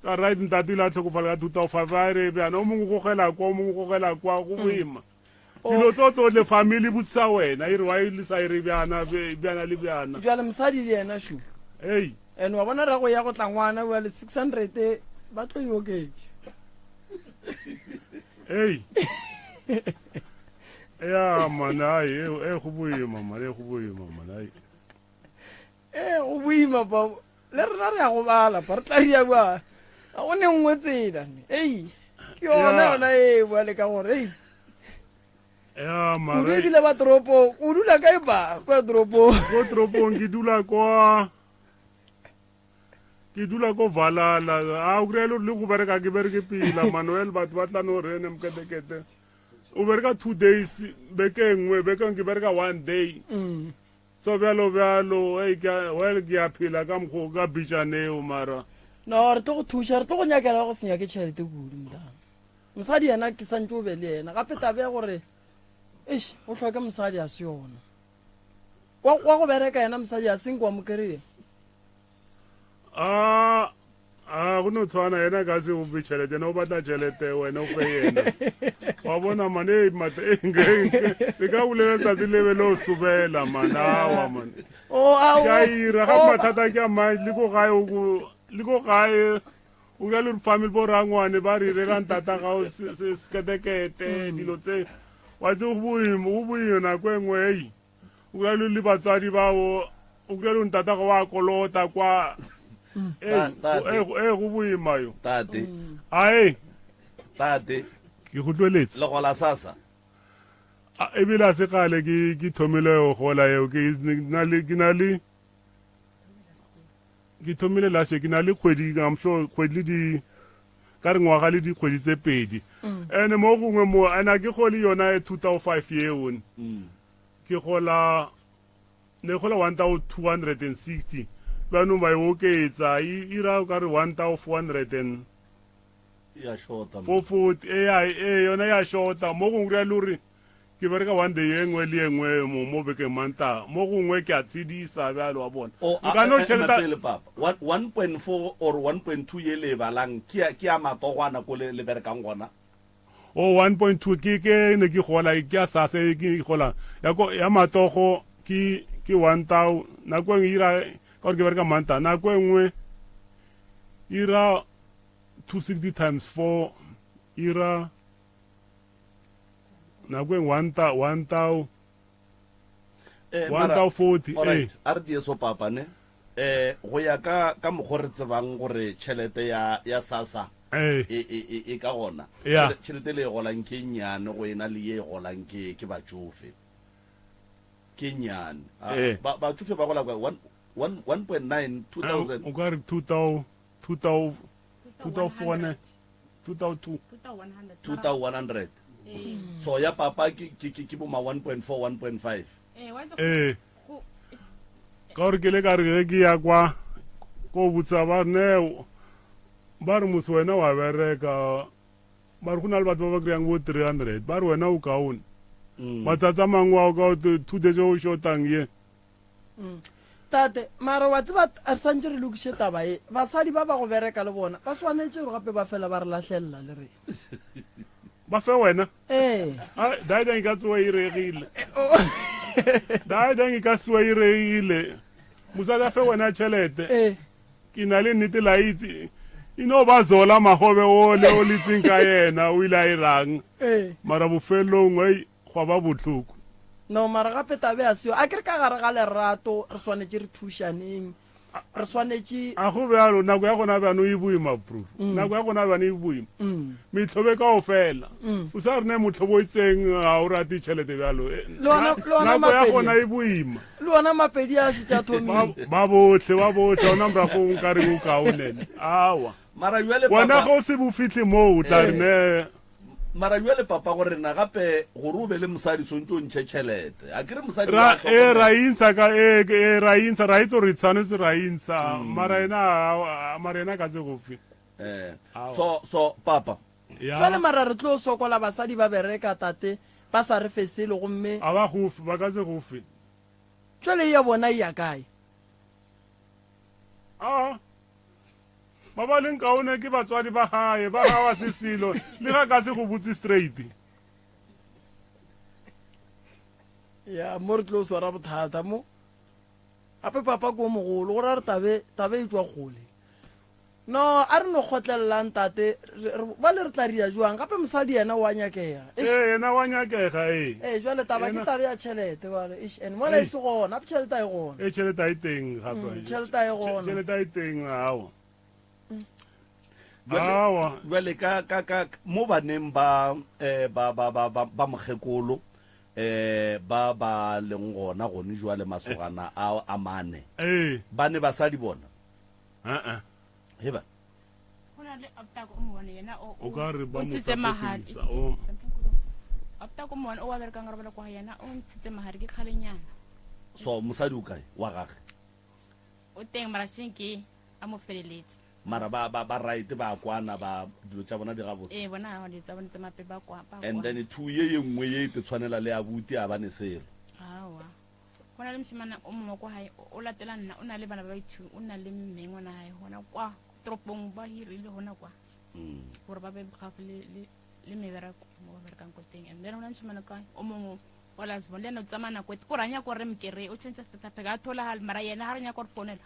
S7: ka right ntate ile a tlhokofala ka 2005 a re bjana o mongwe gogela kwa o mongwe gogela kwa go boima dilo tso tsotlhe family botsisa wena e re wa e le sa e re bjana bjana le bjana
S5: jale mosadi le yena shu
S7: ei
S5: and wa bona ra go ya go tla ngwana jale 600 ba tlo e oketša
S7: ei ya man ai e go boima man e go boima man ai
S5: ee go boima pa le rena re ya go bala pa re tla ria bua ga go ne nngwe tsela ei ke yona yona e bua le ka gore ei
S7: ya
S5: kudu
S7: mara
S5: ebile ba toropong o dula kae ba kwa toropong
S7: ko toropong ke dula kwa ke dula ko valala a o kry-a le gore le go bereka ke bereke pila manuel batho ba tla no rene moketekete o bereka two days beke e nngwe beke ke bereka one day mm. so bjalo bjalo well ke a phela ka mokgo ka bitšaneo mara
S5: no re tlo go thuša re tlo go nyakela go se nyake tšhelete kudu mntana mosadi yena ke santse o be le yena gape tabe ya gore eish o hloke mosadi a se yona wa go bereka yena mosadi a senke wa mo kry-a
S7: a A go no tshwana yena ka se o fe tšhelete yena o batla tšhelete wena o fe yena wa bona mane e mata e le ka bolela tsatsi lebe le o sobela man awa man
S5: Oh, a
S7: ke a ira ga
S5: oh.
S7: mathata ke a mang le ko gae o ko- le ko gae o ka le family bo rangwane ba re reka ntata gago seketekete dilo tse wa tse go boima go boima nako e nngwe ei o ka le le batswadi bao o ka le ntata go wa kolota kwa ee ee go boima yo
S1: tate
S7: ae
S1: tate
S7: ke go tlweletse
S1: le gola sasa
S7: ebile a se kgale ke ke thomile go gola eo ke na le ke na le ke thomile last year ke na le kgwedi I'm sure kgwedi le di ka re ngwaga le dikgwedi tse pedi ene mo gongwe mo ene a ke gole yona e 2005 eo ke gola ne gola 1260 jaanong ba e oketsa e ira o ka re 1400 and
S1: ya shota
S7: 440 e e yona ya shota mo gongwe re le gore ke bereka one day e nngwe le e nngwe mo mo bekeng manta mo gongwe ke a tshedisa bjalo wa bona
S1: O, a-
S7: nka no
S1: a- a-
S7: tšheleta
S1: pele papa 1.4 or 1.2 ye le e balang ke ya- ke ya matogwana ko le le berekang gona
S7: o 1.2 ke ke ne ke gola ke ya sase e ke gola ya ko ya matogo ke ke 1000 nako e nngwe ira ka gore ke bereka manta nako e nngwe ira 260 times 4 ira nako e nngwe 1000
S1: Eh,
S7: 1040
S1: alright
S7: eh
S1: a re die so papa ne eh go ya ka ka mokgwa re tsebang gore tšhelete ya ya sasa
S7: eh
S1: e e e, e ka gona
S7: Yeah.
S1: Tšhelete le e golang ke e nnyane go ena le ye e golang ke ke batsofe ke nnyane Ah,
S7: Eh.
S1: ba batsofe ba gola kwa 1.9 2000
S7: o ka re 2000 2000 2004 2002
S1: 2100 so ya papa ke ke ke ke bo ma 1.4 1.5
S7: ee ka gore ke le ka re ge ke ya kwa ko botsa ba ne ba re mose wena wa bereka ba re go na le batho ba ba kry-ang bo 300 ba re wena o kaone matsatsi a mangwe ao ka two days o shotang ye
S5: Tate, mara wa tseba re swantše re lokiše taba ye. Basadi ba ba go bereka le bona ba swanetše gore gape ba fela ba re lahlelela le rena.
S7: Ba fe wena?
S5: Ee.
S7: A daidang e ka tsoa e regile. Daidang e ka tsoa e regile. Mosadi a fe wena tšhelete.
S5: Ee.
S7: Ke na le nnete la itse. E no ba zola magobe ole o letseng ka yena o ile a irang.
S5: Ee.
S7: Mara bofelong ei gwa ba bohloko.
S5: No, mara gape tabe a seo. A ke re ka gare ga lerato re swanetše re thušaneng. Re swanetše.
S7: A go bjalo, nako ya gona bjano e boima, bro. Nako ya gona bjano e boima. Metlhobo e kaofela. O sa re ne motlhobo o itseng ga o rate tšhelete bjalo.
S5: Le ona- le ona
S7: Nako ya
S5: Mapedi.
S7: gona e boima.
S5: Le ona Mapedi a šetše a thomile.
S7: Ba bohle, ba bohle, ona morago o nka reng o kaone. Awa.
S1: Mara bjale
S7: Wena
S1: papa-
S7: ge o se bo fihle moo o tla re ne
S1: Mara bjale papa go rena gape gore o be le mosadi swantse o ntšhe tšhelete. A ke re mosadi
S7: Ra
S1: wa
S7: e
S1: hlokomela.
S7: ra intsha ka e e ra intsha ra itse gore tshwanetse ra intsha mara ena a- mara ena ka se go fe.
S1: Eh so so papa.
S7: Ya.
S5: Jwale mara re tlo sokola basadi ba bereka tate ba sa re fe selo gomme.
S7: A ba go fe ba ka se go fe.
S5: Jwale ya bona e ya kae?
S7: A ba ba leng kaone ke batswadi ba gae ba ga wa se selo le ga ka se go botse straight.
S5: Ya mo re tlo swara bothata mo. Gape papa ko mogolo go ra re tabe tabe e tswa kgole. No a re no kgotlelelang tate bale re tla ria jwang gape mosadi yena wa nyakega.
S7: Ee yena wa nyakega ee.
S5: Ee jwale taba ke tabe ya tšhelete bale eish and mola e se gona gape tšhelete a e gona.
S7: Ee tšhelete a e teng gape.
S5: Tšhelete a e gona.
S7: Tšhelete a e teng awa. Awa.
S1: Jwale ka ka ka mo baneng ba eh ba ba ba ba mokgekolo eh ba ba leng gona gone jwale masogana a a mane.
S7: Ee.
S1: Ba ne basadi bona.
S7: Uh-uh.
S1: Heba.
S6: Go na le optako o mongwe yena o
S7: O ka re ba
S6: o
S7: mo
S6: ntshitse mahadi.
S7: sapotisa, o.
S6: Optako mongwe o wa berekang robala kwa yena o ntshitse mahadi ke kgalenyana.
S1: So mosadi o kae wa gage?
S6: O teng mara seng ke a mo feleletse.
S1: Mara ba ba ba right ba kwana ba dilo tša bona di gabotse.
S6: Ee bona ha dilo tsa bona tsa mape ba kwa ba
S1: And then two ye ye nngwe ye e te tshwanela le abuti a ba ne selo.
S6: Awa. na le mošemane o mongwe kwa gae o latela nna o na le bana ba baithu o na le mme ngwana gae gona kwa toropong ba hirile gona kwa gore ba be gaufi le mebereko mo ba berekang ko teng. And then go na le mošemane ka o mongwe wa lasbon le ena o tsamaya nako e kore a nyaka gore re mokere o change starter pack a tholagale mara yena ga re nyaka gore founela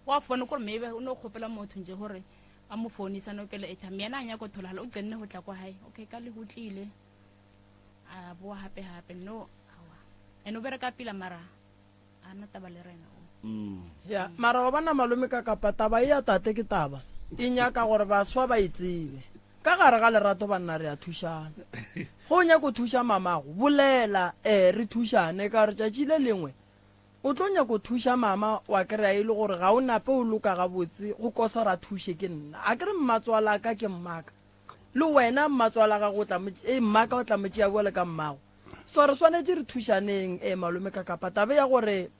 S6: wa founa kore maybe o ne o kgopela motho nje gore a mo founisa no kele airtime yena a nyaka go tholagala o tsenne go tla kwa gae. Okay, ka le go tlile a boa gape gape no awa and o bereka pila mara a na taba le rena o.
S5: Ya mara wa bona malome ka kapa taba e ya tate ke taba e nyaka gore baswa ba e tsebe. Ka gare ga lerato banna re a thušana. Ge o nyaka go thuša mamago bolela ee re thušane ka gore tšatši le lengwe o tlo nyaka go thuša mama wa kry-a e le gore ga o nape o loka gabotse go kosa ra thuše ke nna. A ke re mmatswala ka ke mmaka le wena mmatswala gago o tla mo e mmaka o tla mo tšea bjale ka mmago. So re swanetše re thušaneng ee malome ka kapa taba ya gore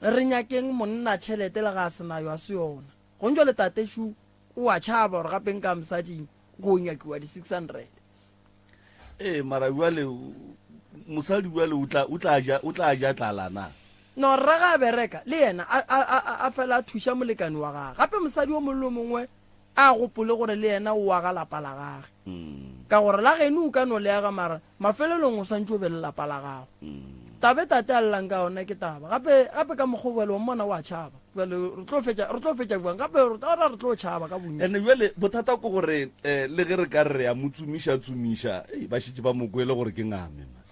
S5: re nyakeng monna tšhelete le ga a se nayo a se yona. Gong jwale tate šu o a tšhaba gore gape nka mosading go nyakiwa di 600.
S1: Ee, mara bjale mosadi bjale o tla o tla ja o tla ja tlala na?
S5: No rra ga a bereka le yena a a a a fela a thuša molekane wa gage. Gape mosadi o mongwe le o mongwe a gopole gore le yena o aga lapa la gage. Ka gore la geno o ka no le aga mara mafelelong o swantše o be le lapa la gago. Taba e tate a llang ka yona ke taba. Gape gape ka mokgwa o bjalo wa mmona o a tšhaba. Bjale re tlo fetša re tlo fetša bjang? Gape re ra re tlo tšhaba ka bontši.
S1: And bjale bothata ke gore um le ge re ka re re a mo tsomiša-tsomiša, ei ba šetše ba mo kwele gore ke ngame man.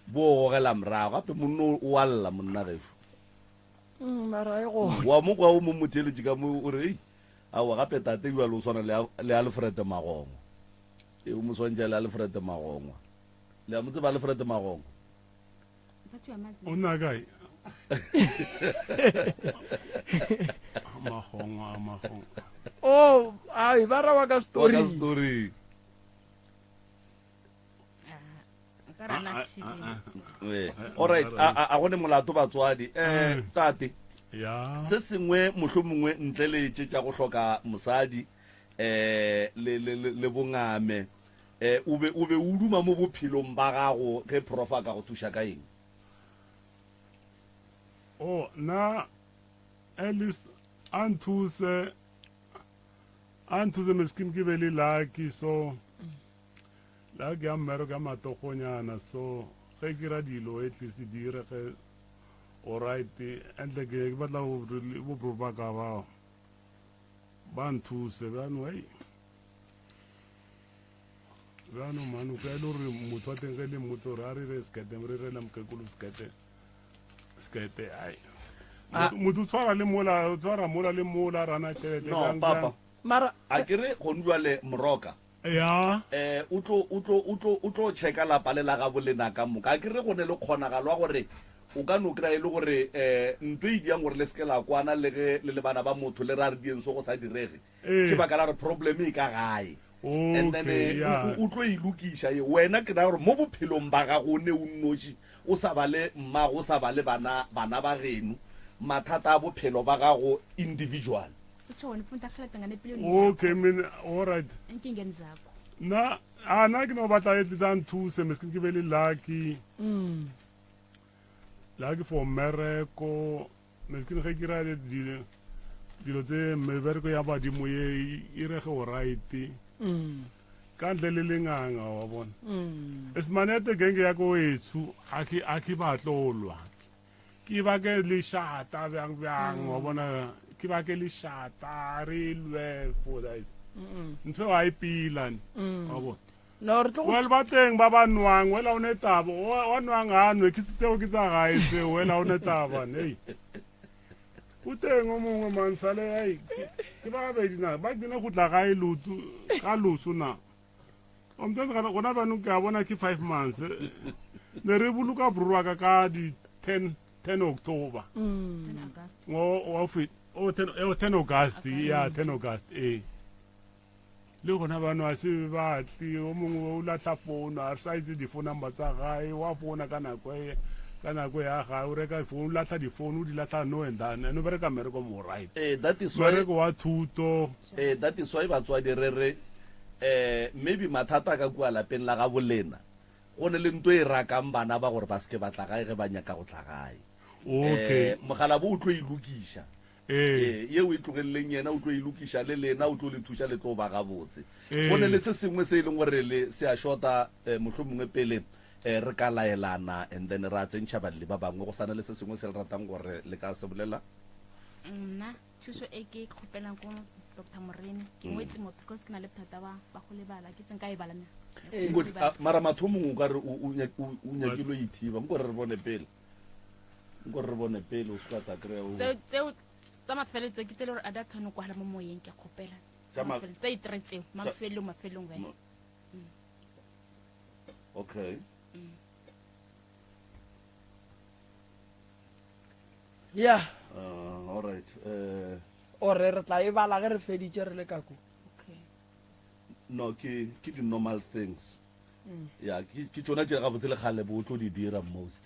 S1: Bo gogela morago gape monna o a lla monna gešo.
S5: Mara e gona.
S1: Wa mo kwa o mo motheeletše ka mo o re ei aowa gape tate bjale o swana le le Alfred Magongwa. Ee o mo swantšha le Alfred Magongwa. Le a mo tseba Alfred Magongwa?
S7: O nna kae? Magongwa, magongwa.
S5: Oh, ai ba ra wa ka story.
S1: Wa ka story. All right, a go ne molato batswadi. Eh tate.
S7: Ya.
S1: Se sengwe mohlomongwe ntle le tše tša go hloka mosadi eh le le le bongame Eh, o be, o be o duma mo bophelong ba gago ge prof a ka go thuša ka eng?
S7: Oh, nna at least a nthuse, a nthuse meskin ke be le lucky so lucky ya mmereko ya matogonyana so ge ke ra dilo at least di irege alright entle ke ke batla bo bro ba ka ba ba nthuse bjano hei Bjano mano ka e le gore motho wa teng ge le mmotse gore a re re sekete re rela mokekolo sekete sekete ai motho o tshwara le mola o tshwara mola le mola rana tšhelete
S1: no papa
S5: mara
S1: a ke re gone jwale moroka
S7: ya
S1: eh o tlo o tlo o tlo o tlo checka lapa le la gabo lena ka moka a ke re go ne le kgonagalo ya gore o ka no kry-a e le gore um ntho e diang gore le seke la kwana le ge le le bana ba motho le ra re dieng so go sa direge ke baka la gore problem e ka gae and then
S7: Okay, yeah.
S1: o tlo e lokiša ye wena ke ra gore mo bophelong ba gago o ne o nnoši o sa ba le mmago o sa ba le bana bana ba geno mathata a bophelo ba gago individual.
S7: Okay mina all right nna a nna ke no batla at least a nthuse meskin ke be le lucky lucky for mmereko Meskin ge ke ra dilo tse mebereko ya badimo ye e rege o right mm. ka ntle le lenganga wa bona mm. esimanete genge ya ko etshu a ke batlolwa ke bake lešata bjang bjang wa mm. bona ke bake lešata re lwe for that ntho eo a e pilane wa bona
S5: No, re tlo go
S7: Well, ba teng ba ba nwang, wela o ne taba, wa nwang ha nwe, ke tseo ke tsa gae tseo, wela o ne taba, nei. O teng o mongwe man sale ai, ke ba babedi na, ba kene go tla gae lotu, ka loso na. O mtsantse gona gona bano ke a bona ke 5 months. Ne re boloka bro wa ka ka di 10 10 October. Ngo wa fit, o 10 o 10 August, ya 10 August eh. Le gona ba nwa se batle, o mongwe o latlha founu, a re sa itse di-phone number tsa gae, wa founa ka nako e ka nako ya gae, o reka phone, o latlha di-phone, o di latlha no and then, and o bereka mmereko mo right.
S1: Eh, that is why
S7: Mmereko wa thuto.
S1: Eh, that is why batswadi re re eh maybe mathata ka kua lapeng la gabo lena go ne le nto e rakang bana ba gore ba seke ba tla gae ge ba nyaka go tla gae.
S7: Okay.
S1: Eh, mogala bo o tlo e lokiša.
S7: Ee.
S1: Ee, yeo e tlogeleleng yena, o tlo e lokiša le lena, o tlo le thuša le tlo ba gabotse.
S7: Ee.
S1: Go ne le se sengwe se e leng gore le se a shota, eh, mohlomongwe pele eh, re ka laelana and then ra tsentšha balli ba bangwe, go sa na le se sengwe se le ratang gore le ka se bolela?
S6: Nna thuso e ke e kgopelang ko Doctor Moremi, ke ngwetse mo because ke na le bothata ba ba go lebala, ke seng ka e bala na.
S1: Nko- a, mara mathomong o ka re o- o nyak- o- o nyakile o ithiba, nko re re bone pele. Nko re re bone pele o se ka tla kry-a o.
S6: Tseo tseo tsa mafelelo ke tse le gore a di a tshwane go kwala mo moyeng, ke a kgopela.
S1: Tsa
S6: Tsa
S1: ma-
S6: mafelelo, tse itre tseo, mafelelong, mafelelong wena.
S1: Okay.
S5: Yeah.
S1: All right.
S5: Ore re tla e bala ge re feditše re le ka ko.
S6: Okay.
S1: No, ke ke di normal things. Ya, ke ke tšona tše gabotse le kgale bo o tlo di dira most.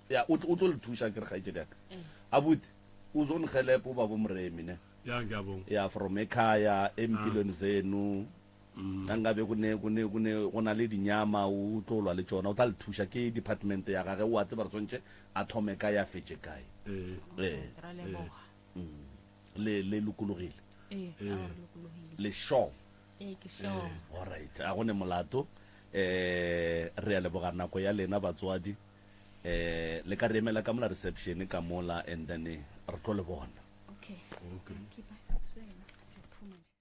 S1: Ya, o tlo o tlo le thuša ke re kgaetšedi ya ka. Abuti, o zo nhelp o ba bo Moremi ne.
S7: Ya, ngiyabonga.
S1: Ya, from ekhaya empilweni zenu. Ka nkabe go ne, go ne, go ne, go na le dinyama, o tlo lwa le tšona, o tla le thuša. Ke department ya gage, o a tseba re swantše a thome kae, a fetše kae.
S7: Ee.
S1: Ee.
S6: Ra leboga.
S1: Le, le lokologile.
S6: Ee, a re lokologile.
S1: Le sure?
S6: Ee, ke sure.
S1: All right, a go ne molato. Eh, re a leboga nako ya lena batswadi. Eh, le ka re emela ka mola reception ka mola and then re tlo le bona.
S6: Okay.
S7: Okay.
S6: Okay, bye. Siyaphuma nje.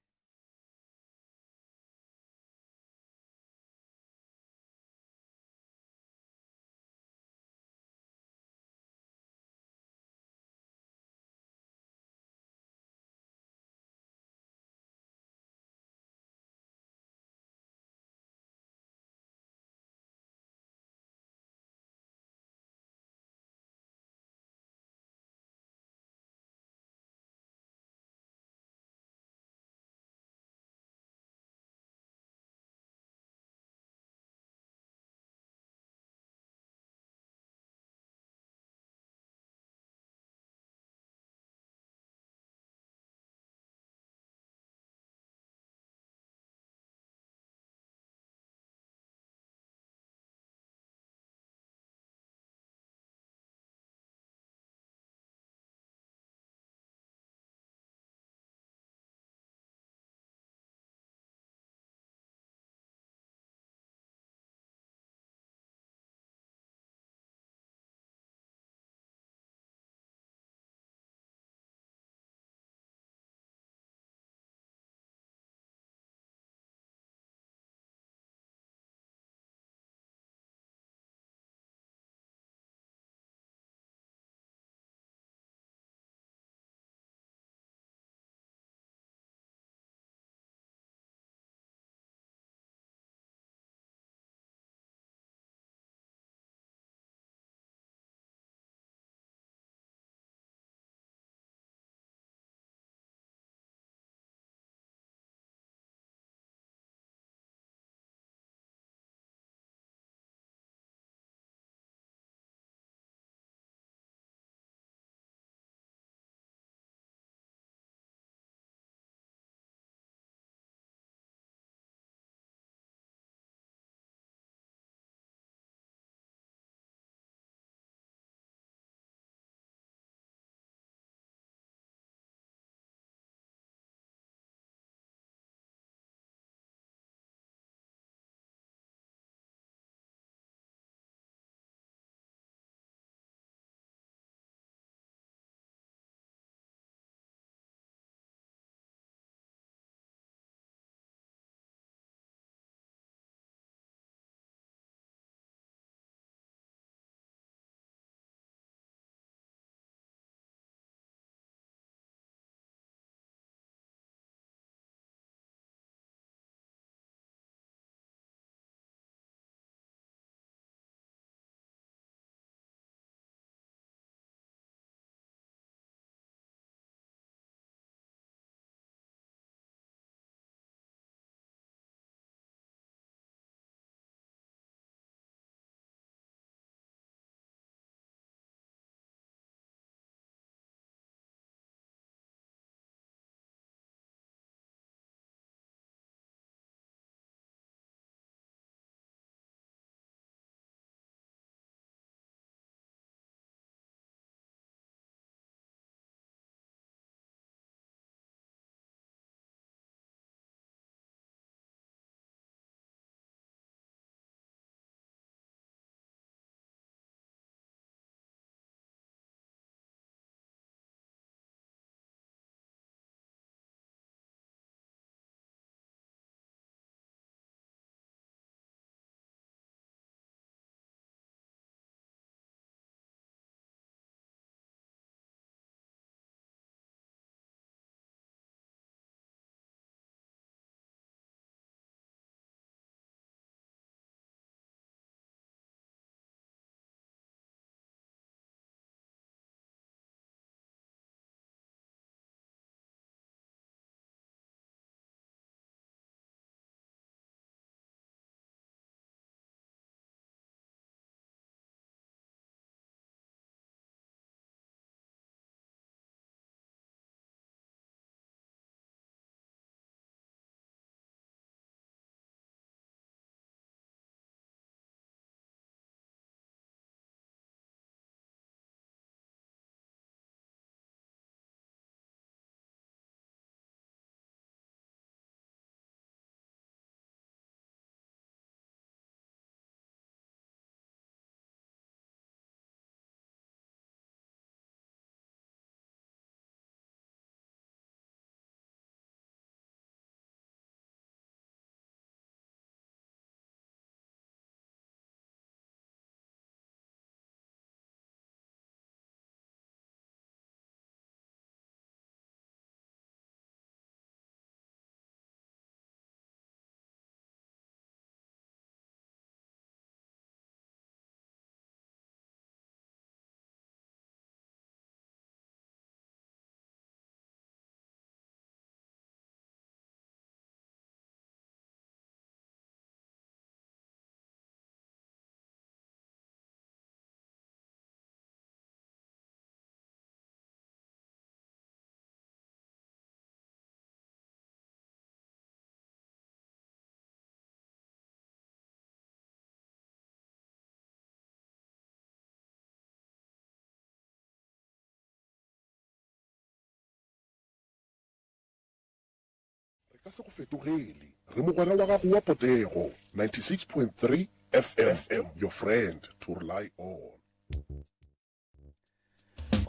S3: Re ka se go fetogele. Re mogwera wa gago wa potego. 96.3 FM, your friend to rely on.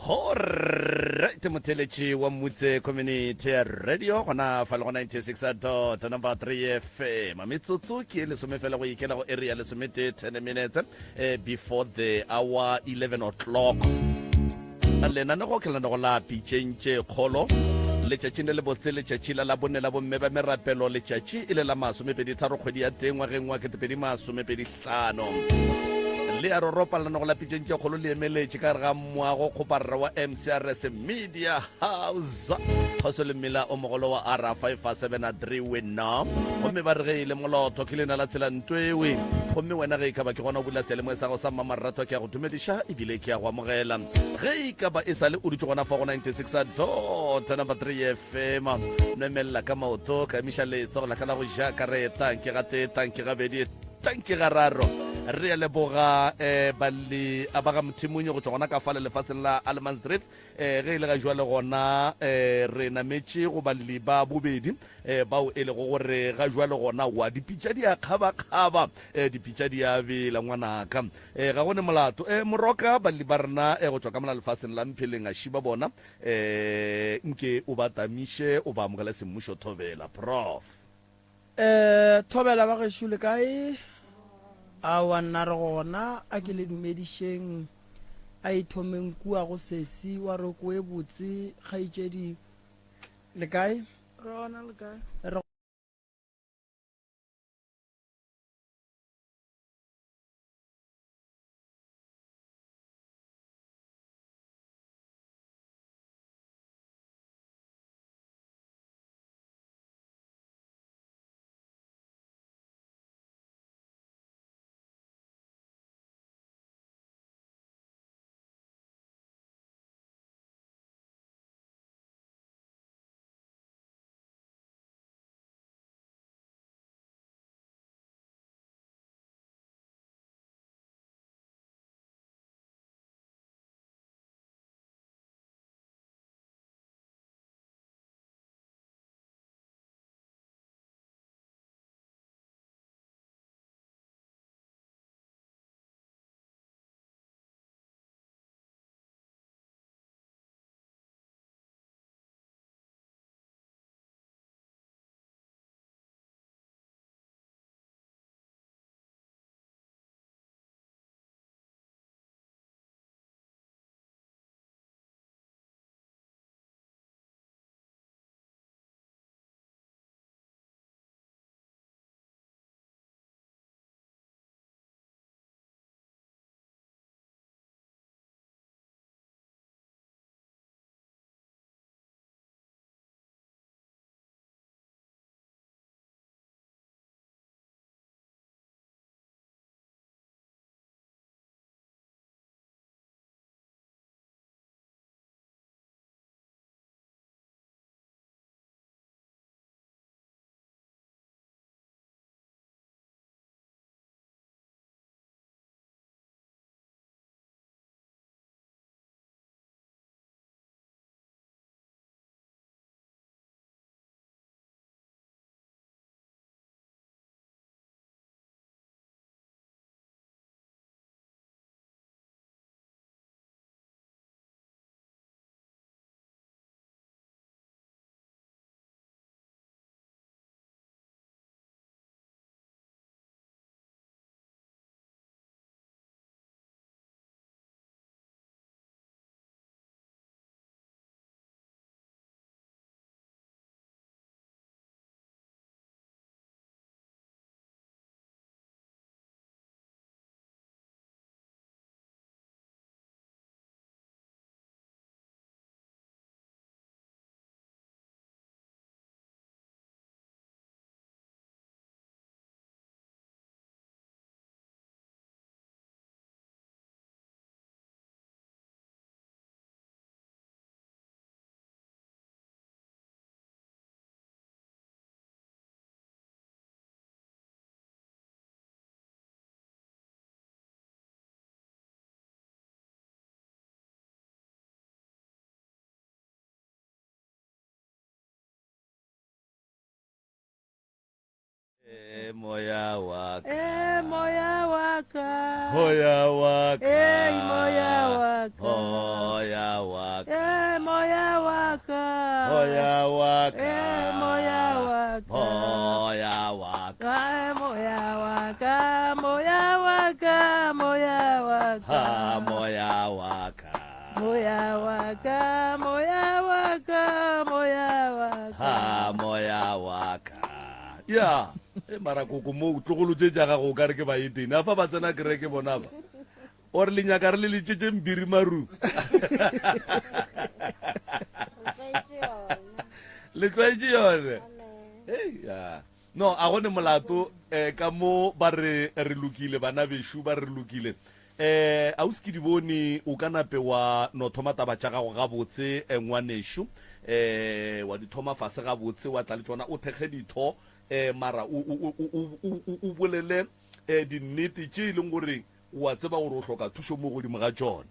S1: Alright, motheletši wa Mmutse Community Radio gona fa le go 96 dot number 3 FM. Metsotso ke e lesome fela go ikela go area lesometee 10 minutes eh, before the hour 11 o'clock. Lenanego ke lenanego la pitšeng tše kgolo letšatšing le lebotse letšatši la labone la bomme ba merapelo letšatši e le la masomepedi tharo kgwedi ya teng ngwageng wa 2025 le a roropa lenanego la pitšeng tše kgolo le emeletše ka gare ga moago kgoparara wa mcrs media house kgoso le mmila o mogolo wa r 573 wena gomme ba re ge e le molotho ke lena la tsela ntwewe gomme wena ge e ka ba ke gona o bula seyalemoya sa gago sa mmamoratwa ke a go dumediša ebile ke a go amogela ge e ka ba e sa le o dutše gona fa go 96 dot number 3 fm nwemelela ka maoto ka emiša letsogo la ka la go ja ka re tanke ga tee tanke gabedi tanke gararo re a leboga um balli a ba ga mothimonyo go tšwa gona ka fale lefatsheng la Allemansdrift um ge e le ga jwale gona um re nametše go balli ba bobedi um bao e lego gore ga jwale gona wa dipitša di a kgabakgaba um dipitša di a bela ngwanaka um ga go ne molato um moroka balli ba rena um go tšwa ka mola lefaseng la mpheleng a šiba bona um nke o ba tamiše o ba amogele semmušo thobela prof
S5: Eh, thobela ba gešo le kae? Aowa nna re gona, a ke le dumedišeng. A ithomeng kua go sesi wa roko e botse, kgaetšedi. Le kae?
S8: Re gona le kae?
S5: Re
S1: moya wa ka.
S8: E moya wa ka.
S1: Moya wa ka.
S8: E moya wa ka.
S1: Moya wa ka.
S8: E moya wa ka.
S1: Moya wa ka.
S8: E moya wa ka.
S1: Moya wa ka.
S8: E moya wa ka. Moya wa ka. Moya wa ka.
S1: Ha moya wa ka.
S8: Moya wa ka. Moya wa ka. Moya wa ka.
S1: Ha moya wa ka. Ya, e mara koko mo tlogolo tše tša gago o ka re ke baetene. A fa ba tsena kereke bona ba. Or le nyaka re le letšetše mbiri maru. Le tlwaetše yone. Hey, ya. No, a gone molato eh, ka mo ba re re lokile bana bešo ba re lokile. Eh, ausi ke di bone o ka nape wa no thoma taba tša gago gabotse eh, ngwanešo. Eh, wa di thoma fase gabotse wa tla le tšona o thekge ditho eh, mara o, o, o, o, o, o, o bolele eh, dinnete tše e leng gore o a tseba gore o hloka thušo mo godimo ga tšona.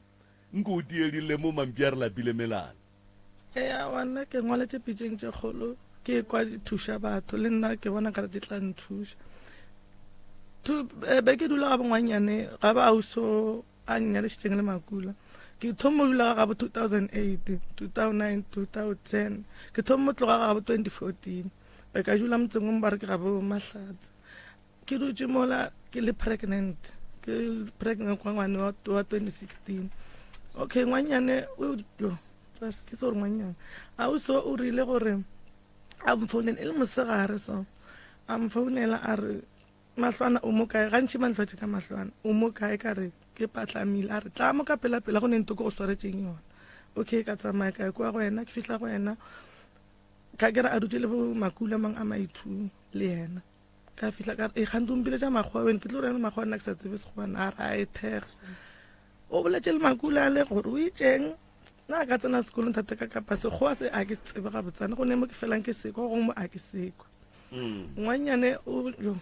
S1: Nke o tiedile mo mampi a re lapile melala.
S9: Eya, wa nna ke ngwaletše pitšeng tše kgolo ke kwa di thuša batho le nna ke bona kare di tla nthuša. Eh, be ke dula ga bongwanyane ga ba auso a nnyadišitšeng le makula ke thomo dula ga gabo 2008 2009 2010 ke thomo tloga ga gabo 2014 be ka dula motseng o mo ba re ke gabo mahlatse Ke dutše mola ke le pregnant, ke pregnant kwa ngwane wa 2016. Okay, ngwanyane o yo ke se gore ngwanyane a o so o rile gore a mfounela e le mosegare so a mfounela a re mahlwana o mo kae gantši manhlwatše ka mahlwana o mo kae ka re ke patlamile a re tla mo ka pela pela go ne nto ke go swaretšeng yona okay ka tsamaya ka ya kua go yena ke fihla go yena ka kere a dutše le bo makula mang a maithu le yena Ka fihla ka re, kgante o mpiletša makgowa wene, ke tlo reng le makgowa nna ke sa tsebe sekgowa na? A re, a e thekga. O boletše le Makula le gore o itšeng, na ka tsena sekolong thata ka kapa sekgowa se a ke se tsebe gabotsana, go ne mo ke felang ke sekwa, go gongwe mo a ke sekwa. Ngwannyane o jo,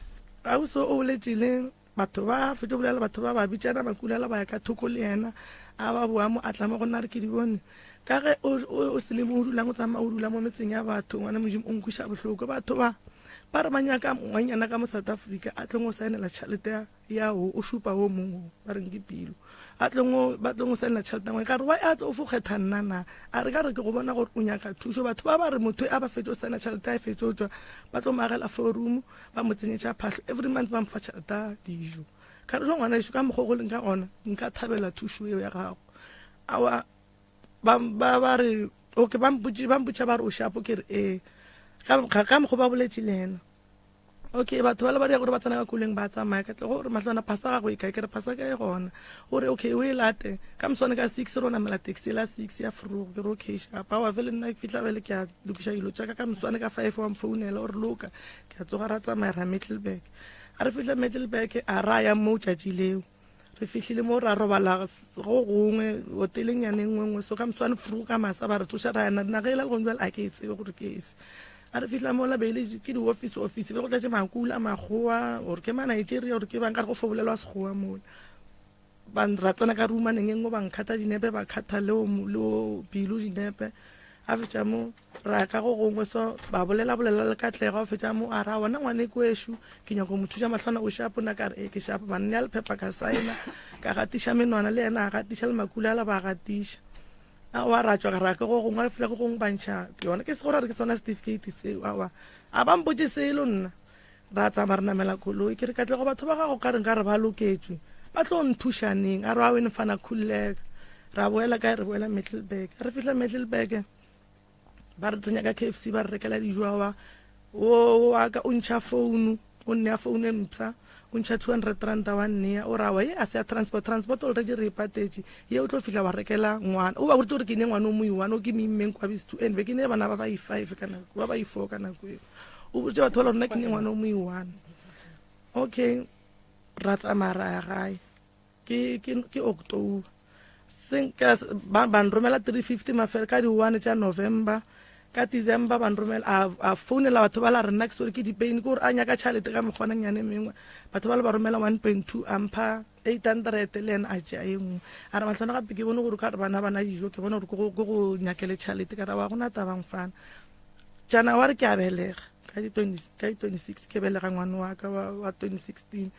S9: ausi o boletše le batho ba, fetše go bolela batho ba, ba bitšana Makula la ba ya ka thoko le yena, a ba boa mo a tla mo go nna a re ke di bone. Ka ge o, o, o se le mo o dulang, o tsamaya o dula mo metseng ya batho, ngwana Modimo o nkweša bohloko. Batho ba, ba re ba nyaka ngwanyana ka mo South Africa a tlong go saenela tšhelete ya, ya wo, o šupa wo mongwe wo, ba reng ke pilo. A tlong go, ba tlong go saenela tšhelete ya ngwana. Ka re, why a tlo o fo kgetha nna na? A re, ka re ke go bona gore o nyaka thušo. Batho ba ba re motho a ba fetše go saena tšhelete ya e fetše go tšwa, ba tlo mo agela four room, ba mo tsenyetša phahlo. Every month ba mo fa tšhelete ya dijo. Ka re, jo ngwanešu, ka mokgwa o go leng ka gona, nka thabela thušo eo ya gago. Aowa, ba, ba, ba re, okay, ba mpotši, ba mpotša ba re o shapo, ke re ee. Ka, ka, ka mokgwa ba boletše le yena. Okay, batho ba le ba dira gore ba tsena ka koloing ba tsamaya, ka tla gore mahlwana phasa gago e kae, ke re phasa ka e gona. O re okay, o e late. Ka moswane ka 6 re o namela taxi la 6 ya Vroeg, ke re okay shapa. Aowa vele nna ke fihla bele ke a lokiša dilo tša ka, ka moswane ka 5 wa mfounela o re loka. Ke a tsoga ra tsamaya ra Middelburg. A re fihla Middelburg a ra ya moo tšatši leo. Re fihlile mo ra robala go gongwe hoteleng yane nngwe nngwe so ka moswane fru ka masa ba re tsoša ra yana naga ela le gone jwale a ke e tsebe gore ke efe. A re fihla mola be le ke di-office office be go tlatše makula makgowa gore ke ma-Nigeria gore ke bang ka re go fo bolelwa sekgowa mola. Ba ra tsena ka roomaneng e nngwe ba nkhatha dinepe ba khatha le o Pilo dinepe. A fetša mo Ra ya ka go gongwe so ba bolela bolela le Katlego a fetša mo a ra wena ngwane kwešo ke nyako mo thuša mahlwana o shapo na ka re e ke shapo ba nnea lephepha ka saena ka gatiša menwana le yena a gatiša le makula ala ba gatiša a wa ra tšwa ra ke go gongwe re fihla go gongwe ba ntšha ke yona ke se gore re ke sona certificate seo awa a ba mpotše selo nna ra tsamaya re namela koloi ke re Katlego batho ba gago ka reng ka re ba loketšwe ba tlo nthuša neng a re a wene fana khuleka ra boela kae re boela Middelburg re fihla Middelburg Ba re tsenya ka KFC ba re rekela dijo awa o wa ka o ntšha founu o nnea founu e mpsha o ntšha 200 ranta wa nnea o ra wa ye a se ya transport transport already re e patetše ye o tlo fihla wa rekela ngwana o ba boditse gore ke ne ngwana o mo one o ke mo immeng kwa bese two and be ke ne bana ba ba i-five ka nako ba ba i-four ka nako eo o boditse batho ba le rona ke ne ngwana o mo one okay ra tsamaya ra ya gae Ke, ke, ke October. Seng, ka, ba, ba nromela 350 mafelo ka di-one tša November. Ka December ba nromela, a, a founela batho ba la re nna ke sore ke di-pain, ke gore a nyaka tšhalete ka mekgwananyane e mengwe. Batho ba le ba romela 1.2, a mpha 800 le yena a tšea e nngwe. A re mahlwana gape ke bone gore ka re bana ba na dijo, ke bone gore ke go, ke go nyakele tšhalete. Ka re wa gona taba mfana. January ke a belega. Ka di 20 ka di 26 ke belega ngwana wa ka wa, wa 2016.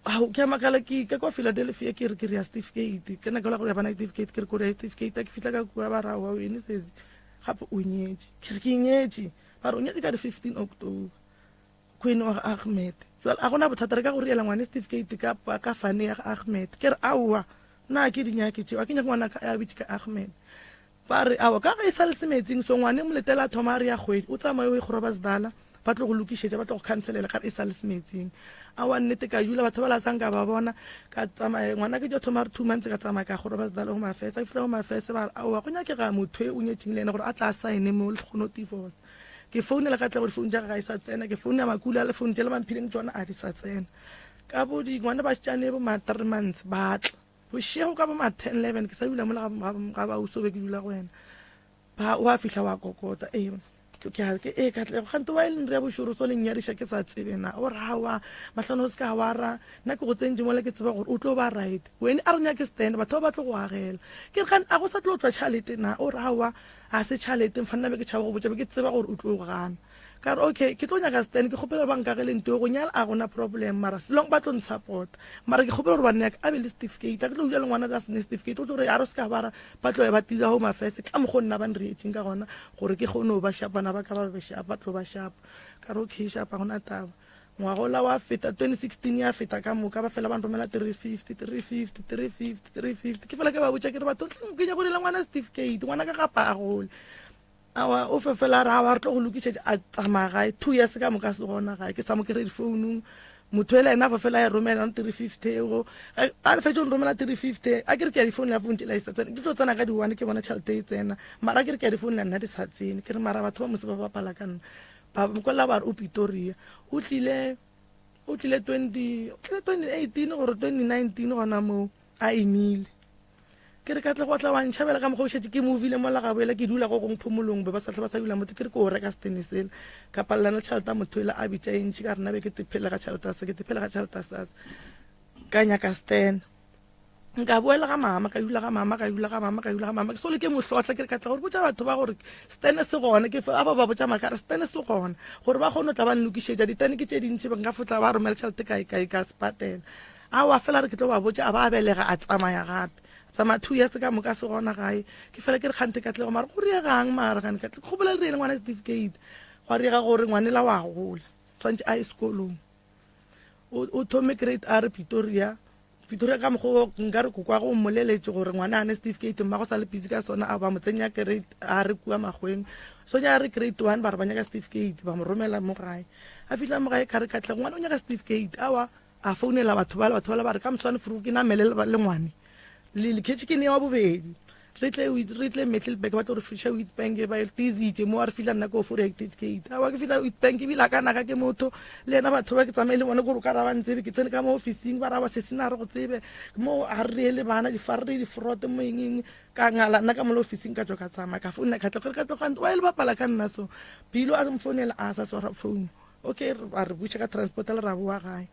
S9: Ao, ke a makala ke ka kwa Philadelphia ke re ke re ya certificate. Ke nako la gore ya bana certificate ke re ko re ya certificate ke fihla ka kua ba ra wa wene sesi. Gape o nyetše. Ke re ke nyetše. Ba re o nyetše ka di 15 October. Queen wa ga Ahmed. Jwale a gona bothata re ka go riela ngwane certificate ka ka fane ya ga Ahmed. Ke re aowa nna ke di nyake tšeo. A ke nyake ngwana ka a bitše ka Ahmed. Ba re aowa ka ge e sa le semetsing so ngwane moletela a thoma a re ya kgwedi o tsamaye o ye Groblersdal ba tlo go lokišetša ba tlo go khanselela ka re e sa le semetsing. Aowa nnete ka dula batho ba la sa nka ba bona ka tsamaya ngwana ke tšo thoma re 2 months ka tsamaya ka Groblersdal Home Affairs. Ke fihla Home Affairs ba re aowa go nyakega motho e o nyetšeng le yena gore a tla sign mo le kgone go divorce. Ke founela ka tlabo difounu tša gage ga e sa tsena, ke founela makula le founu tšela ba mphileng tšona a di sa tsena. Ka bo di ngwana ba šetšane bo ma 3 months ba tla. Bošego ka bo ma 10 11 ke sa dula mola ga ba uso be ke dula go yena. Ba wa fihla wa kokota ee ke a ke ee Katlego gante wa e leng re ya bošoro so le nnyadiša ke sa tsebe na o ra wa mahlano o se ka wa ra nna ke go tsentše mola ke tseba gore o tlo ba right wene a re nyake stand batho ba ba tlo go agela ke re gane a go sa tlo tšwa tšhalete na o ra wa A se tšhalete mfa nna be ke tšhaba go botša be ke tseba gore o tlo gana. Ka re okay ke tlo nyaka stand ke kgopela gore ba nkagele ntlo go nyala a gona problem mara selong ba tlo nsupport. Mara ke kgopela gore banna ya ka a be le certificate a ke tlo dula le ngwana ka se ne certificate o tlo re a re se ka bara ba tlo ya ba tiza home affairs ka mokgo nna ba nreetšeng ka gona gore ke kgone go ba shapa bana ba ka ba be shapa ba tlo ba shapa. Ka re okay shapa gona taba. Ngwagola wa feta, 2016 ya feta ka moka, ba fela ba nromela 350, 350, 350, 350. Ke fela ke ba botša ke re batho hleng ke nyako dira ngwana certificate, ngwana ka gapa a gole. Awa o fe fela a re awa re tlo go lokišetša, a tsamaya gae 2 years ka moka a se gona gae, ke sa mo kry difounung. Motho ela ena a fo fela a e romela 350 ego, a re fetše go nromela 350, a ke re ke ya difounela founu tšela di sa tsena, di tlo tsena ka di one ke bona tšhelete e tsena, mara a ke re ke ya difounela nna di sa tsene, ke re mara batho ba mose ba bapala ka nna. Ba mo kwela ba re o Pitoria. O tlile o tlile 20 o tlile 2018 gore 2019 gona moo a imile. Ke re ka tle go tla wa ntšhabela ka mokgwa o šetše ke movile mola ga boela ke dula go gong phomolong be ba sa hle ba sa dula motho ke re ke o reka setene sela ka palelana le tšhelete ya motho ela a bitša e ntši ka re nna be ke tephele ga tšhelete ya se ke tephele ga tšhelete ya sase ka nyaka setene. Nka boela ga mama, ka dula ga mama, ka dula ga mama, ka dula ga mama. Ke sole ke mo hlotla, ke re ka tla gore botša batho ba gore stene se gona. Ke a ba ba botša maaka, re stene se gona. Gore ba kgone go tla ba nlokišetša. Ditene ke tše dintši, nka fotla ba romela tšhelete kae kae ka sepatela. Aowa fela re ke tlo ba botša, a ba a belega a tsamaya gape. A tsamaya 2 years ka moka a se gona gae. Ke fela ke re kganthe Katlego mara go riegang mara gane Katlego. Ke gopola le riele ngwana certificate. Gwa riega gore ngwanela wa gola. Tshwantše a ye sekolong. O thome grade R Pretoria. Pretoria ka mokgwa o nka re kokwa go mmoleletše gore ngwana a ne certificate mmago sa le busy ka sona a ba mo tsenya grade a re kua makgweng sonya a re grade 1 ba re ba nyaka certificate ba mo romela mo gae a fihla mo gae ka re katlego ngwana o nyaka certificate awa a founela batho bale batho bale ba re ka moswane furu ke namele le ngwane le lekhetše ke ne wa bobedi Re tle re tle Middelburg ba tlo re fiša Witbank ba tizitše mo a re fihla nna ko fo reactivate awa ke fihla Witbank ebile a ka naga ke motho le yena batho ba ke tsamaye le bone gore o ka ra ba ntsebe ke tsene ka mo ofising ba ra ba sesina re go tsebe mo a re le bana difarre difrote mo eng eng ka ngala nna ka mo le ofising ka tswa ka tsamaya ka founa ka tla gore ka tloga wa ile bapala ka nna so Bilo a mfounela a sa swara phone okay a re buša ka transport le ra boa gae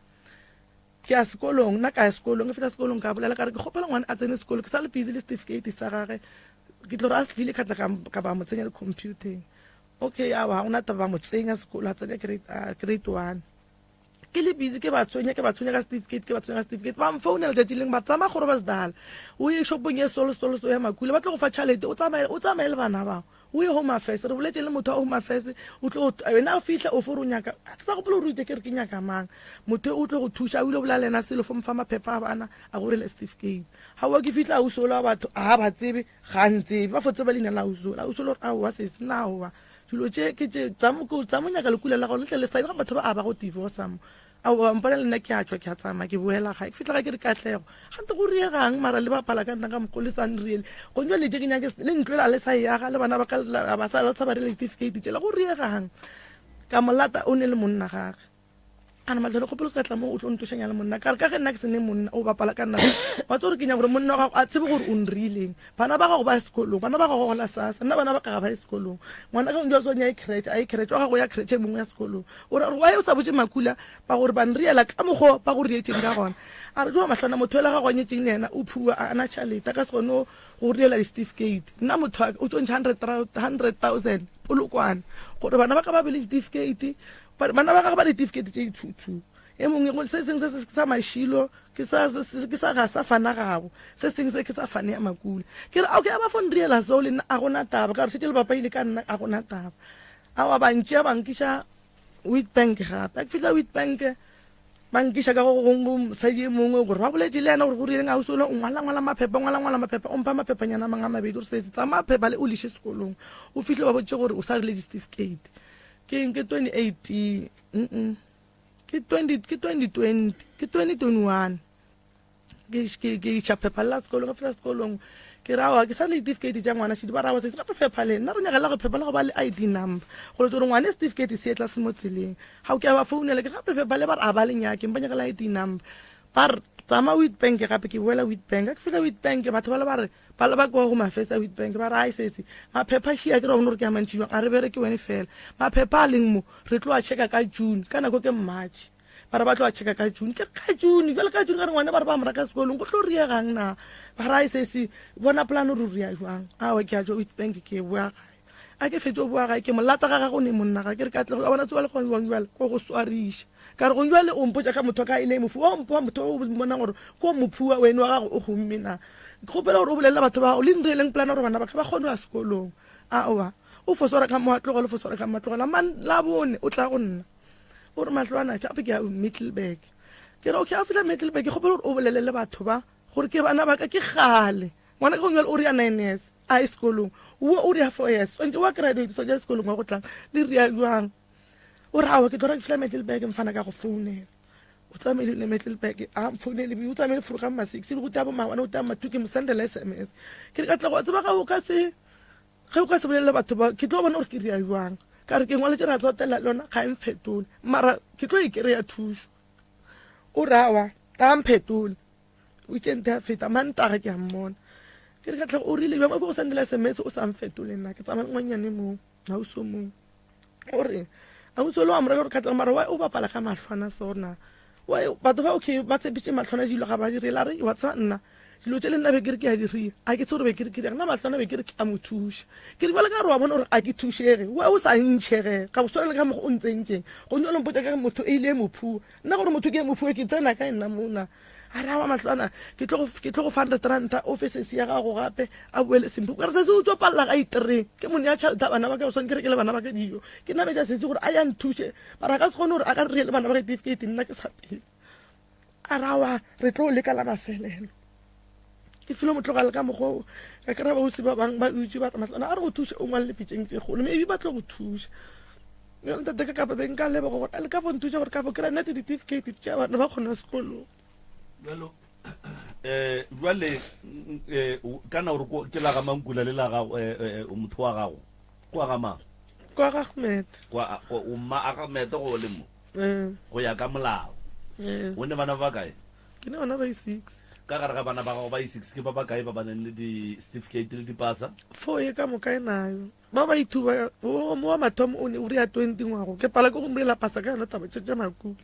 S9: Ke ya sekolong, nna ka ya sekolong, ke fihla sekolong ka bolela ka re ke kgopela ngwana a tsene sekolo, ke sa le busy le certificate sa gage, ke tlo re a se tlile ka tla ka ba mo tsenya le computeng. Okay, awa, ga gona taba, ba mo tsenya sekolo, a tsena grade 1. Ke le busy ke ba tshwenya, ke ba tshwenya ka certificate, ke ba tshwenya ka certificate, ba mfounela letšatši lengwe, ba tsamaya Groblersdal, o ye shopong ye solo solo so ya Makule, ba tlo go fa tšhalete, o tsamaye, o tsamaye le bana bao. O ye Home Affairs, re boletše le motho wa Home Affairs, o tlo, wena o fihla o fo re o nyaka, ke sa gopola gore o itše ke re ke nyaka mang, motho o tlo go thuša, o ile bolela le yena selo, fo mo fa maphepha a bana, a go rela certificate. Ga oa ke fihla ausi ola wa batho, a ba tsebe, ga a ntsebe, ba fo tseba leina la ausi ola, ausi ola o re aowa sesi, nna aowa, dilo tše ke tše, tsa mo nyaka lekula la gago le tle le sign, ga batho ba a ba go divorce mo. Aowa, mpona le nna ke a tšwa, ke a tsamaya, ke boela gae. Ke fihla gae ke re, Katlego, gante go riegang mara le bapala ka nna ka mokgwa o le sa nriele? Gong jwale tše ke nyake le ntlo ela le sa e aga, le bana ba ka ba sa le sa ba rela ditifikeiti tšela, go riegang? Ka mo lata, o ne le monna gage. A re, Mahlodi, kgopelo se ka tla mo o tlo ntošanya le monna. Ka re, ka ge nna ke se ne monna, o bapala ka nna. Wa tseba gore ke nyaka gore monna wa gago a tsebe gore o nriileng. Bana ba gago ba ya sekolong, bana ba gago gola sasa, nna bana ba ka ga ba ye sekolong. Ngwana ka njalo sonya e creche, a ye creche, wa gago ya creche e mongwe ya sekolong. O re why o sa botše Makula ba gore ba nriela ka mokgo ba go rietšeng ka gona. A re jo mahlwana motho ela gago a nyetšeng le yena o phua a na tšhalete a ka se kgone go riela di-certificate. Nna motho wa ka o tšo ntšha 100,000. Polokwane gore bana ba ka ba be le ditifikheiti. Bana ba gagwe ba ditifikheiti tše di-two-two. E mongwe se sengwe se se sa mašilo ke sa ke sa ga sa fana gabo se sengwe se ke sa fane ya makula. Ke re okay a ba fo nriela so le nna a gona taba ka gore šetše le bapaile ka nna a gona taba. Aowa ba ntšea ba nkiša Witbank gape. A ke fihla Witbank ba nkiša ka go gongwe mosadi e mongwe gore ba boletše le yena gore go rileng ausi ole o ngwala ngwala maphepha ngwala ngwala maphepha o mpha maphepanyana a mangwe a mabedi gore sese tsamaya phepha le o liše sekolong o fihle ba botše gore o sa rile di-certificate ke eng ke 2018 mm ke 20 ke 2020 ke 2021 ke ke iša phepha la sekolong ge fihla sekolong ke ra wa ke sa le certificate tša ngwana šedi ba ra wa se gape phepha le nna re nyaka la go phepha la go ba le ID number gore tsore ngwane certificate se etla se mo tseleng ga o ke ba founela ke gape phepha le ba re a ba le nyake ba nyaka la ID number ba re tsama Witbank gape ke boela Witbank ke fihla Witbank batho ba le ba re ba le ba kwa go mafesa Witbank ba re ai sesi maphepha šia ke re bona gore ke a mantši jwang a re bereke wene fela maphepha a leng mo re tlo a checka ka June ka nako ke March Ba re ba tlo a checka ka June. Ke re ka June, bjale ka June ka re ngwana ba re ba mo raka sekolong, go tlo riegang na? Ba re ai sesi, bona plan gore o ria jwang. Aowa ke a tšwa Witbank ke boa gae. A ke fetše go boa gae ke mo lata ga gago ne monna ga ke re ka tle a bona tsoa le gone jwang jwale ko go swariša. Ka re gong jwale o mpotša ka motho ka e le mofu, o mpoa motho o mmonang gore ko mophua wene wa gago o gomme na. Ke kgopela gore o bolelele batho ba gago le nreeleng plan gore bana ba ka ba kgone go ya sekolong. Aowa o fo swara ka mo a tlogela o fo swara ka mo a tlogela man labone o tla go nna. O re mahlwana gape ke ya Middelburg. Ke re okay, a fihla Middelburg ke kgopela gore o bolele le batho ba gore ke bana ba ka ke kgale. Ngwana ka gongwe o ria 9 years a ye sekolong, wo o ria 4 years swantse wa graduate swantse a sekolong wa go tlang le ria jwang. O re aowa ke tlo ra ke fihla Middelburg mfana ka go founela. O tsamaile le Middelburg a mfounele o tsamaile foroga ma 6 le go tia bo maabane o tia ma 2 ke mo sendela SMS. Ke re ka tla go tseba ga o ka se Ge o ka se bolelele batho ba, ke tlo bona gore ke ria jwang. Ka re ke ngwaletše ra tsotella le yona, ga e mfetole. Mara ke tlo e kry-a thušo. O re aowa, ga mphetole. Weekend ya feta, Mantaga ke a mmona. Ke re ka tlhago o rile bjang, o ke go sendela SMS o sa mfetole nna. Ke tsamaya le ngwannyane mong, ausi o mongwe. O re, ausi o le wa mo rela gore Katlego mara why o bapala ka mahlwana sona? Why batho ba okay ba tshepiše mahlwana dilo ga ba dire la re wa tseba nna dilo tše le nna be ke re ke a di ria a ke tsebe gore be ke re ke dirang nna mahlwana be ke re ke a mo thuša ke re bjale ka gore wa bona gore a ke thušege why o sa ntšhege ga go swane le ka mokgwa o ntsentšeng go nyalo mpotša ka motho e ile e mo phua nna gore motho ke e mo phua ke tsena kae nna mona A re, Aowa Mahlwana, ke tlo go, ke tlo go fa hundred ranta, o fe sesi ya gago gape, a boele Simpho. Ka re, Sesi o tšo palela ga itreng. Ke mo nea tšhelete ya bana ba ka, swanetše ke rekele bana ba ka dijo. Ke nametša sesi gore a ye a nthuše, mara a ka se kgone gore a ka re le bana ba ge tifikheiti nna ke sa phele. A re, Aowa, re tlo leka la mafelelo. Ke filo mo tlogela ka mokgwa oo, ka kry-a bausi ba bangwe ba dutše ba re, Mahlwana, a re go thuše o ngwalele pitšeng tše kgolo, maybe ba tlo go thuša. Bjale ntate ka kapa be nka leboga gore a le ka fo nthuša gore ka fo kry-a nna di-certificate tša bana ba kgona sekolong.
S1: Bjalo eh jwale eh kana gore ke la ga Mankula le la ga eh, eh, motho wa gago kwa ga mang?
S9: Kwa ga Ahmed.
S1: Kwa o mma Ahmed go le mo. Go ya ka molao. O ne bana ba kae?
S9: Ke ne bana ba i6.
S1: Ka gare ga bana ba gago ba i6 ke ba ba kae ba ba nang le di-certificate le dipasa?
S9: Four ye ka moka e nayo. Ba ba ithuba, o mo wa mathomo o ne o ria 20 ngwago, ke pala ke go mrela pasa ka yona taba tše tša makula.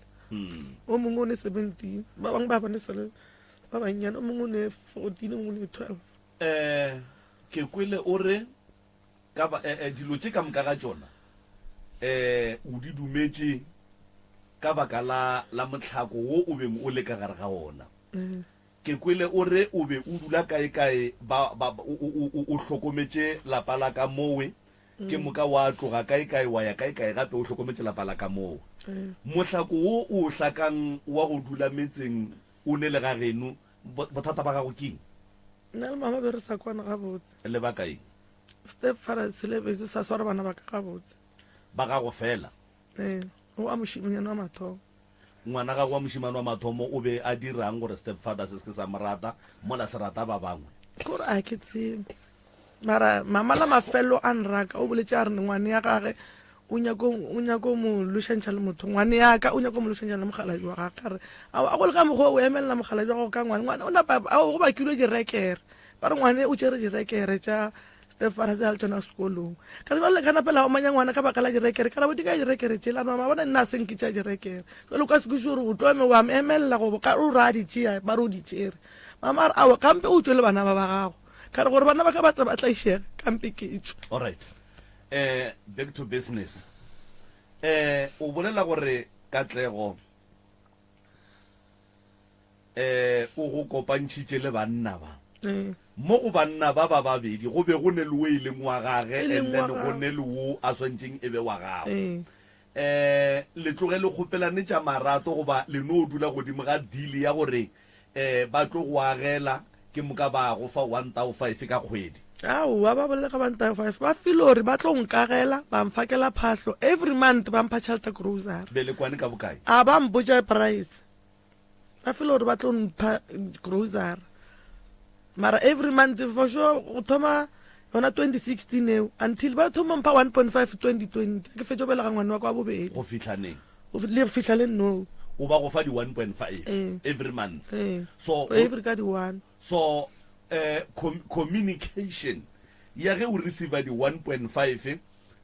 S9: O mongwe o ne 17, ba bangwe ba bone sele ba bannyane, o mongwe o ne 14, o mongwe o ne 12.
S1: Eh, ke kwele o re ka ba, eh, eh, dilo tše ka moka ga tšona eh, o di dumetše ka baka la, la mohlako wo o beng o le ka gare ga ona. Ke kwele o re o be o dula kaekae, ba, ba, o, o, o, o hlokometše lapa la ka mowe, ke moka wa tloga kaekae wa ya kaekae gape o hlokometše lapa la ka mowe. Mohlako wo o o hlakang wa go dula metseng o ne le ga geno, bo, bothata ba gago ke eng?
S9: Nna le mama be re sa kwane gabotse.
S1: Lebaka eng?
S9: Stepfather se be se sa sware bana ba ka gabotse.
S1: Ba gago feela?
S9: Ee, o wa mošemanyana wa mathomo.
S1: Ngwana gagwe wa mošemane wa mathomo o be a dira'ng gore stepfather se se ke sa mo rata mola se rata ba bangwe?
S9: Ke gore a ke tsebe. Mara mama la mafelelo a nraka o boletše a re ngwane ya gage o nyako o nyako mo lošantšha le motho ngwane ya ka o nyako mo lošantšha le mokgalabje wa gage ka re a a go le ka mokgwa o emelela mokgalabje wa gago ka ngwane ngwane o napa a go bakilwe direkere ba re ngwane o tšere direkere tša Stefana se a le tšona sekolong. Ka re bjale ka napela omanya ngwana ka baka la direkere. Ka re bo di kae direkere tšela? A re mama bona nna a se nke tša direkere. Jwale o ka se kwešiše gore o tlo eme wa mo emelela goba ka o re a di tšea ba re o di tšere. Mama a re aowa kampe o tšwe le bana ba ba gago. Ka re gore bana ba ka ba tle ba tlaišege kampe ke tšwe.
S1: Alright. Eh, back to business. Eh, o bolela gore Katlego eh o go kopantšhitše le banna ba.
S9: Ee.
S1: Mo go banna ba ba babedi go be go ne le wo e leng wa gage
S9: E leng
S1: and then
S9: wa
S1: go
S9: gagwe.
S1: ne le wo a swantšeng e be wa gago.
S9: Ee.
S1: Eh, le tloge le kgopelane tša marato goba le no dula godimo ga deal ya gore eh ba tlo go agela ke moka ba go fa 1,5 ka kgwedi?
S9: Aowa, ba bolele ka 1,5 ba feel gore ba tlo nkagela ba mfakela phahlo every month ba mpha tšhelete grocery.
S1: Be le kwane ka bokae?
S9: A ba mpotša price. Ba feel gore ba tlo mpha grocery. Mara every month for sure go thoma yona 2016 eo until ba thoma mpha 1.5 2020 ke fetša go belega ngwana wa ka wa bobedi.
S1: Go fihla neng?
S9: Le go fihla le no.
S1: O ba go fa di 1.5
S9: Ee.
S1: every month.
S9: Ee.
S1: So
S9: every ka di 1.
S1: So eh com communication ya ge o receiver di 1.5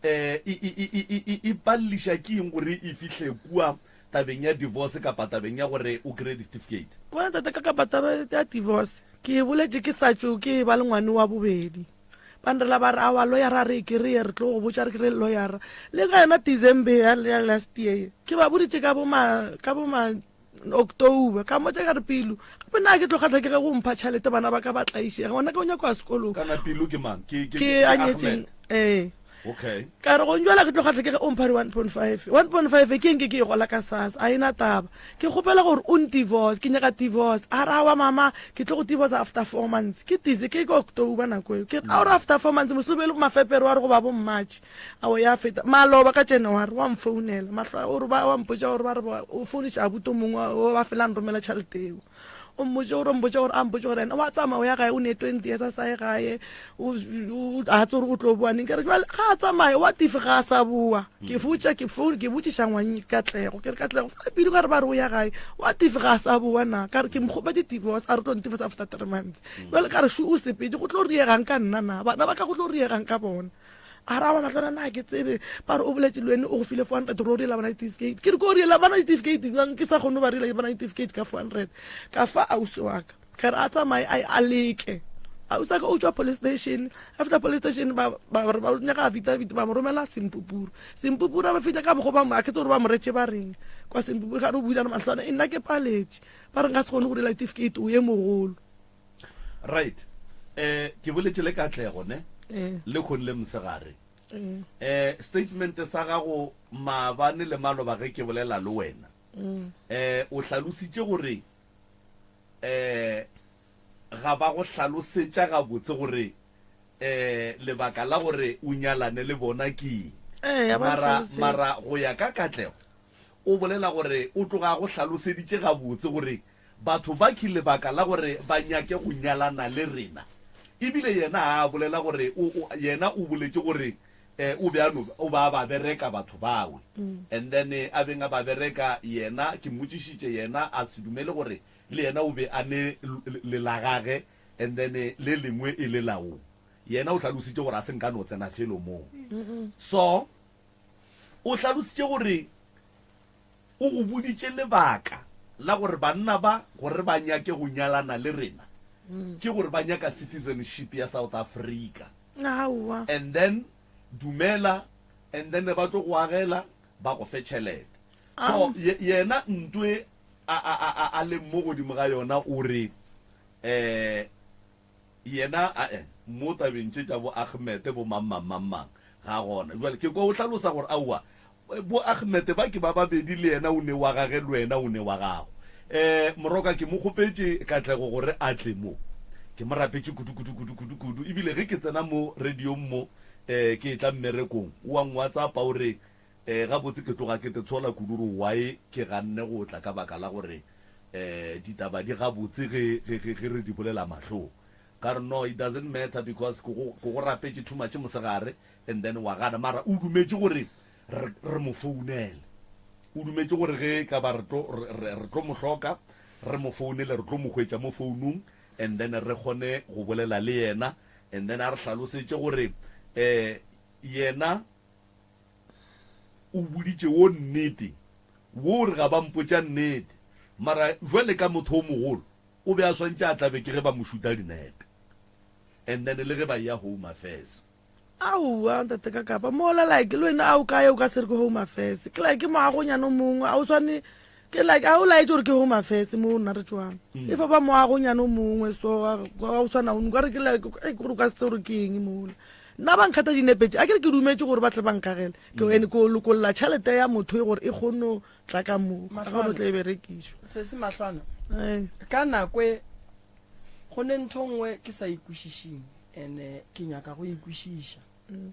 S1: eh e e e e e e palliša ke eng gore e fihle kua tabeng ya divorce kapa tabeng ya gore o kry-e di-certificate?
S9: Bona tate ka kapa taba ya divorce ke e boletše ke sa tšo ke e ba le ngwane wa bobedi. Ba nrela ba re aowa loyara a re e kry-e re tlo go botša re kry-e loyara. Le ka yona December ya ya last year ye ke ba boditše ka bo ma ka bo ma October ka mmotša ka re Pilu gape nna ke tlo kgahlwa ke ge go mpha tšhalete bana ba ka ba tlaišega ngwana ka o nyaka go ya sekolong.
S1: Kana Pilu ke mang? Ke ke
S9: Ke
S1: ke
S9: a nyetšeng
S1: Ahmed.
S9: ee.
S1: Okay.
S9: Ka re go njwala ke tlo kgahlwa ke ge o mpha di 1.5. 1.5 ke eng ke ke e gola ka SASSA a e na taba. Ke kgopela gore o ntivorce ke nyaka divorce. A re aowa mama ke tlo go divorce after 4 months. Ke dise ke ke October nako eo. Ke re aore after 4 months mos e be e le mafepere wa re goba bo March. Ao ya feta maloba ka January wa mfounela mahlo o re ba wa mpotša gore ba re o founiša abuti o mongwe o ba fela nromela tšhelete eo. O mmotše gore o mpotše gore a mpotše gore ena wa tsamaya o ya gae o ne 20 years a sa ye gae o a tse gore o tlo boa neng. Ke re jwale ga a tsamaye what if ga a sa boa? Ke botša ke phone ke botšiša ngwang Katlego ke re Katlego fa pele ka re ba re o ya gae what if ga a sa boa na? Ka re ke mo kgopetše divorce a re tlo ntivorce after 3 months. Jwale ka re shu o sepetše go tlo riegang ka nna na? Bana ba ka go tlo riegang ka bona? A re, Aowa mahlwana nna ga ke tsebe. Ba re o boletše le wene o go file 400 gore o riela bana ditifikeiti. Ke re ko riela bana ditifikeiti bjang ke sa kgone go ba riela bana ditifikeiti ka 400. Ka fa ausi wa ka ka re a tsamaye a ye a leke. Ausi wa ka o tšwa police station, a fihla police station ba ba re ba nyaka affidavit ba mo romela Sempupuru. Sempupuru a ba fihla ka mokgo ba mo a ke tsebe gore ba mo retše ba reng kwa Sempupuru ka re o buile a re mahlwana e nna ke paletše. Ba re nka se kgone go riela ditifikeiti o ye mogolo.
S1: Right. Eh, ke boletše le Katlego, ne?
S9: Eh.
S1: Le kgong le mosegare.
S9: Eh.
S1: Eh, statement sa gago maabane le maloba ge ke bolela le wena. Eh, o hlalositše gore eh ga ba go hlalosetša gabotse gore eh lebaka la gore o nyalane le bona ke eng.
S9: Eh, ya ba
S1: Mara
S9: hlalosetša.
S1: mara go ya ka Katlego o bolela gore o tloga a go hlaloseditše gabotse gore Batho ba ke lebaka la gore ba nyake go nyalana le rena. E bile yena a a bolela gore o, o, yena o boletše gore eh, o be a no, o ba a ba bereka batho bawe. And then a beng a ba bereka, yena, ke mmotšišitše, yena a se dumele gore le yena o be a ne le la gage and then le lengwe e le la wo. Yena o hlalositše gore a se nka no tsena felo moo. So, o hlalositše gore O go boditše lebaka la gore banna ba gore ba nyake go nyalana le rena ke gore ba nyaka citizenship ya South Africa.
S9: Aowa.
S1: And then dumela and then ba tlo go agela ba go fe tšhelete. So yena ntwe a a a a leng mo godimo ga yona o re eh Yena, ae, mo tabeng tše tša bo Ahmed, bo mang, mang, mang, mang, ga a gona. Bjale, ke kwa o hlalosa gore, aowa, bo Ahmed ba ke ba babedi, le yena o ne wa gage, le wena o ne wa gago. Eh, Moroka, ke mo kgopetše Katlego gore a tle mo. Ke mo rapetše kudu, kudu, kudu, kudu, kudu. Ebile ge ke tsena mo radiong mo, eh, ke etla mmerekong, o a ngwatsapa o re, Eh, gabotse ke tloga ke te tshola kudu gore why ke ganne go tla ka baka la gore eh ditaba di gabotse ge ge ge ge re di bolela mahlong. Ka re no it doesn't matter because ke go ke go rapetše too much mosegare and then wa gana mara o dumetše gore re re mo founele. O dumetše gore ge e ka ba re tlo re re re tlo mo hloka re mo founele re tlo mo hwetša mo founung and then re kgone go bolela le yena and then a re hlalosetše gore eh yena O boditše wo nnete, wo o re ga ba mpotša nnete. Mara jwale ka motho o mogolo, o be a swantše a tlabe ke ge ba mo šuta dinepe. And then le ge ba eya Home Affairs.
S9: Aowa ntate ka kapa mola like le wena a o kae o ka se re ke home affairs ke like ke moagonyana o mongwe a o swane ke like a o laetse gore ke home affairs mo nna re tswang mm. e fa ba moagonyana o mongwe so ga o tshwana o nkare ke like e gore o ka se tse gore ke eng mola nna ba nkgata dinepetse a ke re ke dumetse gore ba tle ba nkagele ke mm. ene ko lokolola tšhelete ya motho e gore e kgone go tla ka moo ka kgone tla e berekišwa
S5: se se mahlwana ka nako e go ne ntho nngwe ke sa ikwešišeng ene ke nyaka go ikwešiša mm.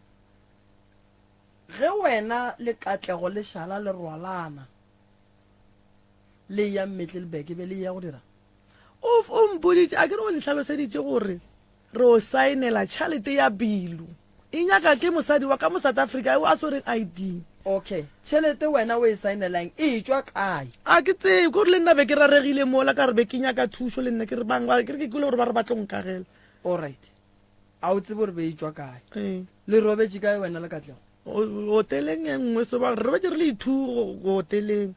S5: ge wena le katlego le šala le rwalana le ya Middelburg be le ya go dira
S9: o o mpoditše a ke re o ntlhaloseditše gore re o saenela tšhalete ya bilu e nyaka ke mosadi wa ka mo South Africa o a swereng ID
S5: okay tšhelete wena o e saenelang e tšwa kae
S9: a ke tsebe kore le nna be ke raregile mola ka re be ke nyaka thušo le nna ke re bang ke re ke kwele gore ba re ba tlo nkagela
S5: Alright. A o tsebe gore be e tšwa kae? Ee. Le robetše kae wena le Katlego?
S9: Hoteleng e nngwe so ba re robetše re le ithu hoteleng.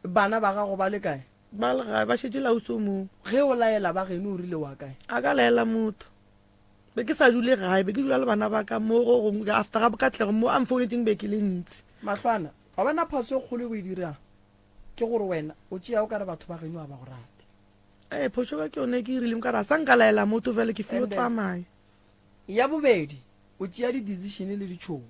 S5: Bana ba gago ba le kae?
S9: Ba le gae ba šetše lauso moo.
S5: Ge o laela ba geno o rile wa kae?
S9: A ka laela motho. Be ke sa dule gae, be ke dula le bana ba ka mo go gongwe after ga Katlego mo a mfounetšeng be ke le ntsi.
S5: Mahlwana, wa bona phoso e kgolo e o e dirang ke gore wena o tšea o ka re batho ba geno ga ba go rate.
S9: Ee, phošo ka ke yone ke e rileng ka re a sa nka laela motho fela ke fio tsamaya.
S5: Ya bobedi, o tšea di-decision le ditšhomo.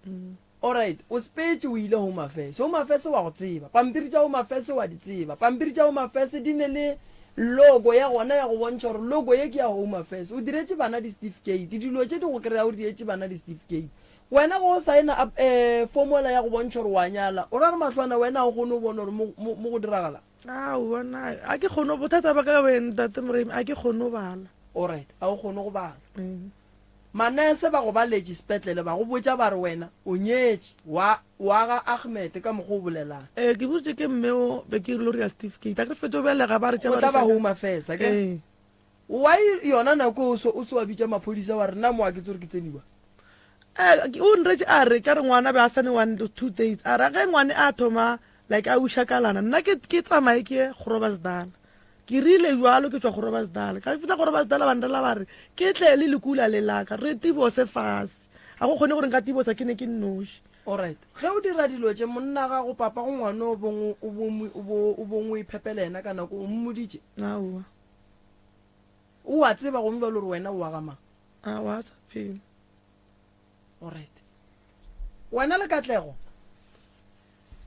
S5: Mm. Alright, o sepetše o ile Home Affairs. Home Affairs wa go tseba. Pampiri tša Home Affairs wa di tseba. Pampiri tša Home Affairs di ne le logo ya gona ya go bontšha gore logo ye ke ya Home Affairs. O diretše bana di-certificate. Dilo tše di go kry-a o diretše bana di-certificate. Wena ge o saena um formola ya go bontšha gore wa nyala, o ra re mahlwana wena ga o kgone go bona gore mo go diragala.
S9: Aowa na a ke kgone bothata ba ka wena ntate Moremi a ke kgone go bala.
S5: Alright, a o kgone go bala. Mm. Manese ba go baletše sepetlele ba go botša ba re wena o nyetše wa wa ga Ahmed ka mokgwa o bolelang.
S9: Eh ke botše ke mme o be ke rile ya certificate. A ke fetše o belega ba re tša
S5: ba. O tla ba home affairs ke. Eh. Why yona nako o so o se wa bitša maphodisa wa re nna mo a ke tsore ke tseniwa.
S9: Eh o nretše a re ka re ngwana be a sane 1 2 days a re ge ngwane a thoma Like a wiša kalana nna ke ke tsamaye ke ye Groblersdal. Ke rile jwalo ke tšwa Groblersdal. Ka fihla Groblersdal ba nrela ba re ke tle le lekula le laka re tibose fase. Ga go kgone gore nka tibosa ke ne ke nnoši.
S5: Alright. Ge o dira dilo tše monna gago papa go ngwana o bong o bo o bo o bong o iphepela yena ka nako o mmoditše?
S9: Aowa.
S5: O a tseba gomme bjalo gore wena o wa ga mang?
S9: Aowa a sa phela.
S5: Alright. Wena le Katlego,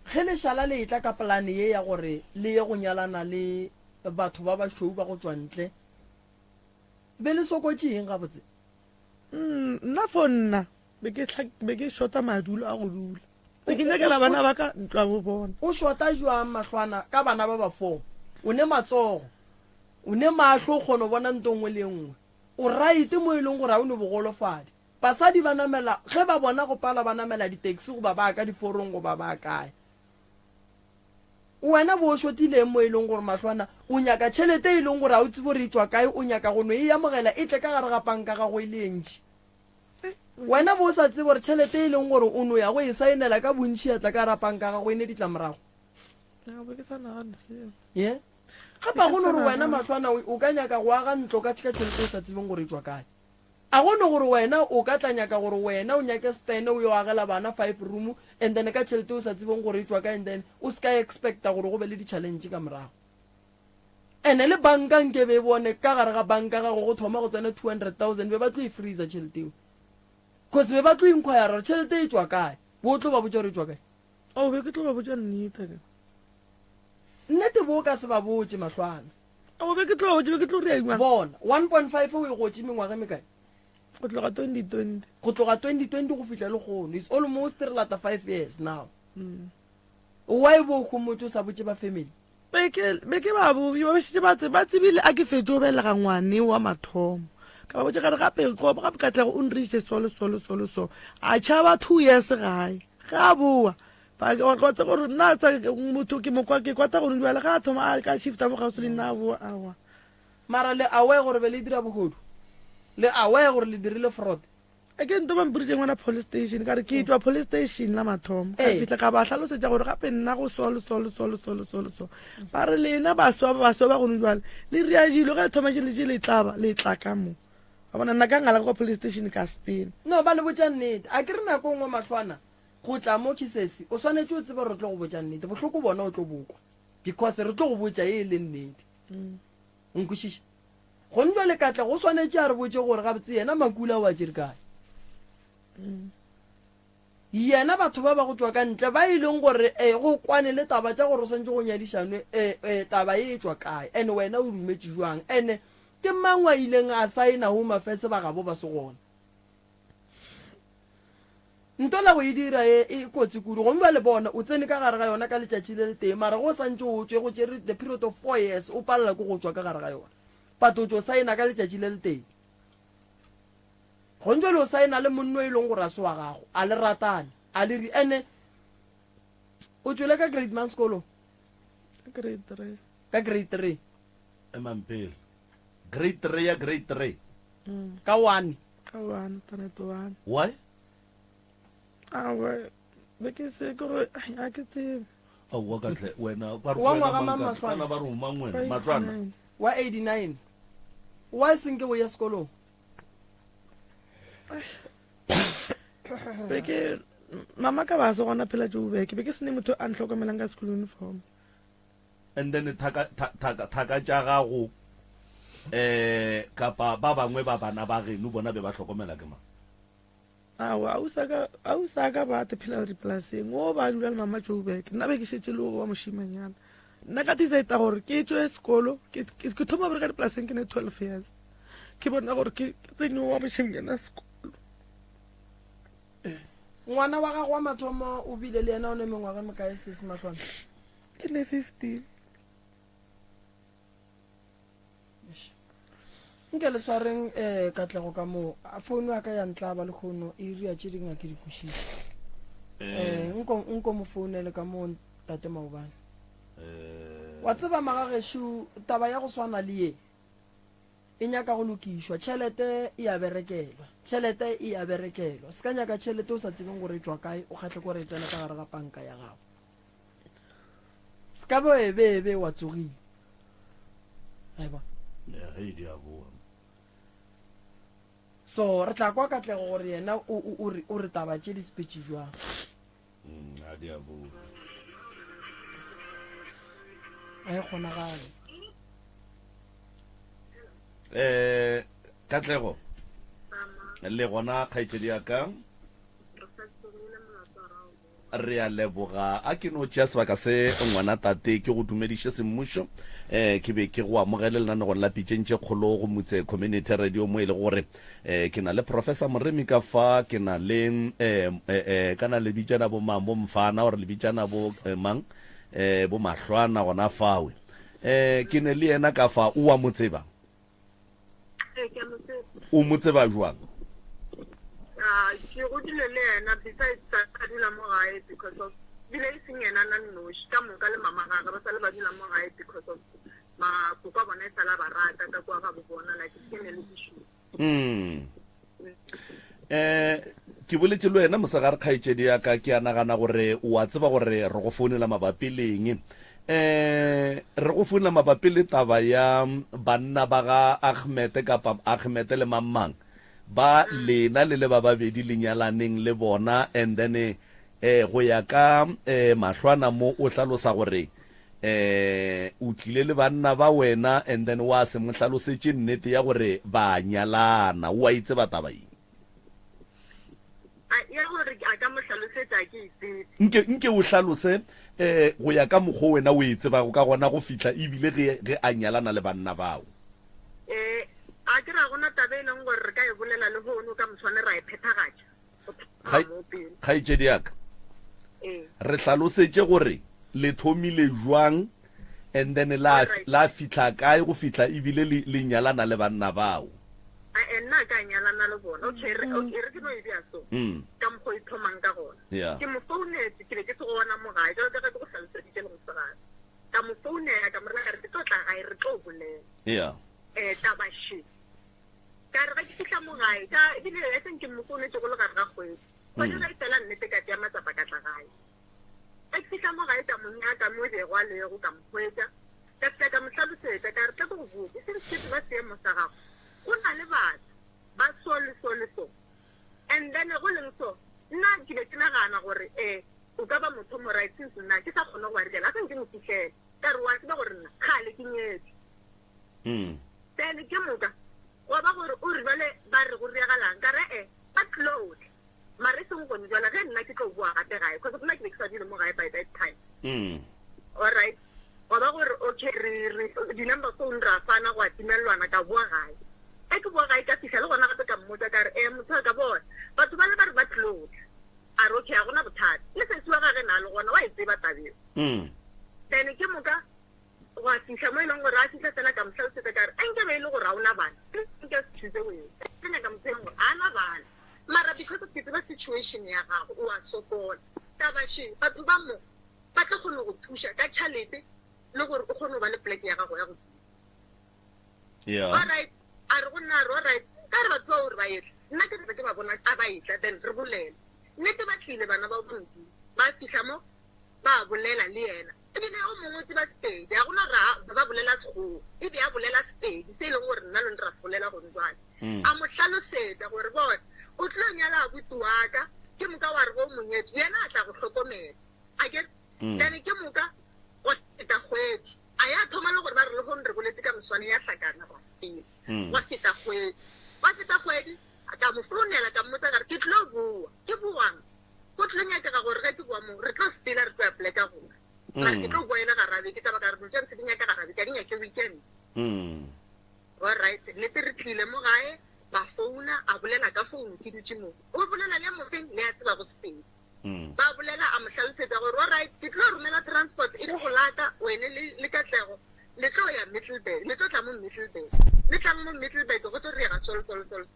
S5: ge le šala le etla ka polane ye ya gore le ye go nyalana le batho ba bašweu ba go tšwa ntle, be le sokotše eng gabotse?
S9: Mm, nna for nna be ke be ke shota madulo a go dula. Be ke nyakela bana ba ka ntlo ya bo bona.
S5: O shota jwang mahlwana ka bana ba ba fo? O ne matsogo, o ne mahlo o kgona go bona nto nngwe le e nngwe. O right mo e leng gore ga o ne bogolofadi. Basadi ba namela, ge ba bona go pala ba namela di-taxi goba ba ya ka diforong goba ba kae. Wena bo o šotileng mo e leng gore mahlwana o nyaka tšhelete e leng gore ga o tsebe gore e tšwa kae, o nyaka go no e amogela e tle ka gare ga panka gago e le e ntši. Wena bo o sa tsebe gore tšhelete e leng gore o no ya go e saenela ka bontši ya tla ka gara panka gago e ne ditlamorago. Ye? Gape ga go no gore wena mahlwana o ka nyaka go aga ntlo ka tšhelete o sa tsebeng gore e tšwa kae. A go no gore wena o ka tla nyaka gore wena o nyake stand o yo agela bana five room and then ka tšhelete o sa tsebeng gore e tšwa kae and then o se ka expecta gore go be le di challenge ka morago. Ene le banka nke be e bone ka gare ga banka gago go thoma go tsena 200,000 be ba tlo e freezer tšhelete eo. Cause be ba tlo inquire gore tšhelete e tšwa kae. Bo o tlo ba botša gore e tšwa kae.
S9: Oh, be ke tlo ba botša nnete.
S5: Nnete bo o ka se ba botše mahlwana.
S9: O be ke tlo be ke tlo rea
S5: Bona, 1.5 o e gotše mengwaga e mekae?
S9: Go tloga 2020.
S5: Go tloga 2020 go fihla lehono. It's almost re lata 5 years now. Mm. Why bo homotše o sa botše ba family?
S9: Be ke be ke ba bo ba šetše ba tse ba tsebile a ke fetše o belega ngwane wa mathomo. Ka ba botša ka re gape go gape Katlego o nrišitše so le so le so le so. A tšhaba 2 years gae. Ge a boa Ba ke wa tsa gore nna tsa motho ke mokwa ke kwata gore jwale ga a thoma a ka shifta mo gausi le nna a boa awa.
S5: Mara le aware gore be le dira bohodu? Le aware gore le dirile fraud?
S9: A ke nto ba mpiritše ngwana police station ka re ke tšwa police station la mathomo ka fihla ka ba hlalosetša gore gape nna go so le so le so le so le so le so ba re lena baswa ba baswa ba gone jwale le ria dilo ge thoma tše le tše le tlaba le tla ka mo. Wa bona nna ka ngala kwa police station ka spin.
S5: No, ba le botša nnete. A ke re nako nngwe mahlwana go tla mo Kisesi, o swanetše o tsebe gore re tlo go botša nnete. Bohloko bona o tlo bokwa because re tlo go botša ye e leng nnete. O nkwešiša? Gone jwale Katlego o swanetše a re botše gore gabotse yena Makula o a tšere kae. Yena batho ba ba go tšwa ka ntle ba e leng gore e go kwane le taba tša gore o swanetše go nyadišanwe e, e, taba e e tšwa kae ene wena o dumetše jwang ene ke mang wa ileng a saena home affairs ba gabo ba se gona nto la go e dira e e kotsi kudu gomme ba le bona o tsene ka gare ga yona ka letšatši le letee mara go santše o tšwe go tšere the period of four years o palela ke go tšwa ka gare ga yona but o tšo saena ka letšatši le letee Gong jwale o saena le monno e leng gore a se wa gago, a le ratane, a le ri ene o tšwele ka grade mang sekolong?
S9: Grade 3.
S5: Ka grade 3.
S1: Emang pele. Grade 3 ya grade 3.
S9: Mm.
S5: Ka 1.
S9: Ka 1, standard 1.
S1: Why?
S9: Awe, be ke se ke gore a ke tsebe.
S1: Aowa ka tle wena ba re
S5: Wa ngwaga mang mahlwana?
S1: Kana ba re o mang wena? Matswana.
S5: Wa 89. Why senke o ya sekolong?
S9: Be ke mama ka ba se gona phela Joburg, be ke sene motho a ntlhokomelang ka school uniform.
S1: And then thaka thaka thaka tša gago eh kapa ba bangwe ba bana ba geno bona be ba hlokomela ke mang?
S9: Aowa, ausi ausi a ka ba te phela dipolaseng, o ba dula le mama Joburg. Nna be ke šetše le wa mošimanyana. Nna ka decide gore ke tšwe sekolo, ke, ke, ke thoma bereka dipolaseng ke ne 12 years. Ke bona gore ke ke tsene wa mošimanyana sekolo.
S5: Ngwana wa gago wa mathomo o bile le yena o ne mengwaga e mekae sesi Mahlwana?
S9: Ke ne 15.
S5: Nke le swareng um Katlego ka moo. A founu ya ka ya ntlaba lehono e ria tše dingwe ga ke di kwešiše. Um nko nko mo founele ka moo ntate Maobane. Wa tseba magagešo taba ya go swana le ye e nyaka go lokišwa. Tšhelete e a berekelwa. Tšhelete e a berekelwa. Se ka nyaka tšhelete o sa tsebeng gore e tšwa kae o kgahle gore e tsena ka gare ga panka ya gago. Se ka be e be e be wa tsogile. Eba.
S1: Ya ge di a boa.
S5: So re tla kwa Katlego gore yena o o o re o re taba tše di sepetše jwang.
S1: Mm, a di a boa.
S5: A e kgonagale.
S1: Eh, Katlego. Le gona kgaetšedi ya ka. Re a leboga. A ke no tšea sebaka se, ngwana tate, ke go dumediše semmušo. Eh, ke be ke go amogele lenanegong la Pitšeng tše Kgolo go Mutse Community Radio, mo e lego gore eh, ke na le Professor Moremi ka fa, ke na le eh, eh, eh, kana le bitšana bo mang, bo Mfana, or le bitšana bo eh, mang, eh, bo Mahlwana gona fawe. Eh, ke ne le yena ka fa, o wa mo tseba?
S10: Ee, ke a mo tseba.
S1: O mo tseba jwang?
S10: Ah, ke godile le yena besides sa a dula mo gae because of bile e seng yena na nnoši ka moka le mama gage ba sa le ba dula mo gae because of makoko a bona e sala ba rata ka kwa ga bo bona like family issue.
S1: Mm. Eh, ke boletše le wena mosegare kgaetšedi ya ka, ke a nagana gore o a tseba gore re go founela mabapi le eng. Eh, re go founela mabapi le taba ya banna ba ga Ahmed kapa Ahmed le mang mang ba lena le le ba babedi le nyalaneng le bona and then eh go ya ka eh mahlwana mo o hlalosa gore eh o tlile le banna ba wena and then wa se mo hlalosetše nnete ya gore ba nyalana o a e tseba taba ye?
S10: A, ya gore a ka mo hlalosetša a ke e tsebe.
S1: Nke, nke o hlalose eh go ya ka mokgo wena o e tsebago ka gona go fihla ebile ge, ge a nyalana le banna bao.
S10: Eh, a ke ra gona taba e leng gore re ka e bolela lehono ka moswane ra e phethagatša.
S1: Kgaetšedi ya ka, re hlalosetše gore le thomile jwang and then la, la fihla kae go fihla ebile le, le nyalana le banna bao.
S10: Ae, nna a ka nyalana le bona. Okay, re, okay, re ke no e bea so.
S1: Mm.
S10: Ka mokgwa o e thomang ka gona.
S1: Yeah.
S10: Ke mo founetse, ke be ke se gona mo gae, jalo ka ge ke go hlaloseditše le mosegare. Ka mo founela, ka mo rela ka re ke tlo tla gae, re tlo bolela.
S1: Yeah.
S10: Eh, taba še. Ka re ge ke fihla mo gae, ka ebile I think ke mo founetše go le gare ga kgwedi. Kgwedi ge e fela nnete ka tšea matsapa ka tla gae. Ge ke fihla mo gae ka mo nyaka mo e bego a lego ka mo hwetša. Ka fihla ka mo hlalosetša ka re tla ke go botše since ke tseba seemo sa gago, go na le batho. ba so le so le so. And then go leng so, nna ke be ke nagana gore um o ka ba motho mo right since nna ke sa kgone go ba direla, a sa nke mo fihlele. Ka re wa tseba gore nna kgale ke nyetswe. Then ke moka gwa ba gore o re jwale ba re go diregalang, ka re e ba tlilo tla mara e seng gone jwale ge nna ke tlo boa gape gae, cause nna ke be ke sa dule mo gae by that time. Alright, gwa ba gore okay re re di-number phone ra fana gwa timelelwana, ka boa gae. Ge ke boa gae ka fihla le gona gape ka mmotsa ka re e motho wa ka bona batho bale ba re ba tlilo tla, a re okay ga gona bothata, le sesi wa gage na le gona wa e tseba taba eo. Then ke moka gwa fihla mo e leng gore a fihla fela ka mo hlalosetsa ka re a nke be e le gore ga o na bana nka se choose wena, ke nyaka motho e leng gore ga a na bana, mara because of ke tseba situation ya gago o a sokola, taba še batho ba mo ba tlo kgona go thuša ka tšhalete le gore o kgone go ba le poleke ya gago ya go dula. Alright, a re go nna a re alright, ka re batho bao re ba etla, nna ke tla ke ba bona a ba etla then re bolele. Nnete ba tlile bana bao ba Modimo, ba fihla mo ba bolela le yena, ebile o mongwe o tseba Sepedi, ga gona gore a ba bolela Sekgowa, e be a bolela Sepedi se e leng gore nna lone ra se bolela gone jwale. A mo hlalosetša gore bona o tlo nyala abuti wa ka, ke moka wa re ge o mo nyetše yena a tla go hlokomela, akere? Then ke moka gwa feta kgwedi, a ya thoma le gore ba re lehono re boletse ka moswane ya hlakana ra sepela. Gwa feta kgwedi, gwa feta kgwedi, ka mo founela ka mmotsa ka re ke tlo boa, ke boang? Go tlo nyakega gore ge ke boa mo re tlo sepela re tlo ya poleka gona, mara ke tlo boa e le gara beke ka baka gore dilo tša ntshe di nyaka gara beke, ga di nyake weekend. Alright, nnete re tlile mo gae ba founa, a bolela ka founu ke dutše mo, o bolela le mofeng le a tsebago Sepedi. Ba bolela a mo hlalosetša gore alright ke tlo romela transport e tlo go lata wene le le Katlego le tlo ya Middelburg, le tlo tla mo Middelburg, le tlang mo Middelburg go tlo riega sol sol sol.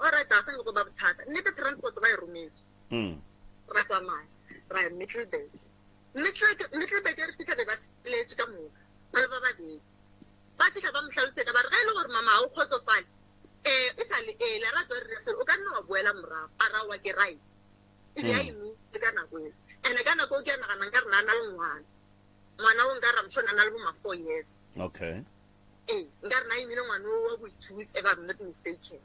S10: Alright a sa go ba bothata, nnete transport ba e rometše. Ra tsamaya ra ya Middelburg. Middelburg re fihla be ba feletše ka moka ba le ba babedi. Ba fihla ba mo hlalosetša ba re ge e le gore mama ga o kgotsofale um e sa le early a ra tswa re dira selo o ka nna wa boela morago, a ra wa ke right. E be a imile ka nako eo, and-e ka nako eo ke a nagana nka re na na le ngwana, ngwana o nka re I'm sure na na le bo ma 4 years.
S1: Okay.
S10: Ee, nka re na imile ngwana o wa bo 2 if I'm not mistaken.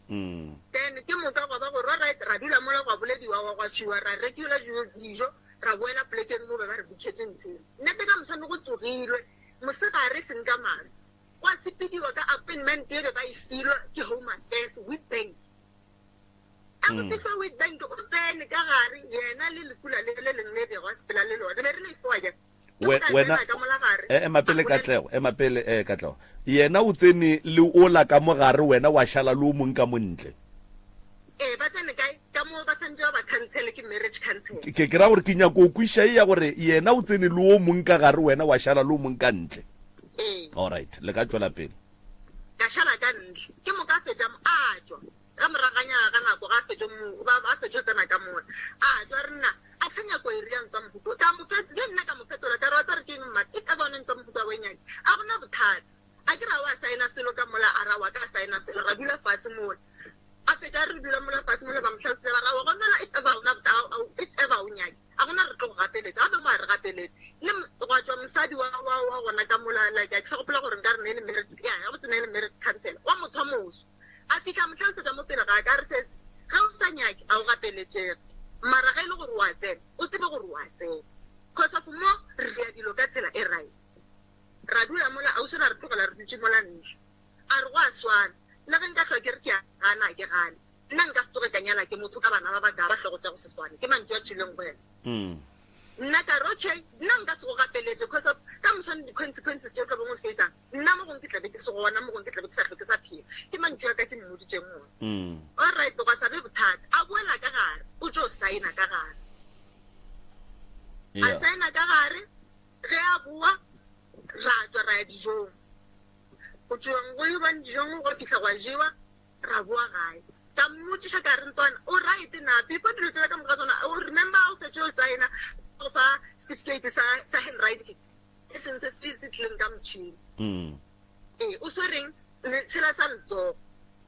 S10: Then ke moka gwa ba gore alright ra dula mola gwa bolediwa gwa gwa tšwiwa ra rekiwa dijo ra boela polekeng mo be ba re booketse ntsheng. Nnete ka moswane go tsogilwe mosegare seng ka masa gwa sepediwa ka appointment e be ba e filwa ke Home Affairs Witbank. A go fihlwa Witbank o tsene ka gare yena le lekula le le lengwe le bego a sepela le lona. Re be re le four ja. Ke
S1: We,
S10: moka a
S1: wena
S10: tsena ka mola gare
S1: e, ema
S10: a
S1: pele
S10: bolela.
S1: Katlego, ema pele eh, Katlego. Yena o tsene le ola ka mo gare, wena wa šala le o mong ka mo ntle.
S10: Ee, ba tsene kae? Ka mo ba santše ba ba khansele ke marriage council.
S1: Ke, ke, ke ra gore ke nyako o kwiša e ya gore yena o tsene le o mong ka gare, wena wa šala le o mong ka ntle.
S10: Ee.
S1: Alright, le ka tšwela pele.
S10: Ka šala ka ntle. Ke moka a fetša mo, a tšwa. Ka moraganyana ga nako ga a fetšo mo, ba, a fetšo tsena ka mola. A tšwa re nna, a sa nyako e ria ntwa mohuto. Ka mo fet, le nna ka mo fetola, ka re wa tseba re ke eng mma, if ever o ne ntwa mohuto a bo e nyake, a gona bothata. A ke ra wa saena selo ka mola, a ra wa ka saena selo, ra dula fase mola. A fetša a re dula mola fase mola, ba mo hlalosetša ba re aowa gona if ever o na botha, a, a, if ever o nyake, a gona re tlo go gapeletša. Gape mo a re gapeletše. Le gwa tšwa mosadi wa, wa, wa gona ka mola, like a ke sa gopola gore nka re ne e le marriage, ya, gabotse ne e le marriage counsellor, wa motho wa moso. A fihla a mo hlalosetša mo pele ga ka, a re, Sesi, ge o sa nyake, a o gapeletšege. Mara ge e le gore o a tsena, o tsebe gore o a tsena. Cause of mo, re dira dilo ka tsela e right. Ra dula mola, ausi ra re tlogela re dutše mola ntle. A re, Go a swana, le ge nka hlwa ke re ke a gana, a ke gane. Nna nka se tsoge ka nyala ke motho ka bana ba baka ba hlogo tša go se swane. Ke mantšu a tšwileng go yena. Nna ka re, Okay, nna nka se go gapeletše cause of ka moswane di-consequences tše o tla bong o di face-ang. Nna mo gongwe ke tla be ke se gona, mo gongwe ke tla be ke sa hlwe ke sa phela. Ke mantšu a ka ke mmoditšeng ona. Alright, gwa sa be bothata. A boela ka gare, o tšo saena ka gare. A saena ka gare, ge a boa, ra tšwa ra ya dijong. Go tšweng go iwang dijong, gwa fihla gwa jewa, ra boa gae. Ka mmotšiša ka re, Ntwana, o right na? Before dilo tsela ka moka ga tsona, o remember o fetše o saena, ba go fa certificate sa, sa handwriting. E seng se se se tlileng ka motšhini. Ee, o swereng letshela sa letsogo.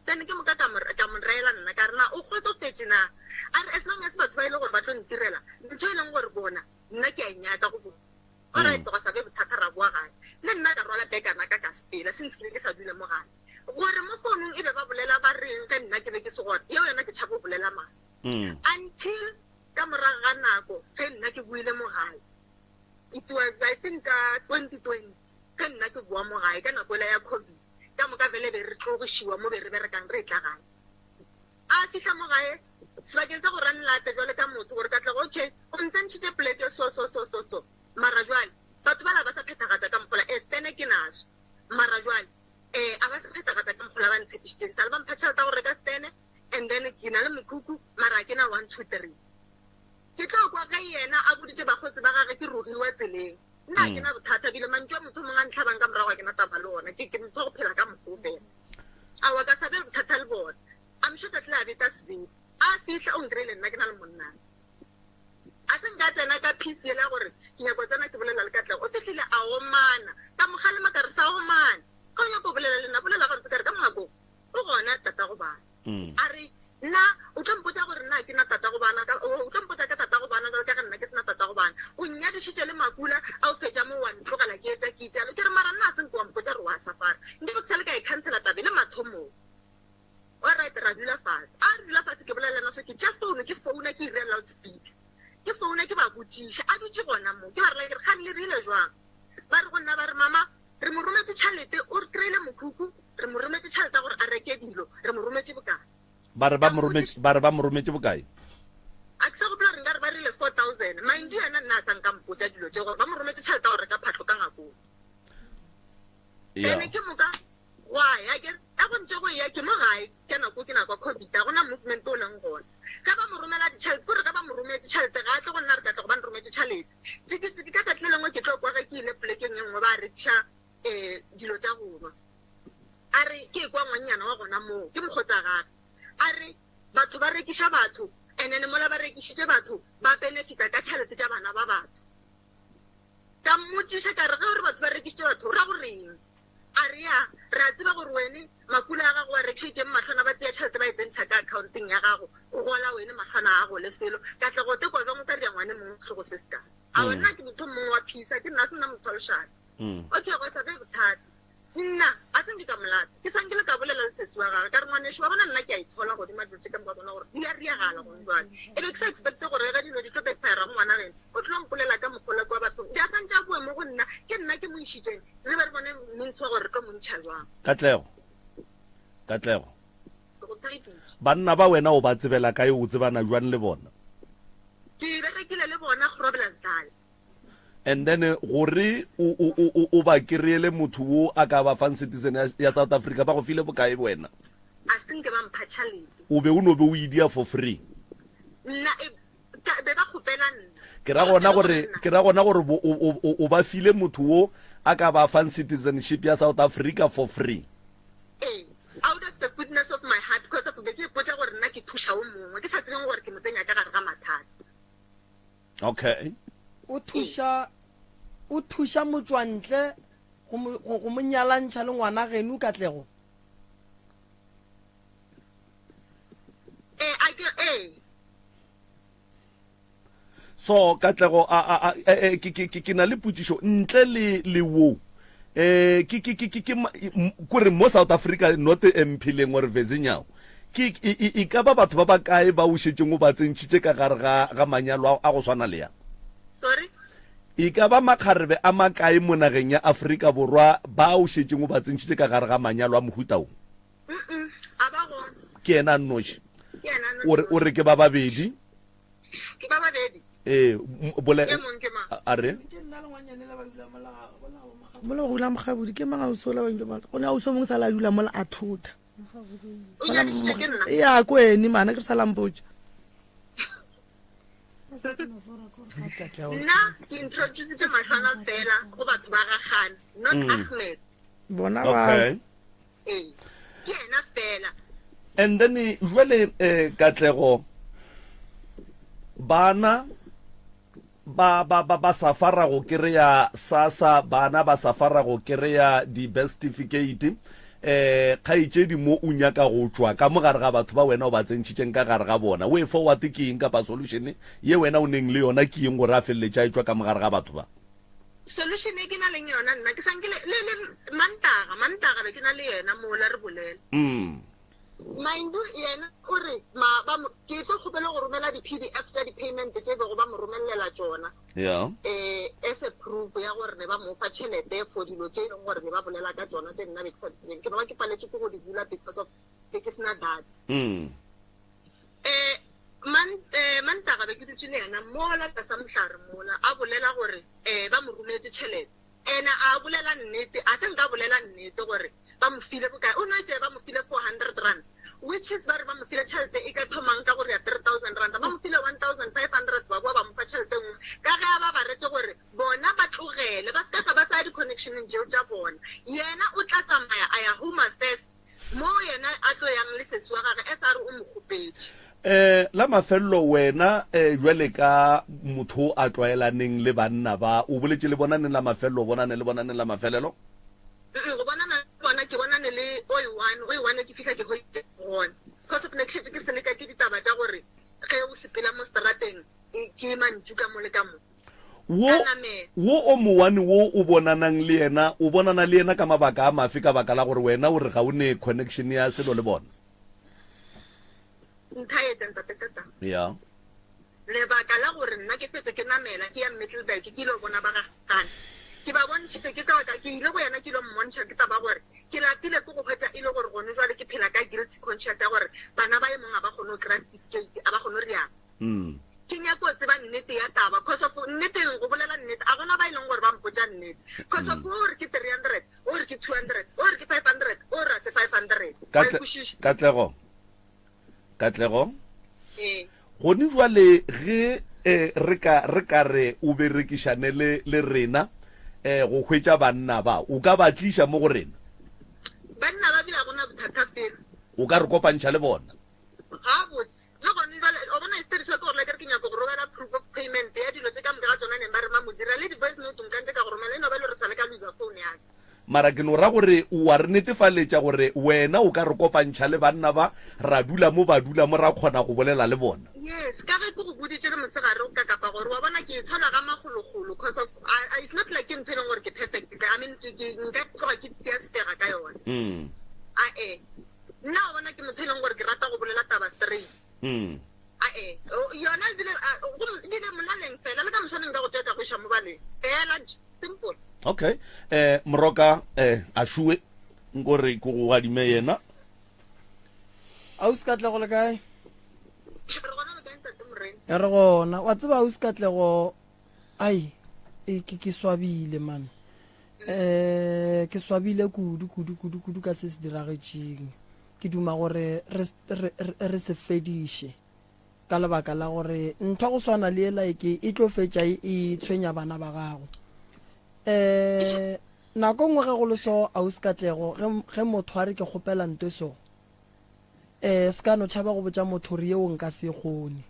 S10: Then ke moka ka mo ka mo reela nna ka re na o kgotsofetše na? A re as long as batho ba e le gore ba tlo ntirela ntho e leng gore bona nna ke a e nyaka go bona. Alright, gwa sa be bothata ra boa gae. Le nna ka rwala bekana ka ka sepela since ke be ke sa dule mo gae. Gore mo founung e be ba bolela ba reng ge nna ke be ke se gona, yeo yona ke tšhaba go bolela maaka. Until ka morago ga nako ge nna ke boile mo gae, it was I think ka 2020 ge nna ke boa mo gae ka nako ela ya Covid, ka moka vele be re tlogišiwa mo be re berekang re etla gae. A fihla mo gae sebakeng sa gore a nlate jwale ka motho gore Katlego okay o ntsentšhitše poleke so so so so so mara jwale batho bala ba sa phethagatša ka mokgola eh stene ke naso mara jwale eh a ba sa phethagatša ka mokgola ba ntshepišitšeng sale ba mpha tšhelete ya go reka stene and then ke na le mokhukhu mara a ke na 1 2 3 ke tlo kwa ge yena a boditše bakgotsi ba gage ke rogiwa tseleng nna a ke na bothata bile mantšu a motho mongwe a ntlhabang ka morago a ke na taba le ona ke ke motho wa go phela ka mokgwa fela aowa ka sa be le bothata le bona I'm sure tšatši le a beta sebete a fihla o nkry-ile nna ke na le monna a se nka tsena ka peace yela gore ke nyako tsena ke bolela le Katlego o fihlile a omana ka mo kgalema ka re sa omane ga o nyako bolela le nna bolela gabotse ka re ka moakong o gona tatago bana a re nna o tlo mpotša gore nna ke na tatago bana ka o tlo mpotša ka tatago bana jalo ka ge nna ke sena tatago bana o nnyadišitše le makula a o fetša mo wa ntlogela ke etša ke itšalo ke re mara nna a se nke wa mpotša re wa safara nke go sale ka e khansela tabe le mathomong Alright, ra dula fase. A re dula fase ke bolela le yena so ke tšea founu ke founa ke ira loud speaker. Ke founa ke ba botšiša a dutše gona mo. Ke ba rela ke re kgane le rile jwang? Ba re go nna ba re mama re mo rometše tšhalete o re kry-ile mokhukhu re mo rometše tšhalete ya gore a reke dilo re mo rometše bokae.
S1: Ba re ba mo rometše ba re ba mo rometše bokae?
S10: A ke sa gopola gore nka re ba rile 4000. Mind you yena nna a sa nka mpotša dilo tše gore ba mo rometše tšhalete ya go reka phahlo ka ngakong.
S1: Yeah.
S10: Ene ke moka Gwa ya ke re, Ge go ntše go eya, ke mo gae, ka nako ke nako ya Covid, ga go na movement o leng gona. Ge ba mo romela ditšhelete, ke gore ge ba mo rometše tšhelete, ga a tle go nna a re ka tla gobane rometše tšhalete. Tšiki-tšiki, ka tšatši le lengwe ke tlo kwa ge ke ile polekeng e nngwe ba rekiša um dilo tša go nwa. A re, ke ekwa ngwannyana wa gona moo, ke mokgotsi wa gagwe, a re, Batho ba rekiša batho, and then mola ba rekišitše batho, ba benefita ka tšhelete tša bana ba batho. Ka mmotšiša ka re, Ge o re batho ba rekišitše batho, o ra go reng? A re, Ya, re a tseba gore wene makula a gago o a rekišeditšeng mahlwana ba tsea tšhelete ba e tsentšha ka akhaonteng ya gago, o gola wene mahlwana a gole selo. Katlego o tekwa bjang o ka ria ngwane mongwe sehlogo se seka? Aowa nna ke motho mongwe wa phisa, ke nna a se nna motho wa lešata. Okay, gwa sa be bothata. Nna a se nke ka mo lata. Ke sa nkile ka bolela le sesi wa gagwe ka re, Ngwanešu, wa bona nna ke a itshola godima dilo tše ka moka tsona gore di a riagala gone jwale. E be ke sa expecte gore ge dilo di tlo backfire go ngwana geno, o tlo mpolela ka mokgola kua bathong. Be a santše a boe mo go nna, ke nna ke mo išitšeng. Re be re bone means wa gore re tlo mo ntšha jwang.
S1: Katlego. Katlego.
S10: Go theeditše.
S1: Banna ba wena o ba tsebela kae, o tsebana jwang le bona?
S10: Ke berekile le bona Groblersdal.
S1: And then gore o, o, o, o, o ba kry-ele motho wo a ka ba fang citizen ya, ya South Africa, ba go file bokae wena?
S10: A se nke ba mpha tšhalete.
S1: O be o no be o e dia for free?
S10: Nna, e, ka, be ba kgopela nna.
S1: Ke ra gona gore, ke ra gona gore bo, o, o, o, o ba file motho wo a ka ba fang citizenship ya South Africa for free?
S10: Ee, out of the goodness of my heart, cause of be ke ipotša gore nna ke thuša o mongwe, ke sa tsebeng gore ke mo tsenya ka gare ga mathata.
S1: Okay.
S5: O thuša, o thuša motšwantle go mo, go, go mo nyalantšha le ngwana geno, Katlego?
S10: Ee, a ke, ee.
S1: So, Katlego, a, a, a, e, e, ke, ke, ke, ke na le potšišo ntle le, le wo. Eh, ke, ke, ke, ke, ke, kore mo South Africa, not Mphileng or Vezinyawo, Ke, e, e, e ka ba batho ba bakae ba o šetšeng o ba tsentšhitše ka gare ga, ga manyalo a, a go swana le ya?
S10: Sorry?
S1: E ka ba makgarebe a makae mo nageng ya Afrika Borwa ba o šetšeng o ba tsentšhitše ka gare ga manyalo a mohuta wo?
S10: Mm-mm, a ba gona.
S1: Ke yena a nnoši.
S10: Ke yena a nnoši.
S1: O re, o re ke ba babedi?
S10: Ke ba babedi.
S1: Ee, bole,
S10: E mong ke mang?
S1: a re.
S9: Ke nna le ngwanyane la ba dula mola ga, mola ga mola go dula Mokgabodi, ke mang ausi ola ba dula mola, go ne ausi o mongwe sa la dula mola a thota.
S10: O nyadišitšwe ke nna?
S9: Ya, kweni mana ke re sa la mpotša.
S10: Nna ke introducitše mahlwana fela go batho ba ga Khan, not mm. Ahmed.
S9: Bona ba.
S1: Okay.
S10: Ee, ke yena fela.
S1: And then jwale eh Katlego bana Ba, ba, ba, ba safara go kereya SASSA, bana ba safara go kereya di-birth certificate. Eh, kgaetšedi mo o nyaka go tšwa ka mo gare ga batho ba wena o ba tsentšhitšeng ka gare ga bona. Way forward ke eng kapa solution ye wena o neng le yona ke eng gore a feleletše a etšwa ka mo gare ga batho ba?
S10: Solution e ke na leng yona nna ke sanke le le Mantaga, Mantaga be ke na le yena mola re bolela. Mind yena o re ma ba mo ke tlo kgopela go romela di PDF tša di payment tše bego ba mo romelela tšona.
S1: Yeah.
S10: Eh as a proof ya gore ne ba mo fa tšhelete for dilo tše e leng gore ne ba bolela ka tšona tše nna be ke sa di tsebeng. Ke no ba ke paletše ke go di bula because of be ke sena data. Eh man eh Mantaga be ke dutše le yena mola tlasa mohlare mola a bolela gore eh ba mo rometše tšhelete. Ena a bolela nnete, a se nka bolela nnete gore ba mo file bokae. O no tše ba mo file 400 rand which is ba re ba mo file tšhelete e ka thomang ka gore ya 3000 rand. Ba mo file 1500 ba boa ba mo fa tšhelete e nngwe ka ge a ba baretše gore bona ba tlogele ba se ka ba sa ya di-connectioneng tšeo tša bona. Yena o tla tsamaya a ya Home Affairs Mo yena a tlo yang le sesi wa gage, as a re o mo kgopetše.
S1: Eh, la mafelelo wena eh, jwale ka motho a tlwaelaneng le banna ba, o boletše le bona neng la mafelelo, o bonane le bona neng la mafelelo?
S10: Mm, go bonana le bona ke bonane le o e one, o e one ke fihla ke hweditše gona. Cause of ne ke šetše ke seleka ke ditaba tša gore ge o sepela mo strateng ke mantšu ka mo le ka mo.
S1: Wo, wo o mowane wo o bonanang le yena, o bonana le yena ka mabaka a mafe ka baka la gore wena o re ga o ne connection ya selo le bona?
S10: Nthaetša, Ntate Tata.
S1: Ya.
S10: Lebaka la gore nna ke fetše ke namela ke ya Middelburg ke ile go bona ba ga Gane. Ke ba bontšhitše ke ka baka ke ile go yena ke ile mmontšha ke taba gore ke lapile ke go hwetša e le gore gone jwale ke phela ka guilty conscious ya gore bana ba e mong ga ba kgone go kry-a certificate, a ba kgone go riana. Ke nyako tseba nnete ya taba cause of nneteng go bolela nnete a gona ba e leng gore ba mpotša nnete cause of o re ke 300 o re ke 200 o re ke 500 o re a se 500 wa e kwešiša.
S1: Katlego, Katlego,
S10: Ee.
S1: Gone jwale ge eh, re ka re ka re o berekišane le le rena eh, go hwetša banna ba, o ka ba tliša mo go rena?
S10: Banna ba bile a gona bothata felo.
S1: O ka re kopantšha le bona?
S10: Gabotse, le gone jwale, o bona Esther ke gore like ke nyaka go romela proof of payment ya dilo tše ka moka ga tsona neng ba re ma mo dira le di-voice note nka ntse ka go romela e no ba e le gore sa le ka loser phone ya ka.
S1: Mara ke no ra gore o a re netefaletša gore wena o ka re kopantšha le banna ba, ra dula mo ba dula mo ra kgona go bolela le bona.
S10: Yes, ka ge ke go boditše le mosegare o ka kapa gore wa bona ke itshola ga makgolokgolo cause of I, it's not like ke ntho e leng gore ke perfect ka, I mean ke, ke nka tloga ke tia stega ka yona. Ae. Nna wa bona ke motho e leng gore ke rata go bolela taba straight. Ae, yona ebile ebile molaleng fela le ka moswane nka go tšea ka go iša mo baleng fela nje, simple.
S1: Okay, eh Moroka eh a šuwe nko re ke go gadime yena.
S5: Ausi Katlego le kae?
S10: Re gona le kae ntate Morena?
S5: Re gona. Wa tseba ausi Katlego ai e ke ke swabile man. um ke swabile kudu kudu kudu kudu ka se se diragetšeng ke duma gore re se fediše ka lebaka la gore ntho go swana le ela ke e tlo fetša e, e tshwenya bana ba gago um nako nngwe ge go le so ausi katlego ge motho a re ke kgopela nto so um se ka no tšhaba go botša motho gore yeo nka se e kgone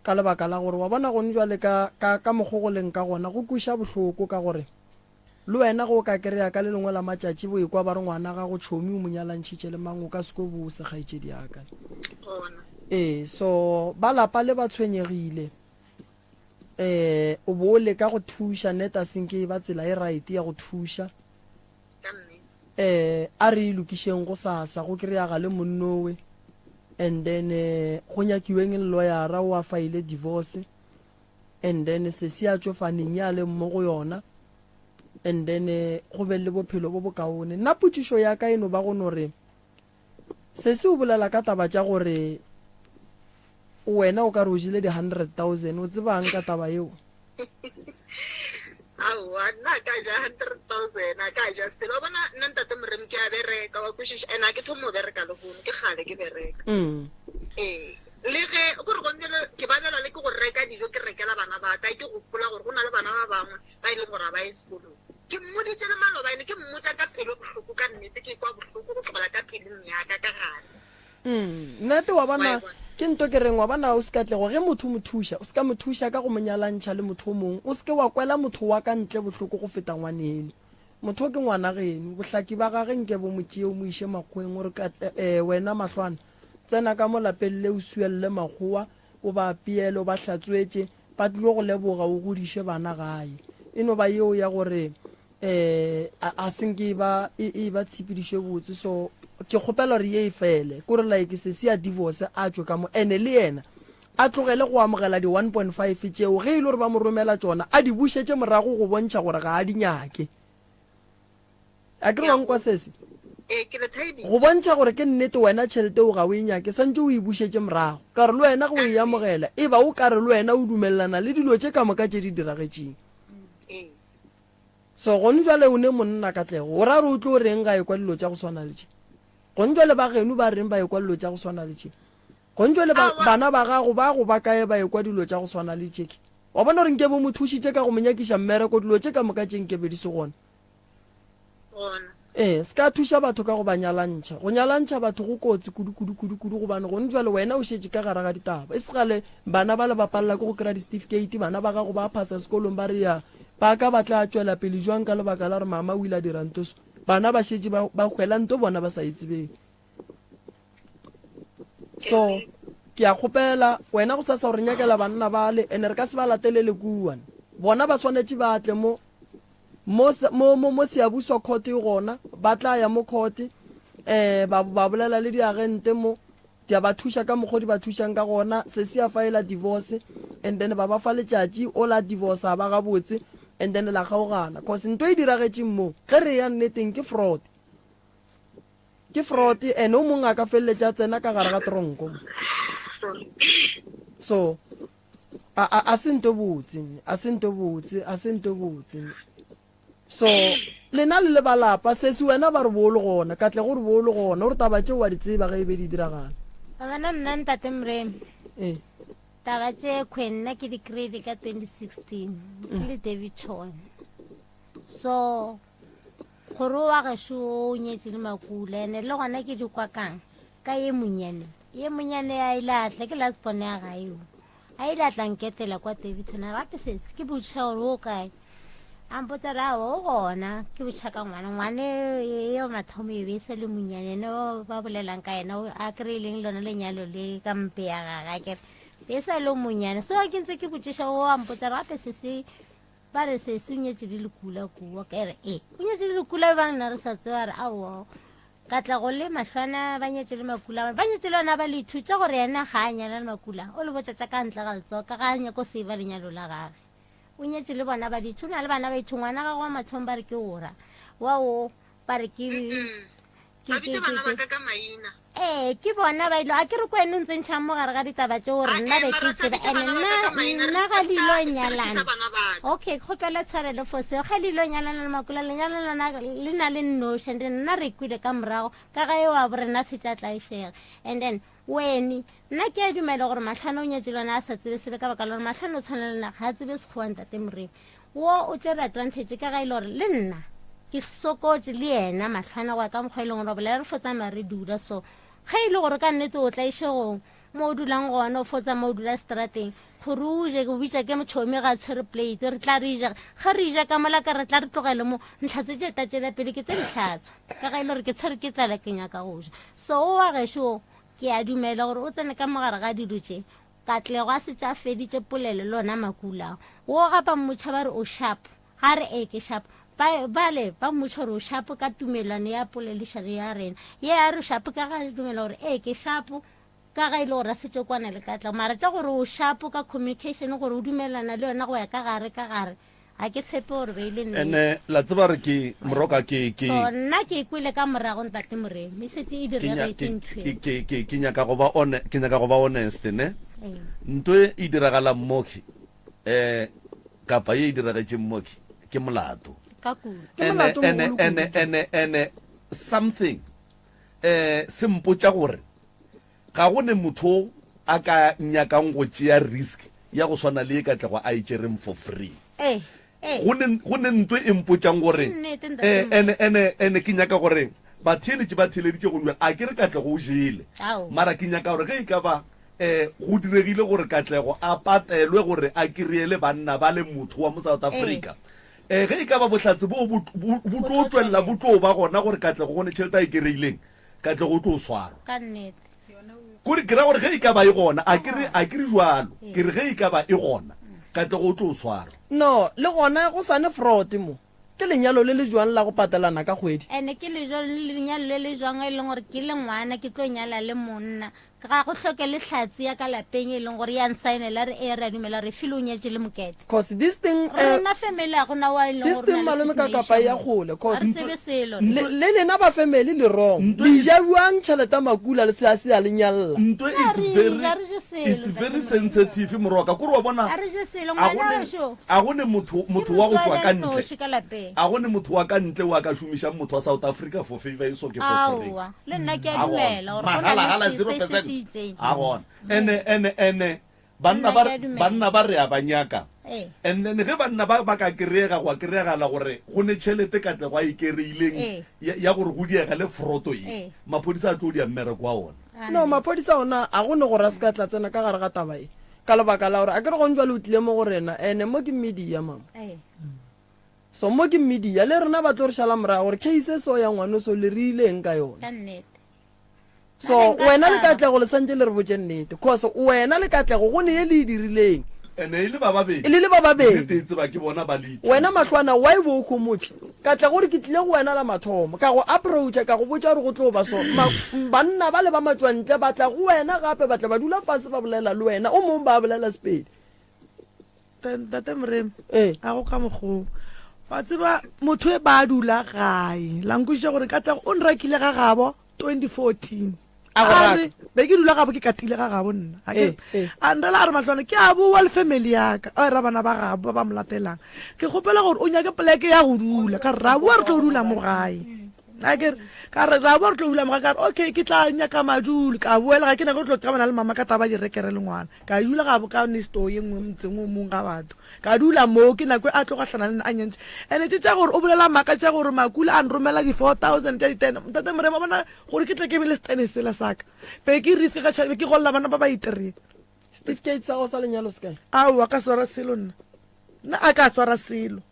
S5: Ka lebaka la gore wa bona gone jwale ka, ka, ka mokgo go leng ka gona, go kweša bohloko ka gore le wena ge o ka kry-a ka le lengwe la matšatši bo ekwa ba re ngwana gago tšhomi o mo nyalantšhitše le mang o ka se kwe bose kgaetšedi ya ka. Ee, so ba lapa le ba tshwenyegile. Eh, o bo o leka go thuša net a senke e ba tsela e right ya go thuša. Eh, a re e lokišeng go sasa go kry-aga le monnowe and then eh, go nyakiweng loyara o a file divorce and then sesi a tšofaneng ya leng mo go yona and then eh, go be le bophelo bo bokaone. Nna potšišo ya ka e no ba go no re sesi o bolela ka taba tša gore wena o ka re o jele di-100 000 o tsebang ka taba yeo?
S10: Aowa, nna a ka ja 100 000, a ka ja selo. Wa bona, nna ntate Moremi ke a bereka, wa kwešiša, and a ke thome go bereka lehono, ke kgale ke bereka. Ee, le ge gore gone bjale ke babelwa le ke go reka dijo ke rekela bana ba ka, ke gopola gore go na le bana ba bangwe ba e leng gore ga ba ye sekolong. Ke mmoditše le maloba ene ke mmotša ka pelo bohloko ka nnete, ke kwa bohloko go tlogela ka pelong ya ka ka gare.
S5: Nnete wa bona ke nto ke reng wa bona o se katlego ge motho o mo thuša o se ka mo thuša ka go mo nyalantšha le motho o mongwe o se ke wa kwela motho wa ka ntle bohloko go feta ngwaneno motho o ke ngwana geno bohlaki ba gage nke bo mo tšee o mo iše makgoweng o re eh, wena mahlwana tsena ka mo lapeng le o suelle makgowa o ba apeele o ba hlatswetše ba tlilo go leboga o godiše bana gae. E no ba yeo ya gore um a se nke e ba e, e ba tshepedišo e botse. So ke kgopela gore ye e fele, kore like sesi a divorce a tšwe ka mo, ene le yena a tlogele go amogela di 1.5 tšeo ge e le gore ba mo romela tšona a di bušetše morago go bontšha gore ga a di nyake. A ke re wa nkwa sesi?
S10: Ee, ke le thaeditše.
S5: Go bontšha gore ke nnete wena tšhelete o ga o e nyake, santše o e bušetše morago. Ka gore le wena ge o e amogela, e ba o ka re le wena o dumelelana le dilo tše ka moka tše di diragetšeng.
S10: Ee.
S5: So gone jwale o ne monna Katlego, o ra re o tlo reng ga ekwa dilo tša go swana le tše? Gone jwale ba geno ba reng ba ekwa dilo tša go swana le tše? Gone jwale ba, bana ba gago ba go ba kae ba ekwa dilo tša go swana le tše? Wa bona gore nkebe o mo thušitše ka go mo nyakiša mmereko, dilo tše ka moka tše nkebe di se gona.
S10: Gona.
S5: Ee, se ka thuša batho ka go ba nyalantšha. Go nyalantšha batho go kotsi kudu, kudu, kudu, kudu, gobane gone jwale wena o šetše ka gare ga ditaba. E se gale bana ba le ba palela ke go kry-a di-certificate, bana ba gago ba phasa sekolong ba re ya, ba ka ba tla tšwela pele jwang ka lebaka la gore mama o ile a dira nto so. Bana ba šetše ba, ba hwela nto bona ba sa e tsebeng. So, ke a kgopela wena go sasa gore nyakela banna bale, ene re ka se ba latelele kua. Bona ba swanetše ba tle mo, mo, mo, mo, mo Siyabuswa court e gona, ba tla ya mo court, eh, ba, ba bolela le diagente mo, di a ba thuša ka mokgwa di ba thušang ka gona, sesi a faela divorce, and then ba ba fa letšatši, o la divorce a ba gabotse, and then la kgaogana. Cause nto e diragetšeng mo, ge re ya nneteng ke fraud. Ke fraud, and o mongwe a ka feleletša a tsena ka gare ga tronko mo. So, a, a, a se nto botse, a se nto botse, a se nto botse. So, lena le le ba lapa, sesi wena ba re bo o le gona, Katlego o re bo o le gona, o re taba tšeo wa di tseba ge e be di diragala.
S11: Wa bona nna ntate Moremi,
S5: Ee.
S11: taba tše khwe nna ke di kry-ile ka 2016 ke le Daveyton. So, Kgoro wa gešo o nyetše le Makula, ene le gona ke di kwa kang ka ye monyane. Ye monyane a ile a tla, ke last born ya gae o. A ile a tla nketela kwa Daveyton, a re gape sesi ke botšiša gore o kae. A mpotsa re aowa o gona, ke botšiša ka ngwana. Ngwane yo mathomo e be e sa le monyane, ene o ba bolelang ka yena a kry-ileng lona lenyalo le ka mpe ya gage akere. Be e sa le monyane. So ke ntse ke botšiša o a mpotsa re gape sesi Ba re sesi o nyetše le lekula kua. Ka re e, o nyetše le lekula bang nna re sa tseba re aowa. Katlego le Mahlwana ba nyetše le makula. Ba nyetše le yona ba le ithutša gore yena ga a nyala le makula. O le botša tša ka ntle ga letsogo ka ga a nyako save lenyalo la gage. O nyetše le bona ba dithu. O na le bana ba ithu. Ngwana gagwe wa mathomo ba re ke ora. Wa o ba re ke
S10: Ba bitša bana ba ka ka maina.
S11: Ee, ke bona ba ilo. A ke re ko ene o ntsentšhang mo gare ga ditaba tše gore nna be ke tseba. Ene nna nna ga le ilo nyalana. Okay, kgopela tshwarelo for seo. Ga le ilo nyalana le Makula, lenyalo lona le na le nnoši and nna re kwile ka morago ka ga eo a bo rena se tša tlaišega. And then wene nna ke a dumela gore Mahlano o nyetše le yona a sa tsebe selo ka baka la gore Mahlano o tshwana le nna ga a tsebe Sekgowa ntate Moremi. Wo o tšere advantage ka ga e le gore le nna ke sokotše le yena mahlwana go ya ka mokgwa e leng gore bolela re fo tsamaya re dula so ge e le gore ka nnete o tlaišegong mo o dulang gona o fo tsamaya o dula strateng gore o je ke bitša ke motšhomi ga tshwere plate re tla re ja ga re ja ka mola ka re tla re tlogele mo ntlhatse tše ta tšela pele ke tse dihlatswa ka ga e le gore ke tshwere ke tlala ke nyaka go ja so o wa gešo ke a dumela gore o tsene ka mogare ga dilo tše Katlego a setše a feditše polelo le ona Makula. Wo ga ba mmotšha ba re o sharp, ga re ee ke sharp. Ba, bale ba mmotšha gore o sharp ka tumelano ya polelišano ya rena. Ye a re sharp ka ga dumela gore ee ke sharp ka ga e le gore a setše kwana le Katlego. Mara tša gore o sharp ka communication gore o dumelana le yona go ya ka gare ka gare, ga ke tshepe gore be e le nnete.
S1: Ene la tseba re ke moroka ke ke
S11: So nna ke kwele ka morago ntate Moremi, e setse e
S1: ke nya-
S11: diregetše
S1: ke
S11: ntho
S1: ke
S11: e.
S1: ke ke ke nyaka go ba one ke nyaka go ba honest ne
S11: Ee.
S1: nto e e diragalang moki eh kapa ye e diragetšeng moki ke molato
S11: Ka kudu.
S5: Ke
S1: ene
S5: molato
S1: ene
S5: mogolo
S1: ene
S5: kudu.
S1: ene ene something eh se mpotša gore Ga go ne motho a ka nyakang go tšea risk ya go swana le ye Katlego a e tšereng for free. Go ne, go ne nto e mpotšang gore,
S11: Ke nnete, ntate
S1: eh,
S11: Mma.
S1: ene, ene, ene ke nyaka gore batheeletši ba theeleditše go dula, a ke re Katlego o jele.
S11: Ao.
S1: Mara ke nyaka gore ge e ka ba, eh, go diregile gore Katlego a patelwe gore a kry-ele banna ba le motho wa mo South Africa, eh, ge e ka ba bohlatse boo bo, bo, bo tlo tšwelela, bo tlo ba gona gore Katlego go ne tšhelete a e kry-ileng, Katlego o tlo swarwa.
S11: Ka nnete.
S1: Kore ke ra gore ge e ka ba e gona, a ke re, a ke re jwalo, ke re ge e ka ba e gona. Katlego o tlo swarwa.
S5: No, le gona go sa ne fraud mo. Ke lenyalo le le jwang la go patelana ka kgwedi?
S11: Ene ke lejo lenyalo le le jwang e leng gore ke le ngwana ke tlo nyala le monna. Ga go hloke le hlatse ya ka lapeng e leng gore ya nsaenela re ee re a dumela re file o nyetše le mokete.
S5: Cause this thing
S11: eh, Rena family ga gona wa e leng
S5: this
S11: gore
S5: thing
S11: o na le
S5: malome ka
S11: signature
S5: kapa ya
S11: mo.
S5: kgole
S11: Ga
S5: cause
S11: re tsebe selo
S5: le le lena ba family le wrong. Le ja bjang tšhelete ya makula le se a se a le nyalla.
S1: Nto
S11: Na
S1: it's
S11: re
S1: very
S11: ja re je selo
S1: it's
S11: Ntate
S1: very
S11: Moremi.
S1: sensitive morwa ka kore wa bona
S11: A re je selo
S1: a
S11: ngwana
S1: gone
S11: wešo.
S1: a gone motho
S11: Ke
S1: motho wa go
S11: motswadi
S1: tšwa
S11: a
S1: ka ntle
S11: nnoši ka lapeng.
S1: a gone motho wa ka ntle wa ka šomišang motho wa South Africa for favor e so ke for free.
S11: Aowa, le nna ke a
S1: A gona
S11: dumela gore go na le
S1: magalagala
S11: se
S1: zero
S11: se se se
S1: percent
S11: itseng.
S1: a gona ene ene ene banna
S11: Nna
S1: ba
S11: ke a dumela.
S1: banna ba re a ba nyaka
S11: Ee.
S1: and then ge banna ba ba ka kry-ega gwa kry-agala gore go ne tšhelete katlego a e kry-ileng
S11: Ee.
S1: ya ya gore go diega le froto ye
S11: Ee.
S1: maphodisa a tlo dia mmereko wa ona.
S5: No, maphodisa ona a go ne gore a se ka tla tsena ka gare ga taba e ka lebaka la gore a ke re gone jwale o tlile mo go rena ene mo ke media mama.
S11: Ee.
S5: So mo ke media le rena ba tlo re šala morago gore case e so ya ngwano so le re ileng ka yona.
S11: Ka nnete.
S5: So
S11: Nna ne nka
S5: wena le
S11: thaba.
S5: Katlego le santše le re botše nnete cause wena le Katlego go ne ye le e dirileng.
S1: Ene e le ba babedi.
S5: E le le ba babedi.
S1: Nnete e tseba ke bona ba le
S5: Wena mahlwana why bo o khomotše? Katlego o re ke tlile go wena la mathomo ka go approacha ka go botša gore go tlo ba so. Ma, banna ba le ba matšwantle ba tla go wena gape ba tla ba dula fase ba bolela le wena o mong ba bolela Sepedi.
S9: Ntate Moremi,
S5: Ee.
S9: a go ka mokgoo. Wa tseba motho e ba dula gae. La nkwešiša gore Katlego o nrakile ga gabo 2014.
S5: A go
S9: A
S5: raka.
S9: re be ke dula gabo ke katile ga gabo nna. A ke
S5: Ee, ee.
S9: a nrela a re mahlwana ke a boa le family ya ka. A ra bana ba gabo ba ba mo latelang. Ke kgopela gore o nyake poleke ya go dula. Ka re ra boa re tlo dula mo gae. A ke re ka re ra boa re tlo dula mo gae. Ka re okay ke tla nyaka madulo. Ka boela ga ke nyake go tlo qabana le mama ka taba ya direkere le ngwana. Ka dula gabo ka nesto ye nngwe motseng o mong ga batho. Ka dula moo ke nako e a tlo gahlana le nna a nyantšha. Ene tše tša gore o bolela maaka tša gore Makula a nromela di 4000 tša ditene. Ntate Moremi wa bona gore ke tle ke be le setene sela sa ka. Be ke risk ka tšhelete be ke golla bana ba ba itireng.
S5: Certificate sa gago sa lenyalo se kae?
S9: Aowa ka swara selo nna. Nna a ka swara selo.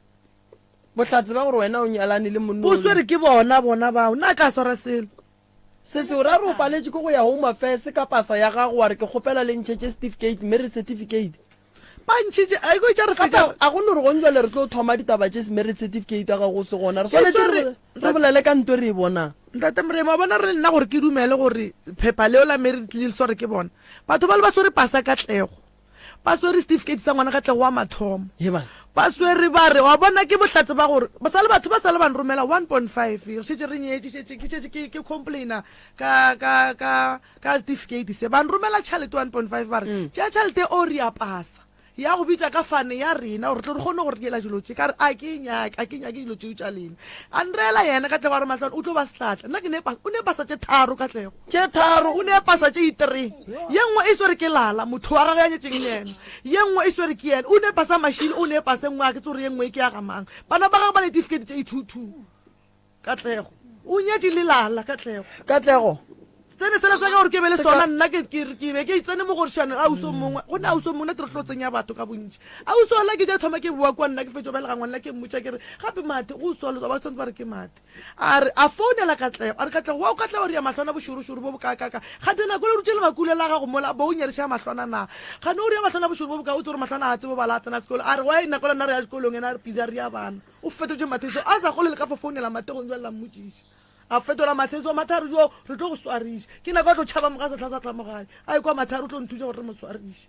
S5: Bohlatse ba gore wena o nyalane le monna
S9: Bo swere ke bona bona bao. Nna a ka swara selo.
S5: Sesi o ra re o paletše ke go ya Home Affairs ka pasa ya gago wa re ke kgopela le ntšhetše certificate, marriage certificate.
S9: Ba ntšhitše, a iko tša re
S5: Gape
S9: fetša.
S5: a go no re gong jwale re tlo thoma ditaba tše marriage certificate ya gago o se gona. Re
S9: Ke
S5: swanetše
S9: swere,
S5: re re bolele ka nto e re e bonang.
S9: Ntate Moremi, wa bona re le nna gore ke dumele gore phepha leo la marriage le sware ke bona. Batho bale ba swere pasa Katlego. Ba swere certificate sa ngwana Katlego wa mathomo.
S5: Hee bana.
S9: Ba swere ba re, wa bona ke bohlatse ba gore ba sa le batho ba sa le ba nromela 1.5 re šetše re nyetše šetše ke šetše ke ke complaina ka ka ka ka certificate se ba nromela tšhalete 1.5 ba re tšea tšhalete o re a pasa ya go bitša ka fane ya rena gore tle re kgone go re diela dilo tše ka re a ke e nyake a ke nyake dilo tšeo tša lena a nreela yena Katlego a re mahlwane o tlo ba sehlatla nna ke ne o ne pasa tše tharo Katlego
S5: Tše tharo.
S9: O ne pasa tše itree. Ye nngwe e swere ke Lala, motho wa gagwe ya nyetšeng le yena. Ye nngwe e swere ke yena. O ne pasa Mashilo, o ne pasa e nngwe, ga ke tsebe gore ye nngwe ke ya ga mang. Bana ba gagwe ba ne ditifikeiti tše i-two-two. Katlego. O nyetše le Lala, Katlego.
S5: Katlego.
S9: Tsene sela sa ka gore ke be le sona, nna ke, ke, ke be ke tsene mogorišanong, ausi o mongwe. Go ne ausi o mongwe, nna ke re tlo tsenya batho ka bontši. Ausi ola ke ja thoma ke boa kua nna ke fetšo belega ngwana ke mmotša ke re, gape Mathe, go solo, ba tshwanetse ba re ke Mathe. A re, a founela Katlego, a re, Katlego, wa o ka tla wa ria mahlwana bošorošoro bo bokaakaakaa? Kganthe nako le rutše lemakule la gago mola, bo o nyariša mahlwana na? Kgane o ria mahlwana bošoro bo bokaa, o tsebe gore mahlwana ga a tsebe go bala, a tsena sekolo. A re, Why, nako le nna re ya sekolong, yena a re busy a ria bana. O fetotše Matheso, a sa kgolwe le ka fo founela Mathegong bjale la mmotšiša. A fetola Matheso, Mathe a re, Joo, re tlo go swariša. Ke nako a tlo tšhaba moga sehla sa tla mo gae. A ekwa Mathe a re o tlo nthuša gore re mo swariše.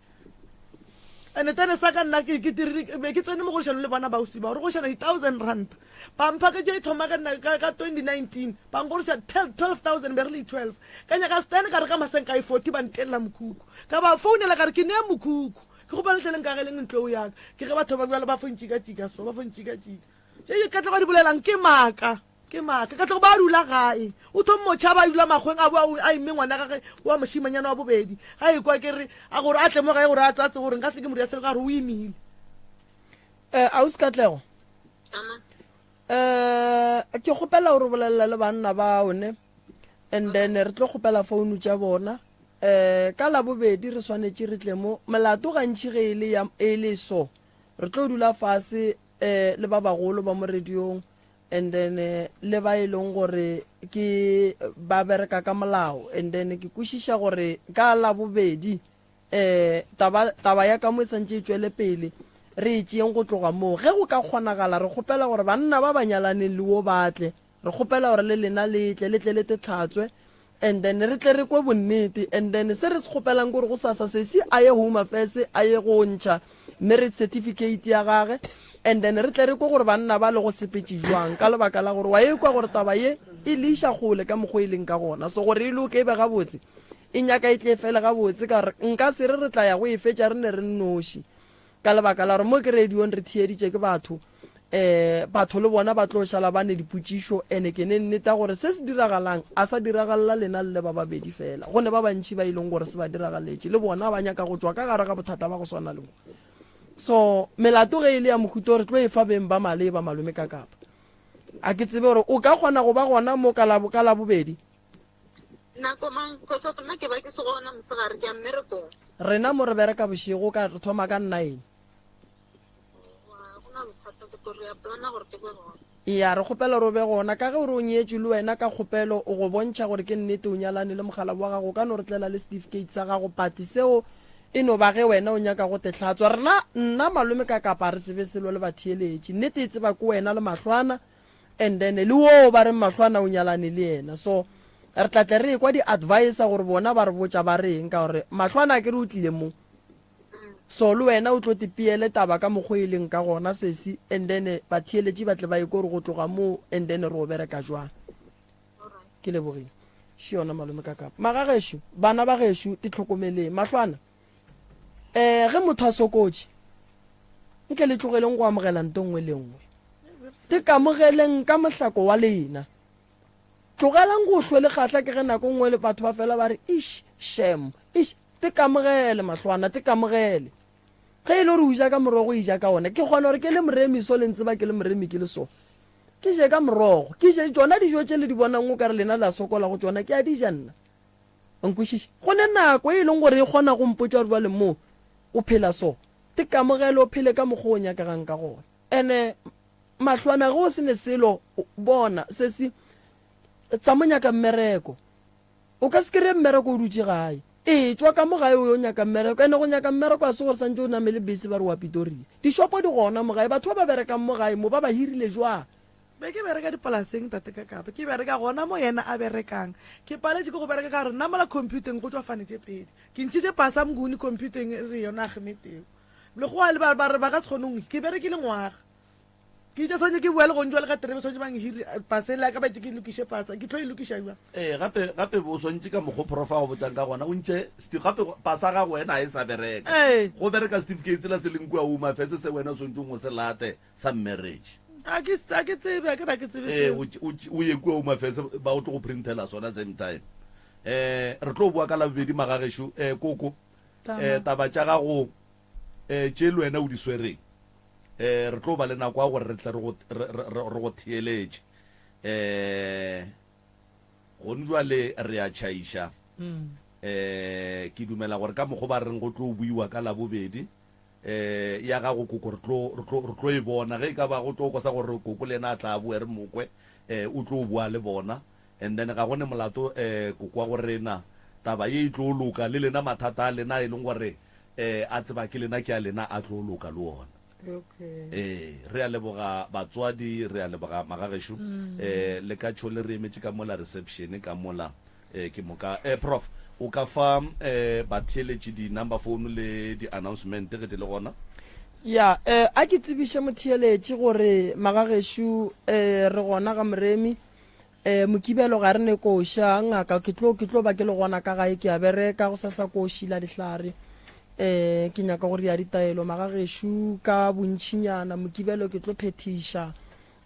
S9: Ene tsene sa ka nna ke ke dirile be ke tsene mo gorišanong le bona bausi bao re gorišana di-thousand rand ba mpha ka tše thoma ka nna ka 2019 ba nkgoriša 12000 be re le 12 ka nyaka stand ka re ka masenka e 40 ba ntelela mokhukhu ka ba founela ka re ke nea mokhukhu ke kgopela letleleng ka geleng ntlo eo yaka ke ge batho ba bjalo ba fo ntšikatšika so ba fo ntšikatšika tše ka tloga di bolelang ke maaka Ke maaka. Katlego ba dula gae. O thommo tšhaba a dula makgweng a boa a imme ngwana gage wa mošimanyana wa bobedi. Ga ekwa ke re a gore a tle mo gae gore a tla tsebe gore nka se ke mo dira selo ka gore o imile.
S5: Eh, Ausi Katlego. Eh, ke kgopela gore bolelela le banna bao ne. And then re tlo kgopela founu tša bona. Eh, ka labobedi re swanetše re tle mo. Melato gantši ge e le ya e le so. Re tlo dula fase eh le ba bagolo ba mo radiong. And then le ba e leng gore ke ba bereka ka molao. And then ke kwešiša gore ka Labobedi um taba, taba ya ka mo e santše e tšwele pele. Re e tšeeng go tloga moo. Ge go ka kgonagala, re kgopela gore banna ba ba nyalaneng le wo ba tle. Re kgopela gore le lena le tle, le tle le te hlatswe, and then re tle re kwe bonnete. And then se re se kgopelang ke gore gosasa sesi a ye Home Affairs a ye go ntšha marriage certificate ya gage, and then re tle re kwe gore banna ba le go sepetše jwang, ka lebaka la gore wa e kwa gore taba ye e le iša kgole ka mokgwa e leng ka gona. So gore e loke e be gabotse, e nyaka e tle e fele gabotse, ka gore nka se re re tla ya go e fetša re ne re nnoši, ka lebaka la gore mo ke radiong re theeditše ke batho. um batho le bona ba tlo šala ba ne dipotšišo ene ke ne nneta gore se se diragalang a sa diragalela lena le ba babedi fela go ne ba bantši ba e leng gore se ba diragaletše le bona ba nyaka go tšwa ka gare ga bothata ba go swana le bo so melato ge e le ya mohuto re tlo e fa beng ba maleba malome ka kapa a ke tsebe gore o ka kgona go ba gona mo ka labobedi
S10: nako mang cause of nna ke ba ke se gona mosegare ke ya mmerekong
S5: rena mo re bereka bošego ka re thoma ka nine Eya, re kgopela gore o be gona. Ka ge o re o nyetšwe le wena, ka kgopelo o go bontšha gore ke nnete o nyalane le mokgalabje wa gago, o ka no re tlela le setifikeiti sa gago. But seo e no ba ge wena o nyaka go te hlatswa. Rena, nna, malome ka kapa ga re tsebe selo le batheeletši. Nnete e tseba ke wena le mahlwana and then le woo ba reng mahlwana o nyalane le yena. So re tla tle re ekwa di-advisor gore bona ba re botša ba reng ka gore mahlwana akere o tlile mo. So le wena o tlo te peele taba ka mokgo e leng ka gona sesi and then batheeletši ba tle ba ekwe gore go tloga moo and then re o bereka jwang. Ke lebogile. Še yona malome ka kapa. Magagešo, bana ba gešo te tlhokomeleng. Mahlwana, eh ge motho a sokotše, nke le tlogeleng go amogela nto nngwe le nngwe. Te kamogeleng ka mohlako wa lena. Tlogelang go hlwe le kgahla ke ge nako nngwe batho ba fela ba re ish, shem, ish. Te kamogele, mahlwana, te kamogele. Ge e le gore o ja ka morogo, e ja ka ona. Ke kgona gore ke le moremi so, le ntseba ke le moremi ke le so. Ke je ka morogo. Ke je tšona dijo tše le di bonang o ka re lena le a sokola go tšona, ke a di ja nna. Wa nkwešiša? Go ne nako e leng gore e kgona go mpotša gore bjale mo o phela so. Te kamogele o phele ka mokgwa o nyakegang ka gona. Ene mahlwana ge o se ne selo, bona, sesi, tsa mo nyaka mmereko. O ka se kry-e mmereko o dutše gae. Ee, tšwa ka mo gae o yo nyaka mmereko. Ene go nyaka mmereko ga se gore santše o namele bese ba re wa Pitoria. Dishopo di gona mo gae. Batho ba ba berekang mo gae mo ba ba hirile jwang?
S9: Be ke bereka dipolaseng tate ka Kapa. Ke bereka gona mo yena a berekang. Ke paletše ke go bereka ka gore nna mola computeng go tšwa fane tše pedi. Ke ntšhitše pasa Mnguni computeng e re yona Agmeteo. Lekgowa le ba re ba ka se kgone go Ke berekile ngwaga. Ke itše swanetše ke boele gontšwa le ga terebe swanetše bang hiri pasa ele ka ba itše ke lokiše pasa ke tlo e lokiša jwang.
S1: Ee gape gape o swantše ka mokgo prof a go botšang ka gona o ntše gape pasa gago wena ga e sa bereka.
S9: Ee.
S1: Go bereka certificate sela se leng kua Home Affairs se wena o swantšeng o se late sa marriage.
S9: A ke a ke tsebe a ke re a ke tsebe
S1: Ee seo. o o ye kua Home Affairs ba o tlo go printela sona same time. Eh re tlo boa ka Labobedi magagešo eh koko eh taba tša gago eh tše le wena o di swereng eh re tlo ba le nako ya gore re tle re go re go theeletše eh gone jwale re a tšhaiša mm. eh ke dumela gore ka mokgo ba reng go tlo buiwa ka labobedi eh ya gago koko re tlo re tlo re tlo e bona ge e ka ba go tlo kosa gore koko le yena a tla boe re mokwe eh o tlo bua le bona and then ga go ne molato eh koko wa go rena taba ye e tlo loka le lena mathata a lena e leng gore Eh, a tseba ke lena ke a lena a tlo loka le ona.
S9: Okay.
S1: Eh, re a leboga batswadi, re a leboga magagešo. Mm. Eh, le ka tšho le re emetše ka mola reception ka mola eh ke moka. Eh prof, o ka fa eh batheeletši di number phone le di announcement ge di le gona?
S5: Ya, eh a ke tsebiše motheeletši gore magagešo eh re gona ga Moremi. Eh, Mokibelo ga re ne koša, ngaka, ke tlo, ke tlo ba ke le gona ka gae, ke a bereka, gosasa ko šila dihlare. Eh, ke nyaka go ria ditaelo magagešo ka bontšinyana, Mokibelo ke tlo phethiša.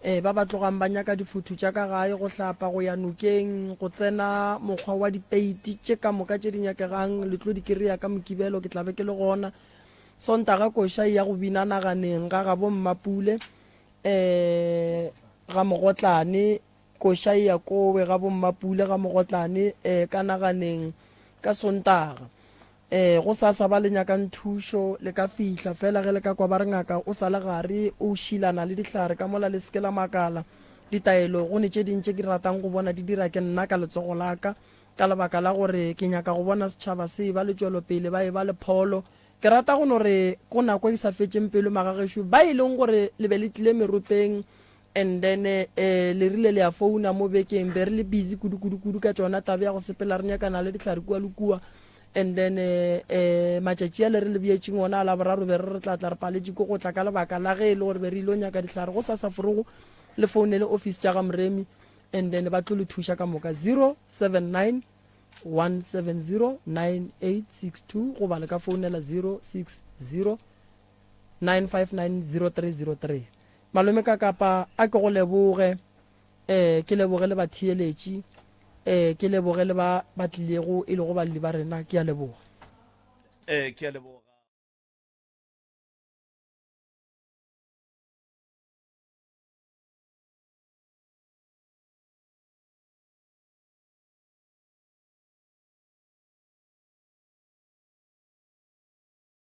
S5: Eh, ba ba tlogang ba nyaka difuthu tša ka gae, go hlapa, go ya nokeng, go tsena mokgwa wa dipeiti tše ka moka tše di nyakegang, le tlo di kry-a ka Mokibelo, ke tla be ke le gona. Sontaga koša e ya go bina naganeng ga gabo Mmapule, eh, ga Mogotlane, Koša e ya kowe ga bommapule ga Mogotlane eh, ka naganeng ka Sontaga. Eh, go sasa ba le nyakang thušo le ka fihla fela ge le ka kwa ba re ngaka o sa le gare o šilana le dihlare ka mola le se ke la makala. Ditaelo go ne tše ding tše ke di ratang go bona di dira ke nna ka letsogo la ka ka lebaka la gore ke nyaka go bona setšhaba se eba le tšwelopele ba eba le pholo. Ke rata go no re ko nako e sa fetšeng pelo magagešo ba e leng gore le be le tlile meropeng and then eh, le rile le ya founa mo bekeng be re le busy kudu kudu kudu ka tšona taba ya go sepela re nyakana le dihlare kua le kua and then eh, eh, matšatši a le re le beetšeng ona a laboraro be re re tla tla re paletše ke go tla ka lebaka la ge e le gore be re ile nyaka dihlare go sasa forogo le founele office tša ga Moremi and then ba tlo le thuša ka moka 079 1709862 goba le ka founela 060 9590303. Malome ka kapa a ke go leboge eh ke leboge le batheeletši eh ke leboge le ba ba tlilego e lego balli ba rena ke a leboga.
S1: Eh ke a leboga.